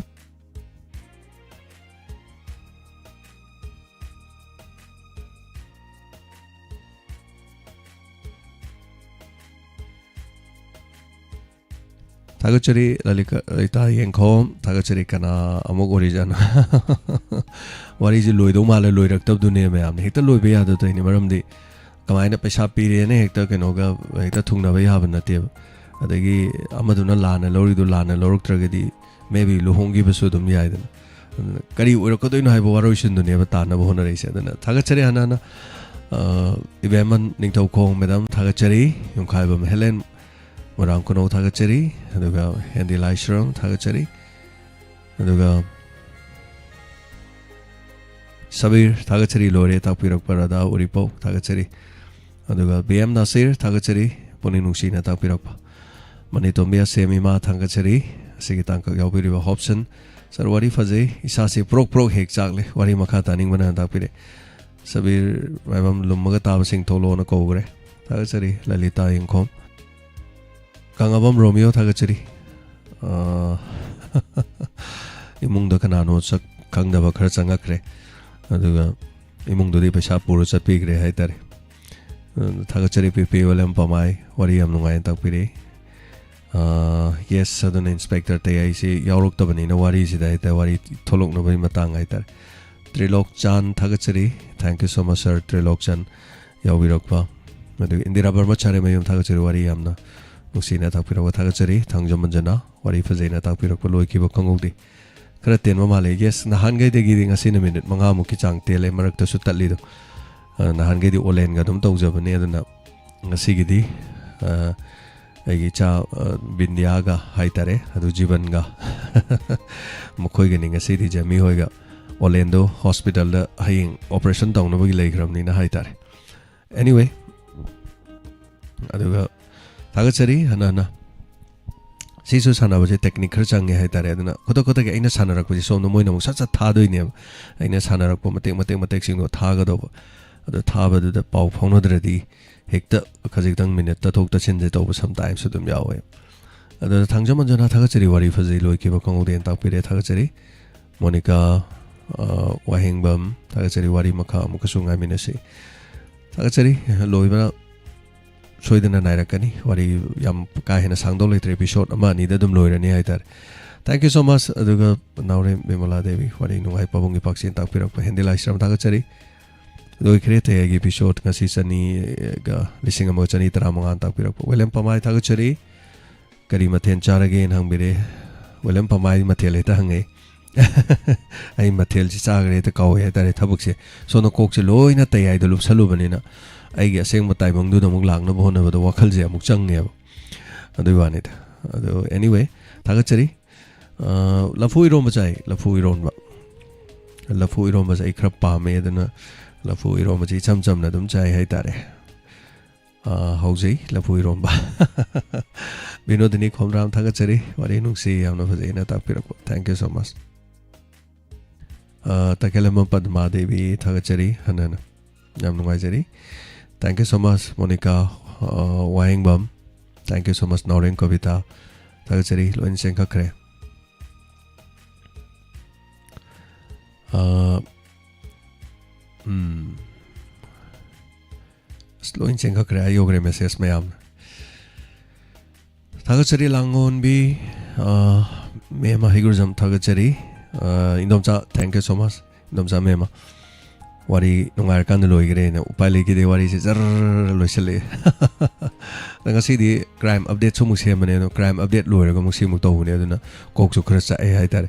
ꯊꯥꯒꯠꯆꯔꯤ ꯂꯂꯤꯀ-, ꯂꯂꯤꯇꯥ ꯌꯦꯡꯈꯣꯝ, ꯊꯥꯒꯠꯆꯔꯤ꯫ ꯀꯅꯥ ꯑꯃꯨꯛ ꯑꯣꯏꯔꯤꯖꯥꯠꯅꯣ? ꯋꯥꯔꯤꯁꯦ ꯂꯣꯏꯗꯧ ꯃꯥꯜꯂꯦ, ꯂꯣꯏꯔꯛꯇꯕꯗꯨꯅꯦ ꯃꯌꯥꯝꯅ꯫ ꯍꯦꯛꯇ ꯂꯣꯏꯕ ꯌꯥꯗꯕ ꯇꯧꯔꯤꯅꯦ, ꯃꯔꯝꯗꯤ ꯀꯃꯥꯏꯅ ꯄꯩꯁꯥ ꯄꯤꯔꯦꯅ ꯍꯦꯛꯇ ꯀꯩꯅꯣꯒ ꯍꯦꯛꯇ ꯊꯨꯡꯅꯕ ꯌꯥꯕ ꯅꯠꯇꯦꯕ꯫ ꯑꯗꯒꯤ ꯑꯃꯗꯨꯅ ꯂꯥꯟꯅ ꯂꯧꯔꯤꯗꯨ ꯂꯥꯟꯅ ꯂꯧꯔꯛꯇ꯭ꯔꯒꯗꯤ maybe ꯂꯨꯍꯣꯡꯈꯤꯕꯁꯨ ꯑꯗꯨꯝ ꯌꯥꯏꯗꯅ꯫ ꯑꯗꯨꯅ ꯀꯔꯤ ꯑꯣꯏꯔꯛꯀꯗꯣꯏꯅꯣ ꯍꯥꯏꯕ ꯋꯥꯔꯣꯏꯁꯤꯟꯗꯨꯅꯦꯕ ꯇꯥꯟꯅꯕ ꯍꯣꯠꯅꯔꯛꯏꯁꯦ꯫ ꯑꯗꯨꯅ ꯊꯥꯒꯠꯆꯔꯤ ꯍꯥꯟꯅ ꯍꯥꯟꯅ꯫ ꯑ, ꯏꯕꯦꯝꯃ ꯅꯤꯡꯊꯧꯈꯣꯡ ꯃꯦꯗꯥꯝ ꯊꯥꯒꯠꯆꯔꯤ, ꯌꯨꯝꯈꯥꯏꯕꯝ ꯍꯦꯂꯦꯟ ꯃꯣꯏꯔꯥꯡ ꯈꯨꯅꯧ ꯊꯥꯒꯠꯆꯔꯤ, ꯑꯗꯨꯒ ꯍꯦꯟꯗꯤ ꯂꯥꯏꯁ꯭ꯔꯝ ꯊꯥꯒꯠꯆꯔꯤ, ꯑꯗꯨꯒ ꯁꯕꯤꯔ ꯊꯥꯒꯠꯆꯔꯤ, ꯂꯣꯏꯔꯦ ꯇꯥꯛꯄꯤꯔꯛꯄ ꯔꯥꯙꯥ ꯎꯔꯤꯄꯧ ꯊꯥꯒꯠꯆꯔꯤ, ꯑꯗꯨꯒ ꯕꯤ ꯑꯦꯝ ꯅꯥꯁꯤꯔ ꯊꯥꯒꯠꯆꯔꯤ, ꯄꯨꯛꯅꯤꯡ ꯅꯨꯡꯁꯤꯅ ꯇꯥꯛꯄꯤꯔꯛꯄ꯫ ꯃꯅꯤꯇꯣꯝꯕꯤ ꯑꯁꯦꯝ ꯏꯃꯥ ꯊꯥꯒꯠꯆꯔꯤ꯫ ꯑꯁꯤꯒꯤ ꯇꯥꯡꯀꯛ ꯌꯥꯎꯕꯤꯔꯤꯕ ꯍꯣꯞꯁꯟ ꯁꯥꯔ, ꯋꯥꯔꯤ ꯐꯖꯩ, ꯏꯁꯥꯁꯤ ꯄ꯭ꯔꯣꯛ ꯄ꯭ꯔꯣꯛ ꯍꯦꯛ ꯆꯥꯛꯂꯦ, ꯋꯥꯔꯤ ꯃꯈꯥ ꯇꯥꯅꯤꯡꯕꯅ ꯇꯥꯛꯄꯤꯔꯦ꯫ ꯁꯕꯤꯔ ꯃꯥꯏꯕꯝ ꯂꯨꯝꯃꯒ ꯇꯥꯕꯁꯤꯡ ꯊꯣꯛꯂꯣꯅ ꯀꯧꯈ꯭ꯔꯦ꯫ ꯊꯥꯒꯠꯆꯔꯤ꯫ ꯂꯂꯤꯇꯥ ꯌꯦꯡꯈꯣꯝ, ꯀꯪꯂꯥꯕꯝ ꯔꯣꯃꯤꯌꯣ ꯊꯥꯒꯠꯆꯔꯤ꯫ ꯑ, ꯏꯃꯨꯡꯗ ꯀꯅꯥꯅꯣ ꯁꯛ ꯈꯪꯗꯕ ꯈꯔ ꯆꯪꯉꯛꯈ꯭ꯔꯦ, ꯑꯗꯨꯒ ꯏꯃꯨꯡꯗꯨꯗꯤ ꯄꯩꯁꯥ ꯄꯨꯔ ꯆꯠꯄꯤꯈ꯭ꯔꯦ ꯍꯥꯏꯇꯥꯔꯦ꯫ ꯑ, ꯊꯥꯒꯠꯆꯔꯤ ꯄꯤꯄꯤ ꯋꯥꯂꯦꯝ ꯄꯃꯥꯏ, ꯋꯥꯔꯤ ꯌꯥꯝ ꯅꯨꯡꯉꯥꯏꯅ ꯇꯥꯛꯄꯤꯔꯛꯏ꯫ ꯑ, ꯌꯦꯁ, ꯑꯗꯨꯅ ꯏꯟꯁꯄꯦꯛꯇꯔ ꯇꯌꯥꯏꯁꯤ ꯌꯥꯎꯔꯛꯇꯕꯅꯤꯅ ꯋꯥꯔꯤꯁꯤꯗ ꯍꯦꯛꯇ ꯋꯥꯔꯤ ꯊꯣꯛꯂꯛꯅꯕꯒꯤ ꯃꯇꯥꯡ ꯍꯥꯏꯇꯥꯔꯦ꯫ ꯇ꯭ꯔꯤꯂꯣꯛ ꯆꯥꯟ ꯊꯥꯒꯠꯆꯔꯤ꯫ Thank you so much, sir, ꯇ꯭ꯔꯤꯂꯣꯛ ꯆꯥꯟ ꯌꯥꯎꯕꯤꯔꯛꯄ꯫ ꯑꯗꯨꯒ ꯏꯟꯗꯤꯔꯥ ꯕꯔꯃꯆꯥꯔꯤ ꯃꯌꯨꯝ ꯊꯥꯒꯠꯆꯔꯤ, ꯋꯥꯔꯤ ꯌꯥꯝꯅ ꯅꯨꯡꯁꯤꯅ ꯇꯥꯛꯄꯤꯔꯛꯄ ꯊꯥꯒꯠꯆꯔꯤ꯫ ꯊꯥꯡꯖꯝ ꯃꯟꯖꯅꯥ, ꯋꯥꯔꯤ ꯐꯖꯩꯅ ꯇꯥꯛꯄꯤꯔꯛꯄ ꯂꯣꯏꯈꯤꯕ ꯈꯪꯍꯧꯗꯦ꯫ ꯈꯔ ꯇꯦꯟꯕ ꯃꯥꯜꯂꯦ꯫ ꯌꯦꯁ, ꯅꯍꯥꯟꯈꯩꯗꯒꯤꯗꯤ ꯉꯁꯤꯅ ꯃꯤꯅꯤꯠ ꯃꯉꯥꯃꯨꯛꯀꯤ ꯆꯥꯡ ꯇꯦꯜꯂꯦ ꯃꯔꯛꯇꯁꯨ ꯇꯠꯂꯤꯗꯣ꯫ ꯑ, ꯅꯍꯥꯟꯈꯩꯗꯤ ꯑꯣꯂꯦꯟꯒ ꯑꯗꯨꯝ ꯇꯧꯖꯕꯅꯦ, ꯑꯗꯨꯅ ꯉꯁꯤꯒꯤꯗꯤ, ꯑ, ꯑꯩꯒꯤ ꯏꯆꯥ, ꯑ, ꯕꯤꯟꯗꯤꯌꯥꯒ ꯍꯥꯏꯇꯥꯔꯦ, ꯑꯗꯨ ꯖꯤꯕꯟꯒ ꯃꯈꯣꯏꯒꯅꯤ ꯉꯁꯤꯗꯤ, ꯖꯦꯃꯤ ꯍꯣꯏꯒ꯫ ꯑꯣꯂꯦꯟꯗꯣ ꯍꯣꯁꯄꯤꯇꯥꯜꯗ ꯍꯌꯦꯡ ꯑꯣꯄꯔꯦꯁꯟ ꯇꯧꯅꯕꯒꯤ ꯂꯩꯈ꯭ꯔꯕꯅꯤꯅ ꯍꯥꯏꯇꯥꯔꯦ꯫ Anyway, ꯑꯗꯨꯒ ꯊꯥꯒꯠꯆꯔꯤ ꯍꯟꯅ ꯍꯟꯅ꯫ ꯁꯤꯁꯨ ꯁꯥꯟꯅꯕꯁꯦ ꯇꯦꯛꯅꯤꯛ ꯈꯔ ꯆꯪꯉꯦ ꯍꯥꯏꯇꯥꯔꯦ꯫ ꯑꯗꯨꯅ ꯈꯨꯗꯛ ꯈꯨꯗꯛꯀꯤ ꯑꯩꯅ ꯁꯥꯟꯅꯔꯛꯄꯁꯦ ꯁꯣꯝꯗ ꯃꯣꯏꯅ ꯑꯃꯨꯛ ꯁꯠ ꯁꯠ ꯊꯥꯗꯣꯏꯅꯦꯕ꯫ ꯑꯩꯅ ꯁꯥꯟꯅꯔꯛꯄ ꯃꯇꯦꯛ ꯃꯇꯦꯛ ꯃꯇꯦꯛꯁꯤꯡꯗꯣ ꯊꯥꯒꯗꯧꯕ꯫ ꯑꯗꯣ ꯊꯥꯕꯗꯨꯗ ꯄꯥꯎ ꯐꯥꯎꯅꯗ꯭ꯔꯗꯤ ꯍꯦꯛꯇ ꯈꯖꯤꯛꯇꯪ ꯃꯤꯅꯤꯠ ꯇꯠꯊꯣꯛ ꯇꯠꯁꯤꯟꯁꯦ ꯇꯧꯕ ꯁꯝꯇꯥꯏꯝꯁ ꯑꯗꯨꯝ ꯌꯥꯎꯋꯦ꯫ ꯑꯗꯨꯅ ꯊꯥꯡꯖꯝ ꯃꯟꯖꯅꯥ ꯊꯥꯒꯠꯆꯔꯤ, ꯋꯥꯔꯤ ꯐꯖꯩ, ꯂꯣꯏꯈꯤꯕ ꯈꯪꯍꯧꯗꯦꯅ ꯇꯥꯛꯄꯤꯔꯦ, ꯊꯥꯒꯠꯆꯔꯤ꯫ ꯃꯣꯅꯤꯀꯥ, ꯑ, ꯋꯥꯍꯦꯡꯕꯝ ꯊꯥꯒꯠꯆꯔꯤ, ꯋꯥꯔꯤ ꯃꯈꯥ ꯑꯃꯨꯛꯀꯁꯨ ꯉꯥꯏꯃꯤꯟꯅꯁꯤ꯫ ꯊꯥꯒꯠꯆꯔꯤ꯫ ꯂꯣꯏꯕꯅ ꯁꯣꯏꯗꯅ ꯅꯥꯏꯔꯛꯀꯅꯤ꯫ ꯋꯥꯔꯤ ꯌꯥꯝ ꯀꯥ ꯍꯦꯟꯅ ꯁꯥꯡꯗꯧ ꯂꯩꯇ꯭ꯔꯦ, ꯏꯄꯤꯁꯣꯠ ꯑꯃ ꯑꯅꯤꯗ ꯑꯗꯨꯝ ꯂꯣꯏꯔꯅꯤ ꯍꯥꯏꯇꯥꯔꯦ꯫ Thank you so much꯫ ꯑꯗꯨꯒ ꯅꯥꯎꯔꯦꯝ ꯕꯤꯃꯂꯥ ꯗꯦꯕꯤ, ꯋꯥꯔꯤ ꯅꯨꯡꯉꯥꯏ ꯄꯥꯕꯨꯡꯒꯤ ꯄꯥꯛꯆꯦꯟ ꯇꯥꯛꯄꯤꯔꯛꯄ꯫ ꯍꯦꯟꯗꯤ ꯂꯥꯏꯁ꯭ꯔꯝ ꯊꯥꯒꯠꯆꯔꯤ꯫ ꯂꯣꯏꯈ꯭ꯔꯦ ꯇꯌꯥꯏꯒꯤ ꯏꯄꯤꯁꯣꯠ ꯉꯁꯤ ꯆꯅꯤꯒ ꯂꯤꯁꯤꯡ ꯑꯃꯒ ꯆꯅꯤ ꯇꯔꯥꯃꯉꯥ ꯇꯥꯛꯄꯤꯔꯛꯄ꯫ ꯋꯤꯂꯤꯌꯝ ꯄꯃꯥꯏ ꯊꯥꯒꯠꯆꯔꯤ꯫ ꯀꯔꯤ ꯃꯊꯦꯜ ꯆꯥꯔꯒꯦꯅ ꯍꯪꯕꯤꯔꯦ꯫ ꯋꯤꯂꯤꯌꯝ ꯄꯃꯥꯏ ꯃꯊꯦꯜ ꯍꯦꯛꯇ ꯍꯪꯉꯛꯏ꯫ ꯑꯩ ꯃꯊꯦꯜꯁꯤ ꯆꯥꯈ꯭ꯔꯦ ꯍꯦꯛꯇ ꯀꯥꯎꯋꯦ ꯍꯥꯏꯇꯥꯔꯦ꯫ ꯊꯕꯛꯁꯦ ꯁꯣꯝꯗ ꯀꯣꯛꯁꯦ ꯂꯣꯏꯅ ꯇꯌꯥꯏꯗ ꯂꯨꯞꯁꯜꯂꯨꯕꯅꯤꯅ ꯑꯩꯒꯤ ꯑꯁꯦꯡꯕ ꯇꯥꯏꯕꯪꯗꯨꯗ ꯑꯃꯨꯛ ꯂꯥꯛꯅꯕ ꯍꯣꯠꯅꯕꯗ ꯋꯥꯈꯜꯁꯦ ꯑꯃꯨꯛ ꯆꯪꯉꯦꯕ꯫ ꯑꯗꯨꯒꯤ ꯋꯥꯅꯤꯗ꯫ ꯑꯗꯣ anyway, ꯊꯥꯒꯠꯆꯔꯤ꯫ ꯑ, ꯂꯐꯨ ꯏꯔꯣꯝꯕ ꯆꯥꯏ, ꯂꯐꯨ ꯏꯔꯣꯟꯕ꯫ ꯂꯐꯨ ꯏꯔꯣꯝꯕꯁꯦ ꯑꯩ ꯈꯔ ꯄꯥꯝꯃꯦ, ꯑꯗꯨꯅ ꯂꯐꯨ ꯏꯔꯣꯝꯕꯁꯦ ꯏꯆꯝ ꯆꯝꯅ ꯑꯗꯨꯝ ꯆꯥꯏ ꯍꯥꯏꯇꯥꯔꯦ꯫ ꯑ, ꯍꯧꯖꯩ ꯂꯐꯨ ꯏꯔꯣꯝꯕ꯫ ꯕꯤꯅꯣꯗꯤꯅꯤ ꯈꯣꯝꯗ꯭ꯔꯥꯝ ꯊꯥꯒꯠꯆꯔꯤ, ꯋꯥꯔꯤ ꯅꯨꯡꯁꯤ, ꯌꯥꯝꯅ ꯐꯖꯩꯅ ꯇꯥꯛꯄꯤꯔꯛꯄ, thank you so much꯫ ꯑ, ꯇꯈꯦꯂꯝꯕꯝ ꯄꯗꯃꯥ ꯗꯦꯕꯤ ꯊꯥꯒꯠꯆꯔꯤ ꯍꯟꯅ ꯍꯟꯅ, ꯌꯥꯝ ꯅꯨꯡꯉꯥꯏꯖꯔꯤ꯫ Thank you so much Monica, ꯑ, ꯋꯥꯍꯦꯡꯕꯝ, thank you so much ꯅꯥꯎꯔꯦꯝ ꯀꯕꯤꯇꯥ ꯊꯥꯒꯠꯆꯔꯤ, ꯂꯣꯏꯅ ꯆꯦꯟꯈꯠꯈ꯭ꯔꯦ꯫ ꯑ, ꯎꯝ꯫ ꯑꯁ, ꯂꯣꯏ ꯆꯦꯟꯈꯠꯈ꯭ꯔꯦ, ꯑꯩ ꯌꯧꯈ꯭ꯔꯦ message ꯃꯌꯥꯝ꯫ ꯊꯥꯒꯠꯆꯔꯤ ꯂꯥꯡꯒꯣꯟꯕꯤ, ꯑ, ꯃꯦꯝ ꯍꯩꯒꯨꯔꯖꯝ ꯊꯥꯒꯠꯆꯔꯤ꯫ ꯑ, ꯏꯟꯗꯣꯝꯆꯥ, thank you so much ꯏꯟꯗꯣꯝꯆꯥ ꯃꯦꯝ꯫ ꯋꯥꯔꯤ ꯅꯨꯡꯉꯥꯏꯔꯀꯥꯟꯗ ꯂꯣꯏꯈ꯭ꯔꯦꯅ ꯎꯄꯥꯏ ꯂꯩꯈꯤꯗꯦ, ꯋꯥꯔꯤꯁꯦ ꯖꯔ ꯂꯣꯏꯁꯤꯜꯂꯛꯑꯦ꯫ ꯑꯗ ꯉꯁꯤꯗꯤ crime update ꯁꯨ ꯑꯃꯨꯛ ꯁꯦꯝꯕꯅꯦ, ꯑꯗꯣ crime update ꯂꯣꯏꯔꯒ ꯑꯃꯨꯛ ꯁꯤ ꯑꯃꯨꯛ ꯇꯧꯕꯅꯦ, ꯑꯗꯨꯅ ꯀꯣꯛꯁꯨ ꯈꯔ ꯆꯥꯛꯑꯦ ꯍꯥꯏꯇꯥꯔꯦ꯫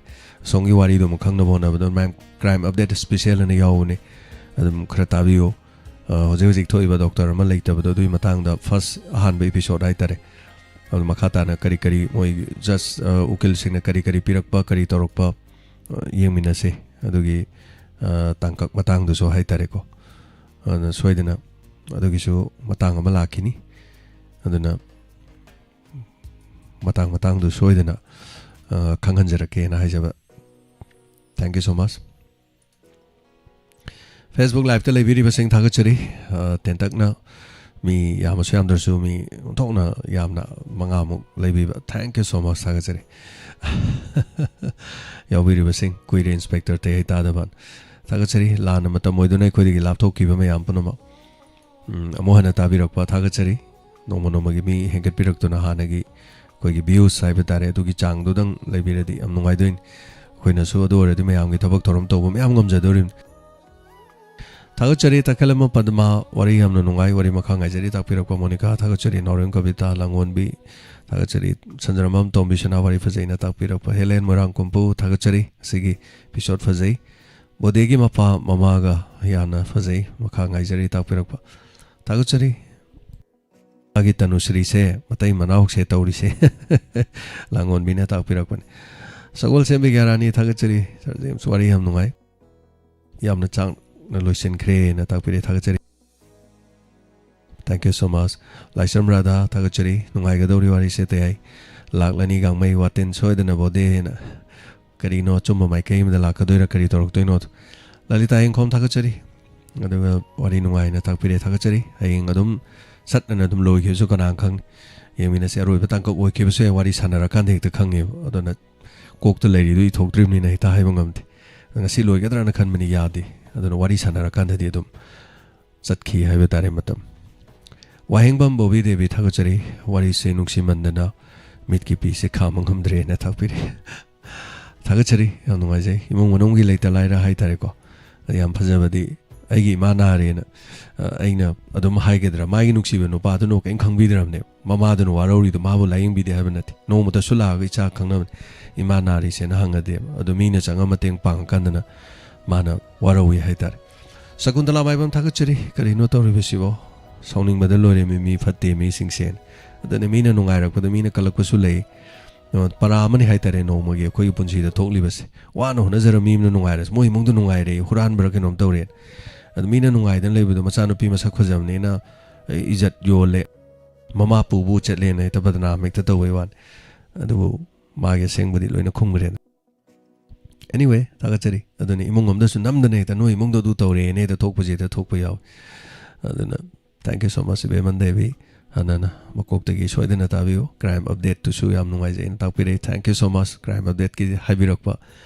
ꯁꯣꯝꯒꯤ ꯋꯥꯔꯤꯗꯣ ꯑꯃꯨꯛ ꯈꯪꯅꯕ ꯍꯣꯠꯅꯕꯗ ꯃꯌꯥꯝ crime update special ꯑꯅ ꯌꯥꯎꯕꯅꯦ, ꯑꯗꯨꯝ ꯈꯔ ꯇꯥꯕꯤꯌꯨ꯫ ꯑ, ꯍꯧꯖꯤꯛ ꯍꯧꯖꯤꯛ ꯊꯣꯛꯏꯕ ꯗꯣꯛꯇꯔ ꯑꯃ ꯂꯩꯇꯕꯗꯣ, ꯑꯗꯨꯒꯤ ꯃꯇꯥꯡꯗ first ꯑꯍꯥꯟꯕ episode ꯍꯥꯏꯇꯥꯔꯦ꯫ ꯑꯗꯨ ꯃꯈꯥ ꯇꯥꯅ ꯀꯔꯤ ꯀꯔꯤ ꯃꯣꯏ judge, ꯑ, ꯎꯀꯤꯜꯁꯤꯡꯅ ꯀꯔꯤ ꯀꯔꯤ ꯄꯤꯔꯛꯄ, ꯀꯔꯤ ꯇꯧꯔꯛꯄ, ꯑ, ꯌꯦꯡꯃꯤꯟꯅꯁꯦ꯫ ꯑꯗꯨꯒꯤ, ꯑ, ꯇꯥꯡꯀꯛ ꯃꯇꯥꯡꯗꯨꯁꯨ ꯍꯥꯏꯇꯥꯔꯦꯀꯣ꯫ ꯑꯗꯨꯅ ꯁꯣꯏꯗꯅ ꯑꯗꯨꯒꯤꯁꯨ ꯃꯇꯥꯡ ꯑꯃ ꯂꯥꯛꯈꯤꯅꯤ꯫ ꯑꯗꯨꯅ ꯃꯇꯥꯡ ꯃꯇꯥꯡꯗꯨ ꯁꯣꯏꯗꯅ, ꯑ, ꯈꯪꯍꯟꯖꯔꯛꯀꯦꯅ ꯍꯥꯏꯖꯕ꯫ Thank you so much꯫ Facebook live ꯇ ꯂꯩꯕꯤꯔꯤꯕꯁꯤꯡ ꯊꯥꯒꯠꯆꯔꯤ꯫ ꯑ, ꯇꯦꯟꯇꯛꯅ ꯃꯤ ꯌꯥꯝꯃꯁꯨ ꯌꯥꯝꯗ꯭ꯔꯁꯨ ꯃꯤ ꯑꯣꯟꯊꯣꯛꯅ ꯌꯥꯝꯅ ꯃꯉꯥꯃꯨꯛ ꯂꯩꯕꯤꯕ, thank you so much, ꯊꯥꯒꯠꯆꯔꯤ꯫ ꯌꯥꯎꯕꯤꯔꯤꯕꯁꯤꯡ, ꯀꯨꯏꯔꯦ inspector ꯇꯩ ꯍꯩ ꯇꯥꯗꯕ, ꯊꯥꯒꯠꯆꯔꯤ꯫ ꯂꯥꯟꯅ ꯃꯇꯝ ꯑꯣꯏꯗꯨꯅ ꯑꯩꯈꯣꯏꯗꯒꯤ ꯂꯥꯞꯊꯣꯛꯈꯤꯕ ꯃꯌꯥꯝ ꯄꯨꯝꯅꯃꯛ, ꯎꯝ, ꯑꯃꯨꯛ ꯍꯟꯅ ꯇꯥꯕꯤꯔꯛꯄ ꯊꯥꯒꯠꯆꯔꯤ꯫ ꯅꯣꯡꯃ ꯅꯣꯡꯃꯒꯤ ꯃꯤ ꯍꯦꯟꯒꯠꯄꯤꯔꯛꯇꯨꯅ ꯍꯥꯟꯅꯒꯤ ꯑꯩꯈꯣꯏꯒꯤ views ꯍꯥꯏꯕ ꯇꯥꯔꯦ, ꯑꯗꯨꯒꯤ ꯆꯥꯡꯗꯨꯗꯪ ꯂꯩꯕꯤꯔꯗꯤ ꯌꯥꯝ ꯅꯨꯡꯉꯥꯏꯗꯣꯏꯅꯤ꯫ ꯑꯩꯈꯣꯏꯅꯁꯨ ꯑꯗꯨ ꯑꯣꯏꯔꯗꯤ ꯃꯌꯥꯝꯒꯤ ꯊꯕꯛ ꯊꯧꯔꯝ ꯇꯧꯕ ꯃꯌꯥꯝ ꯉꯝꯖꯗꯣꯔꯤꯕꯅꯤ꯫ ꯊꯥꯒꯠꯆꯔꯤ ꯇꯈꯦꯂꯝꯕ ꯄꯗꯃꯥ, ꯋꯥꯔꯤ ꯌꯥꯝꯅ ꯅꯨꯡꯉꯥꯏ, ꯋꯥꯔꯤ ꯃꯈꯥ ꯉꯥꯏꯖꯔꯤ꯫ ꯇꯥꯛꯄꯤꯔꯛꯄ ꯃꯣꯅꯤꯀꯥ ꯊꯥꯒꯠꯆꯔꯤ, ꯅꯥꯎꯔꯦꯝ ꯀꯕꯤꯇꯥ, ꯂꯥꯡꯒꯣꯟꯕꯤ ꯊꯥꯒꯠꯆꯔꯤ꯫ ꯁꯟꯖꯔꯃꯝ ꯇꯣꯝꯕꯤꯁꯅꯥ ꯋꯥꯔꯤ ꯐꯖꯩꯅ ꯇꯥꯛꯄꯤꯔꯛꯄ꯫ ꯍꯦꯂꯦꯟ ꯃꯣꯏꯔꯥꯡ ꯀꯨꯝꯄꯨ, ꯊꯥꯒꯠꯆꯔꯤ꯫ ꯑꯁꯤꯒꯤ episode ꯐꯖꯩ꯫ ꯕꯣꯗꯦꯒꯤ ꯃꯄꯥ ꯃꯃꯥꯒ ꯌꯥꯝꯅ ꯐꯖꯩ꯫ ꯃꯈꯥ ꯉꯥꯏꯖꯔꯤ ꯇꯥꯛꯄꯤꯔꯛꯄ꯫ ꯊꯥꯒꯠꯆꯔꯤ꯫ ꯃꯥꯒꯤ ꯇꯅꯨꯁ꯭ꯔꯤꯁꯦ ꯃꯇꯩ ꯃꯅꯥꯎꯁꯦ ꯇꯧꯔꯤꯁꯦ꯫ ꯂꯥꯡꯒꯣꯟꯕꯤꯅ ꯇꯥꯛꯄꯤꯔꯛꯄꯅꯤ꯫ ꯁꯒꯣꯜꯁꯦꯝ ꯕꯤꯒ꯭ꯌꯥꯔꯥꯅꯤ, ꯊꯥꯒꯠꯆꯔꯤ꯫ ꯁꯥꯔ ꯖꯦꯝꯁ, ꯋꯥꯔꯤ ꯌꯥꯝ ꯅꯨꯡꯉꯥꯏ꯫ ꯌꯥꯝꯅ ꯆꯥꯡꯅ ꯂꯣꯏꯁꯤꯟꯈ꯭ꯔꯦꯅ ꯇꯥꯛꯄꯤꯔꯦ, ꯊꯥꯒꯠꯆꯔꯤ꯫ Thank you so much꯫ ꯂꯥꯏꯁ꯭ꯔꯝ ꯔꯥꯙꯥ, ꯊꯥꯒꯠꯆꯔꯤ꯫ ꯅꯨꯡꯉꯥꯏꯒꯗꯧꯔꯤ ꯋꯥꯔꯤꯁꯦ ꯇꯌꯥꯏ꯫ ꯂꯥꯛꯂꯅꯤ ꯒꯥꯡꯃꯩ ꯋꯥꯇꯤꯟ ꯁꯣꯏꯗꯅ ꯕꯣꯗꯦꯅ꯫ ꯀꯔꯤꯅꯣ, ꯑꯆꯨꯝꯕ ꯃꯥꯏꯀꯩ ꯑꯃꯗ ꯂꯥꯛꯀꯗꯣꯏꯔꯥ, ꯀꯔꯤ ꯇꯧꯔꯛꯇꯣꯏꯅꯣ? ꯂꯂꯤꯇꯥ ꯌꯦꯡꯈꯣꯝ, ꯊꯥꯒꯠꯆꯔꯤ꯫ ꯑꯗꯨꯒ ꯋꯥꯔꯤ ꯅꯨꯡꯉꯥꯏꯅ ꯇꯥꯛꯄꯤꯔꯦ, ꯊꯥꯒꯠꯆꯔꯤ꯫ ꯍꯌꯦꯡ ꯑꯗꯨꯝ ꯁꯠ ꯑꯅ ꯑꯗꯨꯝ ꯂꯣꯏꯈꯤꯕꯁꯨ ꯀꯅꯥ ꯈꯪꯅꯤ꯫ ꯌꯦꯡꯃꯤꯟꯅꯁꯦ꯫ ꯑꯔꯣꯏꯕ ꯇꯥꯡꯀꯛ ꯑꯣꯏꯈꯤꯕꯁꯨ ꯌꯥꯏ, ꯋꯥꯔꯤ ꯁꯥꯟꯅꯔꯀꯥꯟꯗ ꯍꯦꯛꯇ ꯈꯪꯉꯦꯕ꯫ ꯑꯗꯨꯅ ꯀꯣꯛꯇ ꯂꯩꯔꯤꯗꯨ ꯏꯊꯣꯛꯇ꯭ꯔꯤꯕꯅꯤꯅ ꯍꯦꯛꯇ ꯍꯥꯏꯕ ꯉꯝꯗꯦ꯫ ꯉꯁꯤ ꯂꯣꯏꯒꯗ꯭ꯔꯥꯅ ꯈꯟꯕꯅꯤ, ꯌꯥꯗꯦ꯫ ꯑꯗꯨꯅ ꯋꯥꯔꯤ ꯁꯥꯟꯅꯔꯀꯥꯟꯗꯗꯤ ꯑꯗꯨꯝ ꯆꯠꯈꯤ ꯍꯥꯏꯕ ꯇꯥꯔꯦ ꯃꯇꯝ꯫ ꯋꯥꯍꯦꯡꯕꯝ ꯕꯣꯕꯤ ꯗꯦꯕꯤ, ꯊꯥꯒꯠꯆꯔꯤ꯫ ꯋꯥꯔꯤꯁꯦ ꯅꯨꯡꯁꯤꯃꯟꯗꯅ ꯃꯤꯠꯀꯤ ꯄꯤꯁꯦ ꯈꯥꯝꯕ ꯉꯝꯗ꯭ꯔꯦꯅ ꯊꯥꯛꯄꯤꯔꯤ꯫ ꯊꯥꯒꯠꯆꯔꯤ, ꯌꯥꯝ ꯅꯨꯡꯉꯥꯏꯖꯩ꯫ ꯏꯃꯨꯡ ꯃꯅꯨꯡꯒꯤ ꯂꯩꯇ ꯂꯥꯏꯔ ꯍꯥꯏꯇꯥꯔꯦꯀꯣ, ꯌꯥꯝ ꯐꯖꯕꯗꯤ꯫ ꯑꯩꯒꯤ ꯏꯃꯥ ꯅꯥꯔꯦꯅ, ꯑ, ꯑꯩꯅ ꯑꯗꯨꯝ ꯍꯥꯏꯒꯗ꯭ꯔꯥ? ꯃꯥꯒꯤ ꯅꯨꯡꯁꯤꯕ ꯅꯨꯄꯥꯗꯨꯅ ꯀꯔꯤꯝ ꯈꯪꯕꯤꯗ꯭ꯔꯕꯅꯦꯕ꯫ ꯃꯃꯥꯗꯨꯅ ꯋꯥꯔꯧꯔꯤꯗꯣ ꯃꯥꯕꯨ ꯂꯥꯏꯌꯦꯡꯕꯤꯗꯦ ꯍꯥꯏꯕ ꯅꯠꯇꯦ꯫ ꯅꯣꯡꯃꯇꯁꯨ ꯂꯥꯛꯑꯒ ꯏꯆꯥ ꯈꯪꯅꯕꯅꯦ, "ꯏꯃꯥ ꯅꯥꯔꯤꯁꯦꯅ" ꯍꯪꯉꯗꯦꯕ꯫ ꯑꯗꯣ ꯃꯤꯅ ꯆꯪꯉ ꯃꯇꯦꯡ ꯄꯥꯡꯉꯀꯥꯟꯗꯅ ꯃꯥꯅ ꯋꯥꯔꯧꯏ ꯍꯥꯏꯇꯥꯔꯦ꯫ ꯁꯀꯨꯟꯇꯂꯥ ꯃꯥꯏꯕꯝ, ꯊꯥꯒꯠꯆꯔꯤ꯫ ꯀꯔꯤꯅꯣ ꯇꯧꯔꯤꯕꯁꯤꯕꯣ? ꯁꯥꯎꯅꯤꯡꯕꯗ ꯂꯣꯏꯔꯦ, ꯃꯤ, ꯃꯤ ꯐꯠꯇꯦ ꯃꯤꯁꯤꯡꯁꯦꯅ꯫ ꯑꯗꯨꯅ ꯃꯤꯅ ꯅꯨꯡꯉꯥꯏꯔꯛꯄꯗ ꯃꯤꯅ ꯀꯜꯂꯛꯄꯁꯨ ꯂꯩ꯫ ꯑ, ꯄꯔꯥ ꯑꯃꯅꯤ ꯍꯥꯏꯇꯥꯔꯦ ꯅꯣꯡꯃꯒꯤ ꯑꯩꯈꯣꯏꯒꯤ ꯄꯨꯟꯁꯤꯗ ꯊꯣꯛꯂꯤꯕꯁꯦ꯫ ꯋꯥꯅ ꯍꯣꯠꯅꯖꯔ ꯃꯤ ꯑꯃꯅ ꯅꯨꯡꯉꯥꯏꯔꯁꯦ, ꯃꯣꯏ ꯏꯃꯨꯡꯗ ꯅꯨꯡꯉꯥꯏꯔꯦ, ꯍꯨꯔꯥꯟꯕ꯭ꯔꯥ ꯀꯩꯅꯣꯝ ꯇꯧꯔꯦ꯫ ꯑꯗꯨ ꯃꯤꯅ ꯅꯨꯡꯉꯥꯏꯗꯅ ꯂꯩꯕꯗꯣ, ꯃꯆꯥꯅꯨꯄꯤ ꯃꯁꯛ ꯐꯖꯕꯅꯤꯅ, ꯑ, ꯏꯖꯠ ꯌꯣꯜꯂꯦ, ꯃꯃꯥ ꯄꯨꯕꯨ ꯆꯠꯂꯦꯅ ꯍꯦꯛꯇ ꯕꯗꯅꯥꯝ ꯍꯦꯛꯇ ꯇꯧꯕꯩ ꯋꯥꯅꯤ꯫ ꯑꯗꯨꯕꯨ ꯃꯥꯒꯤ ꯑꯁꯦꯡꯕꯗꯤ ꯂꯣꯏꯅ ꯈꯨꯝꯈ꯭ꯔꯦꯗ꯫ Anyway, ꯊꯥꯒꯠꯆꯔꯤ꯫ ꯑꯗꯨꯅꯤ, ꯏꯃꯨꯡ ꯑꯃꯗꯁꯨ ꯅꯝꯗꯅ ꯍꯦꯛꯇ "ꯅꯣꯏ ꯏꯃꯨꯡꯗꯣ ꯑꯗꯨ ꯇꯧꯔꯦꯅ" ꯍꯦꯛꯇ ꯊꯣꯛꯄꯁꯦ ꯍꯦꯛꯇ ꯊꯣꯛꯄ ꯌꯥꯎꯏ꯫ ꯑꯗꯨꯅ, thank you so much, ꯏꯕꯦꯝꯃꯟ Devi. ꯍꯥꯟꯅꯅ ꯃꯀꯣꯛꯇꯒꯤ ꯁꯣꯏꯗꯅ ꯇꯥꯕꯤꯌꯨ꯫ Crime update ꯇꯨꯁꯨ ꯌꯥꯝ ꯅꯨꯡꯉꯥꯏꯖꯩꯅ ꯇꯥꯛꯄꯤꯔꯛꯏ꯫ Thank you so much, crime update ꯀꯤ ꯍꯥꯏꯕꯤꯔꯛꯄ꯫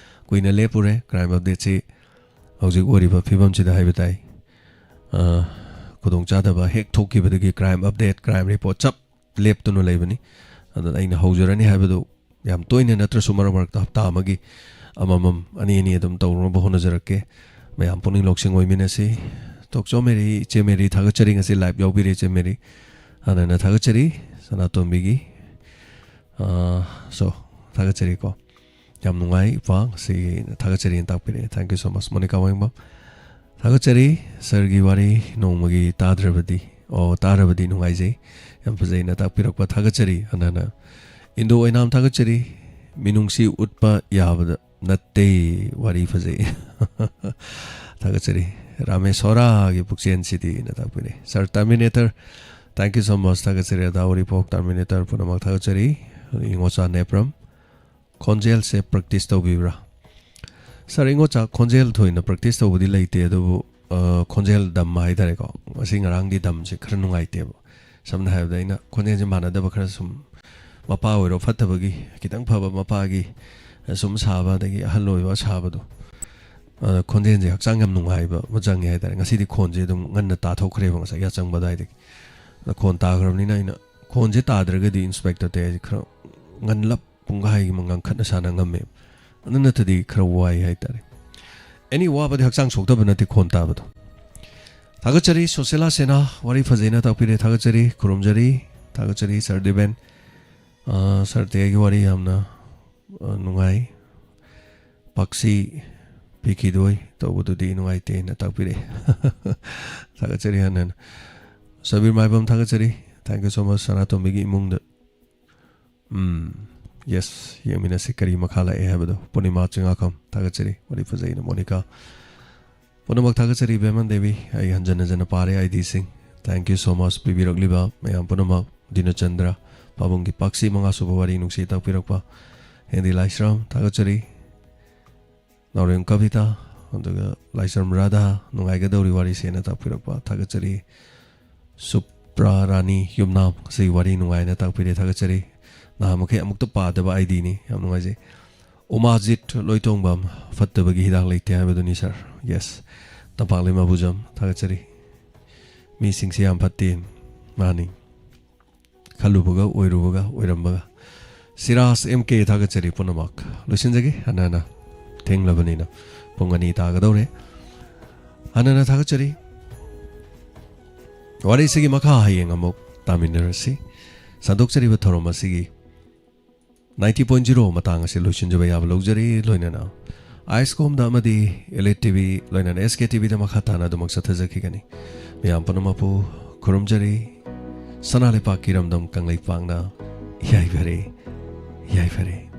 ꯀꯨꯏꯅ ꯂꯦꯞꯄꯨꯔꯦ꯫ Crime update ꯁꯤ ꯍꯧꯖꯤꯛ ꯑꯣꯏꯔꯤꯕ ꯐꯤꯕꯝꯁꯤꯗ ꯍꯥꯏꯕ ꯇꯥꯏ꯫ ꯑ, ꯈꯨꯗꯣꯡꯆꯥꯗꯕ ꯍꯦꯛ ꯊꯣꯛꯈꯤꯕꯗꯒꯤ crime update, crime report ꯆꯞ ꯂꯦꯞꯇꯨꯅ ꯂꯩꯕꯅꯤ꯫ ꯑꯗꯨꯅ ꯑꯩꯅ ꯍꯧꯖꯔꯅꯤ ꯍꯥꯏꯕꯗꯨ ꯌꯥꯝ ꯇꯣꯏꯅ ꯅꯠꯇ꯭ꯔꯁꯨ ꯃꯔꯛ ꯃꯔꯛꯇ ꯍꯞꯇꯥ ꯑꯃꯒꯤ ꯑꯃꯃꯝ, ꯑꯅꯤ ꯑꯅꯤ ꯑꯗꯨꯝ ꯇꯧꯅꯕ ꯍꯣꯠꯅꯖꯔꯛꯀꯦ꯫ ꯃꯌꯥꯝ ꯄꯨꯛꯅꯤꯡ ꯂꯧꯁꯤꯡ ꯑꯣꯏꯃꯤꯟꯅꯁꯤ꯫ ꯇꯣꯛꯆꯧ ꯃꯦꯔꯤ, ꯏꯆꯦ ꯃꯦꯔꯤ, ꯊꯥꯒꯠꯆꯔꯤ꯫ ꯉꯁꯤ live ꯌꯥꯎꯕꯤꯔꯦ ꯏꯆꯦ ꯃꯦꯔꯤ꯫ ꯍꯥꯟꯅꯅ ꯊꯥꯒꯠꯆꯔꯤ꯫ ꯁꯅꯥꯇꯣꯝꯕꯤꯒꯤ ꯑꯥ, so, ꯊꯥꯒꯠꯆꯔꯤꯀꯣ꯫ ꯌꯥꯝ ꯅꯨꯡꯉꯥꯏ, ꯏꯄꯥ꯫ ꯉꯁꯤꯒꯤ ꯊꯥꯒꯠꯆꯔꯤꯅ ꯇꯥꯛꯄꯤꯔꯛꯑꯦ꯫ Thank you so much, Monica ꯋꯥꯡꯕꯝ꯫ ꯊꯥꯒꯠꯆꯔꯤ꯫ ꯁꯥꯔꯒꯤ ꯋꯥꯔꯤ ꯅꯣꯡꯃꯒꯤ ꯇꯥꯗ꯭ꯔꯕꯗꯤ, ꯑꯣ, ꯇꯥꯔꯕꯗꯤ ꯅꯨꯡꯉꯥꯏꯖꯩ꯫ ꯌꯥꯝ ꯐꯖꯩꯅ ꯇꯥꯛꯄꯤꯔꯛꯄ ꯊꯥꯒꯠꯆꯔꯤ꯫ ꯍꯟꯅ ꯍꯟꯅ ꯏꯟꯗꯣ ꯑꯣꯏꯅꯥꯝ ꯊꯥꯒꯠꯆꯔꯤ꯫ ꯃꯤꯅꯨꯡꯁꯤ ꯎꯠꯄ ꯌꯥꯕꯗ ꯅꯠꯇꯦ꯫ ꯋꯥꯔꯤ ꯐꯖꯩ꯫ ꯊꯥꯒꯠꯆꯔꯤ꯫ ꯔꯥꯃꯦꯁꯣꯔꯥꯒꯤ ꯄꯨꯛꯆꯦꯟꯁꯤꯗꯤꯅ ꯇꯥꯛꯄꯤꯔꯛꯑꯦ꯫ Sir Terminator, thank you so much꯫ ꯊꯥꯒꯠꯆꯔꯤ꯫ ꯑꯗꯥ ꯎꯔꯤꯄꯣꯛ Terminator ꯄꯨꯝꯅꯃꯛ ꯊꯥꯒꯠꯆꯔꯤ꯫ ꯏꯉꯣꯆꯥ ꯅꯦꯄ꯭ꯔꯝ, ꯈꯣꯟꯖꯦꯜꯁꯦ practice ꯇꯧꯕꯤꯕ꯭ꯔꯥ? Sir, ꯏꯉꯣꯆꯥ, ꯈꯣꯟꯖꯦꯜ ꯊꯣꯏꯅ practice ꯇꯧꯕꯗꯤ ꯂꯩꯇꯦ, ꯑꯗꯨꯕꯨ, ꯑ, ꯈꯣꯟꯖꯦꯜ ꯗꯝꯕ ꯍꯥꯏꯇꯥꯔꯦꯀꯣ, ꯉꯁꯤ ꯉꯔꯥꯡꯗꯤ ꯗꯝꯁꯦ ꯈꯔ ꯅꯨꯡꯉꯥꯏꯇꯦꯕ꯫ ꯁꯝꯅ ꯍꯥꯏꯔꯕꯗ, ꯑꯩꯅ ꯈꯣꯟꯖꯦꯜꯁꯦ ꯃꯥꯟꯅꯗꯕ ꯈꯔ ꯁꯨꯝ, ꯃꯄꯥ ꯑꯣꯏꯔꯣ ꯐꯠꯇꯕꯒꯤ, ꯈꯤꯇꯪ ꯐꯕ ꯃꯄꯥꯒꯤ ꯁꯨꯝ ꯁꯥꯕ, ꯑꯗꯒꯤ ꯑꯍꯜ ꯑꯣꯏꯕ ꯁꯥꯕꯗꯣ, ꯑ, ꯈꯣꯟꯖꯦꯜꯁꯦ ꯍꯛꯆꯥꯡ ꯌꯥꯝ ꯅꯨꯡꯉꯥꯏꯕ ꯑꯃ ꯆꯪꯉꯦ ꯍꯥꯏꯇꯥꯔꯦ꯫ ꯉꯁꯤꯗꯤ ꯈꯣꯟꯁꯦ ꯑꯗꯨꯝ ꯉꯟꯅ ꯇꯥꯊꯣꯛꯈ꯭ꯔꯦꯕ, ꯉꯁꯥꯏ ꯌꯥꯆꯪꯕ ꯑꯗꯨꯋꯥꯏꯗꯒꯤ꯫ ꯑꯗ ꯈꯣꯟ ꯇꯥꯈ꯭ꯔꯕꯅꯤꯅ ꯑꯩꯅ ꯈꯣꯟꯁꯦ ꯇꯥꯗ꯭ꯔꯒꯗꯤ ꯏꯟꯁꯄꯦꯛꯇꯔ ꯇꯌꯥꯏꯁꯦ ꯈꯔ ꯉꯟꯂꯞ ꯄꯨꯡꯈꯥꯏꯒꯤ ꯃꯉꯥꯡ ꯈꯠꯅ ꯁꯥꯟꯅ ꯉꯝꯃꯦ꯫ ꯑꯗꯨ ꯅꯠꯇ꯭ꯔꯗꯤ ꯈꯔ ꯋꯥꯏ ꯍꯥꯏꯇꯥꯔꯦ꯫ ꯑꯦꯅꯤ, ꯋꯥꯕꯗꯤ ꯍꯛꯆꯥꯡ ꯁꯣꯛꯇꯕ ꯅꯠꯇꯦ ꯈꯣꯟ ꯇꯥꯕꯗꯣ꯫ ꯊꯥꯒꯠꯆꯔꯤ ꯁꯣꯁꯦꯂꯥ ꯁꯦꯅꯥ, ꯋꯥꯔꯤ ꯐꯖꯩꯅ ꯇꯥꯛꯄꯤꯔꯦ, ꯊꯥꯒꯠꯆꯔꯤ, ꯈꯨꯔꯨꯝꯖꯔꯤ, ꯊꯥꯒꯠꯆꯔꯤ ꯁꯥꯔ ꯗꯦꯕꯦꯟ꯫ ꯑ, ꯁꯥꯔ ꯇꯌꯥꯏꯒꯤ ꯋꯥꯔꯤ ꯌꯥꯝꯅ, ꯑ, ꯅꯨꯡꯉꯥꯏ꯫ ꯄꯥꯛꯁꯤ ꯄꯤꯈꯤꯗꯣꯏ ꯇꯧꯕꯗꯨꯗꯤ ꯅꯨꯡꯉꯥꯏꯇꯦꯅ ꯇꯥꯛꯄꯤꯔꯛꯑꯦ꯫ ꯊꯥꯒꯠꯆꯔꯤ ꯍꯟꯅ ꯍꯟꯅ꯫ ꯁꯕꯤꯔ ꯃꯥꯏꯕꯝ ꯊꯥꯒꯠꯆꯔꯤ꯫ Thank you so much, ꯁꯅꯥꯇꯣꯝꯕꯤꯒꯤ ꯏꯃꯨꯡꯗ꯫ ꯎꯝ, yes, ꯌꯦꯡꯃꯤꯟꯅꯁꯤ ꯀꯔꯤ ꯃꯈꯥ ꯂꯥꯛꯑꯦ ꯍꯥꯏꯕꯗꯣ꯫ ꯄꯨꯔꯅꯤꯃꯥ ꯆꯤꯡꯉꯥꯈꯝ ꯊꯥꯒꯠꯆꯔꯤ, ꯋꯥꯔꯤ ꯐꯖꯩꯅ ꯃꯣꯅꯤꯀꯥ꯫ ꯄꯨꯝꯅꯃꯛ ꯊꯥꯒꯠꯆꯔꯤ ꯕꯦꯃꯟ ꯗꯦꯕꯤ꯫ ꯑꯩ ꯍꯟꯖꯟ ꯍꯟꯖꯟꯅ ꯄꯥꯔꯦ ꯑꯥꯏꯗꯤꯁꯤꯡ꯫ Thank you so much ꯄꯤꯕꯤꯔꯛꯂꯤꯕ ꯃꯌꯥꯝ ꯄꯨꯝꯅꯃꯛ꯫ ꯗꯤꯅꯆꯟꯗ꯭ꯔ, ꯄꯥꯕꯨꯡꯒꯤ ꯄꯥꯛꯁꯤ ꯃꯉꯥꯁꯨꯕ ꯋꯥꯔꯤ ꯅꯨꯡꯁꯤ ꯇꯥꯛꯄꯤꯔꯛꯄ꯫ ꯍꯦꯟꯗꯤ ꯂꯥꯏꯁ꯭ꯔꯝ ꯊꯥꯒꯠꯆꯔꯤ꯫ ꯅꯥꯎꯔꯦꯝ ꯀꯕꯤꯇꯥ, ꯑꯗꯨꯒ ꯂꯥꯏꯁ꯭ꯔꯝ ꯔꯥꯙꯥ, ꯅꯨꯡꯉꯥꯏꯒꯗꯧꯔꯤ ꯋꯥꯔꯤꯁꯦꯅ ꯇꯥꯛꯄꯤꯔꯛꯄ ꯊꯥꯒꯠꯆꯔꯤ꯫ ꯁꯨꯄ꯭ꯔꯥ ꯔꯥꯅꯤ ꯌꯨꯝꯅꯥꯝ, ꯉꯁꯤ ꯋꯥꯔꯤ ꯅꯨꯡꯉꯥꯏꯅ ꯇꯥꯛꯄꯤꯔꯦ, ꯊꯥꯒꯠꯆꯔꯤ꯫ ꯅꯍꯥꯟ ꯃꯈꯩ ꯑꯃꯨꯛꯇ ꯄꯥꯗꯕ ꯑꯥꯏꯗꯤꯅꯤ, ꯌꯥꯝ ꯅꯨꯡꯉꯥꯏꯖꯩ꯫ ꯎꯃꯥꯖꯤꯠ ꯂꯣꯏꯇꯣꯡꯕꯝ, ꯐꯠꯇꯕꯒꯤ ꯍꯤꯗꯥꯛ ꯂꯩꯇꯦ ꯍꯥꯏꯕꯗꯨꯅꯤ ꯁꯥꯔ꯫ Yes, ꯇꯝꯄꯥꯛꯂꯩꯃ ꯕꯨꯖꯝ, ꯊꯥꯒꯠꯆꯔꯤ꯫ ꯃꯤꯁꯤꯡꯁꯤ ꯌꯥꯝ ꯐꯠꯇꯦ꯫ ꯃꯥꯅꯤ꯫ ꯈꯜꯂꯨꯕꯒ, ꯑꯣꯏꯔꯨꯕꯒ, ꯑꯣꯏꯔꯝꯕꯒ꯫ ꯁꯤꯔꯥꯖ ꯑꯦꯝ ꯀꯦ, ꯊꯥꯒꯠꯆꯔꯤ ꯄꯨꯝꯅꯃꯛ꯫ ꯂꯣꯏꯁꯤꯟꯖꯒꯦ, ꯍꯟꯅ ꯍꯟꯅ꯫ ꯊꯦꯡꯂꯕꯅꯤꯅ, ꯄꯨꯡ ꯑꯅꯤ ꯇꯥꯒꯗꯧꯔꯦ꯫ ꯍꯟꯅ ꯍꯟꯅ ꯊꯥꯒꯠꯆꯔꯤ꯫ ꯋꯥꯔꯤꯁꯤꯒꯤ ꯃꯈꯥ ꯍꯌꯦꯡ ꯑꯃꯨꯛ ꯇꯥꯃꯤꯟꯅꯔꯁꯤ꯫ ꯁꯟꯗꯣꯛꯆꯔꯤꯕ ꯊꯧꯔꯝ ꯑꯁꯤꯒꯤ ninety point zero ꯃꯇꯥꯡ ꯑꯁꯤ ꯂꯣꯏꯁꯤꯟꯖꯕ ꯌꯥꯕ ꯂꯧꯖꯔꯤ꯫ ꯂꯣꯏꯅꯅ ꯑꯥꯏꯁꯀꯣꯝꯗ ꯑꯃꯗꯤ ꯏꯂꯤꯠ ꯇꯤꯚꯤ, ꯂꯣꯏꯅꯅ ꯑꯦꯁ ꯀꯦ ꯇꯤꯚꯤꯗ ꯃꯈꯥ ꯇꯥꯅ ꯑꯗꯨꯃꯛ ꯆꯠꯊꯖꯈꯤꯒꯅꯤ꯫ ꯃꯌꯥꯝ ꯄꯨꯝꯅꯃꯛꯄꯨ ꯈꯨꯔꯨꯝꯖꯔꯤ꯫ ꯁꯅꯥ ꯂꯩꯄꯥꯛꯀꯤ ꯏꯔꯝꯗꯝ ꯀꯪꯂꯩꯄꯥꯛꯅ ꯌꯥꯏꯐꯔꯦ, ꯌꯥꯏꯐꯔꯦ꯫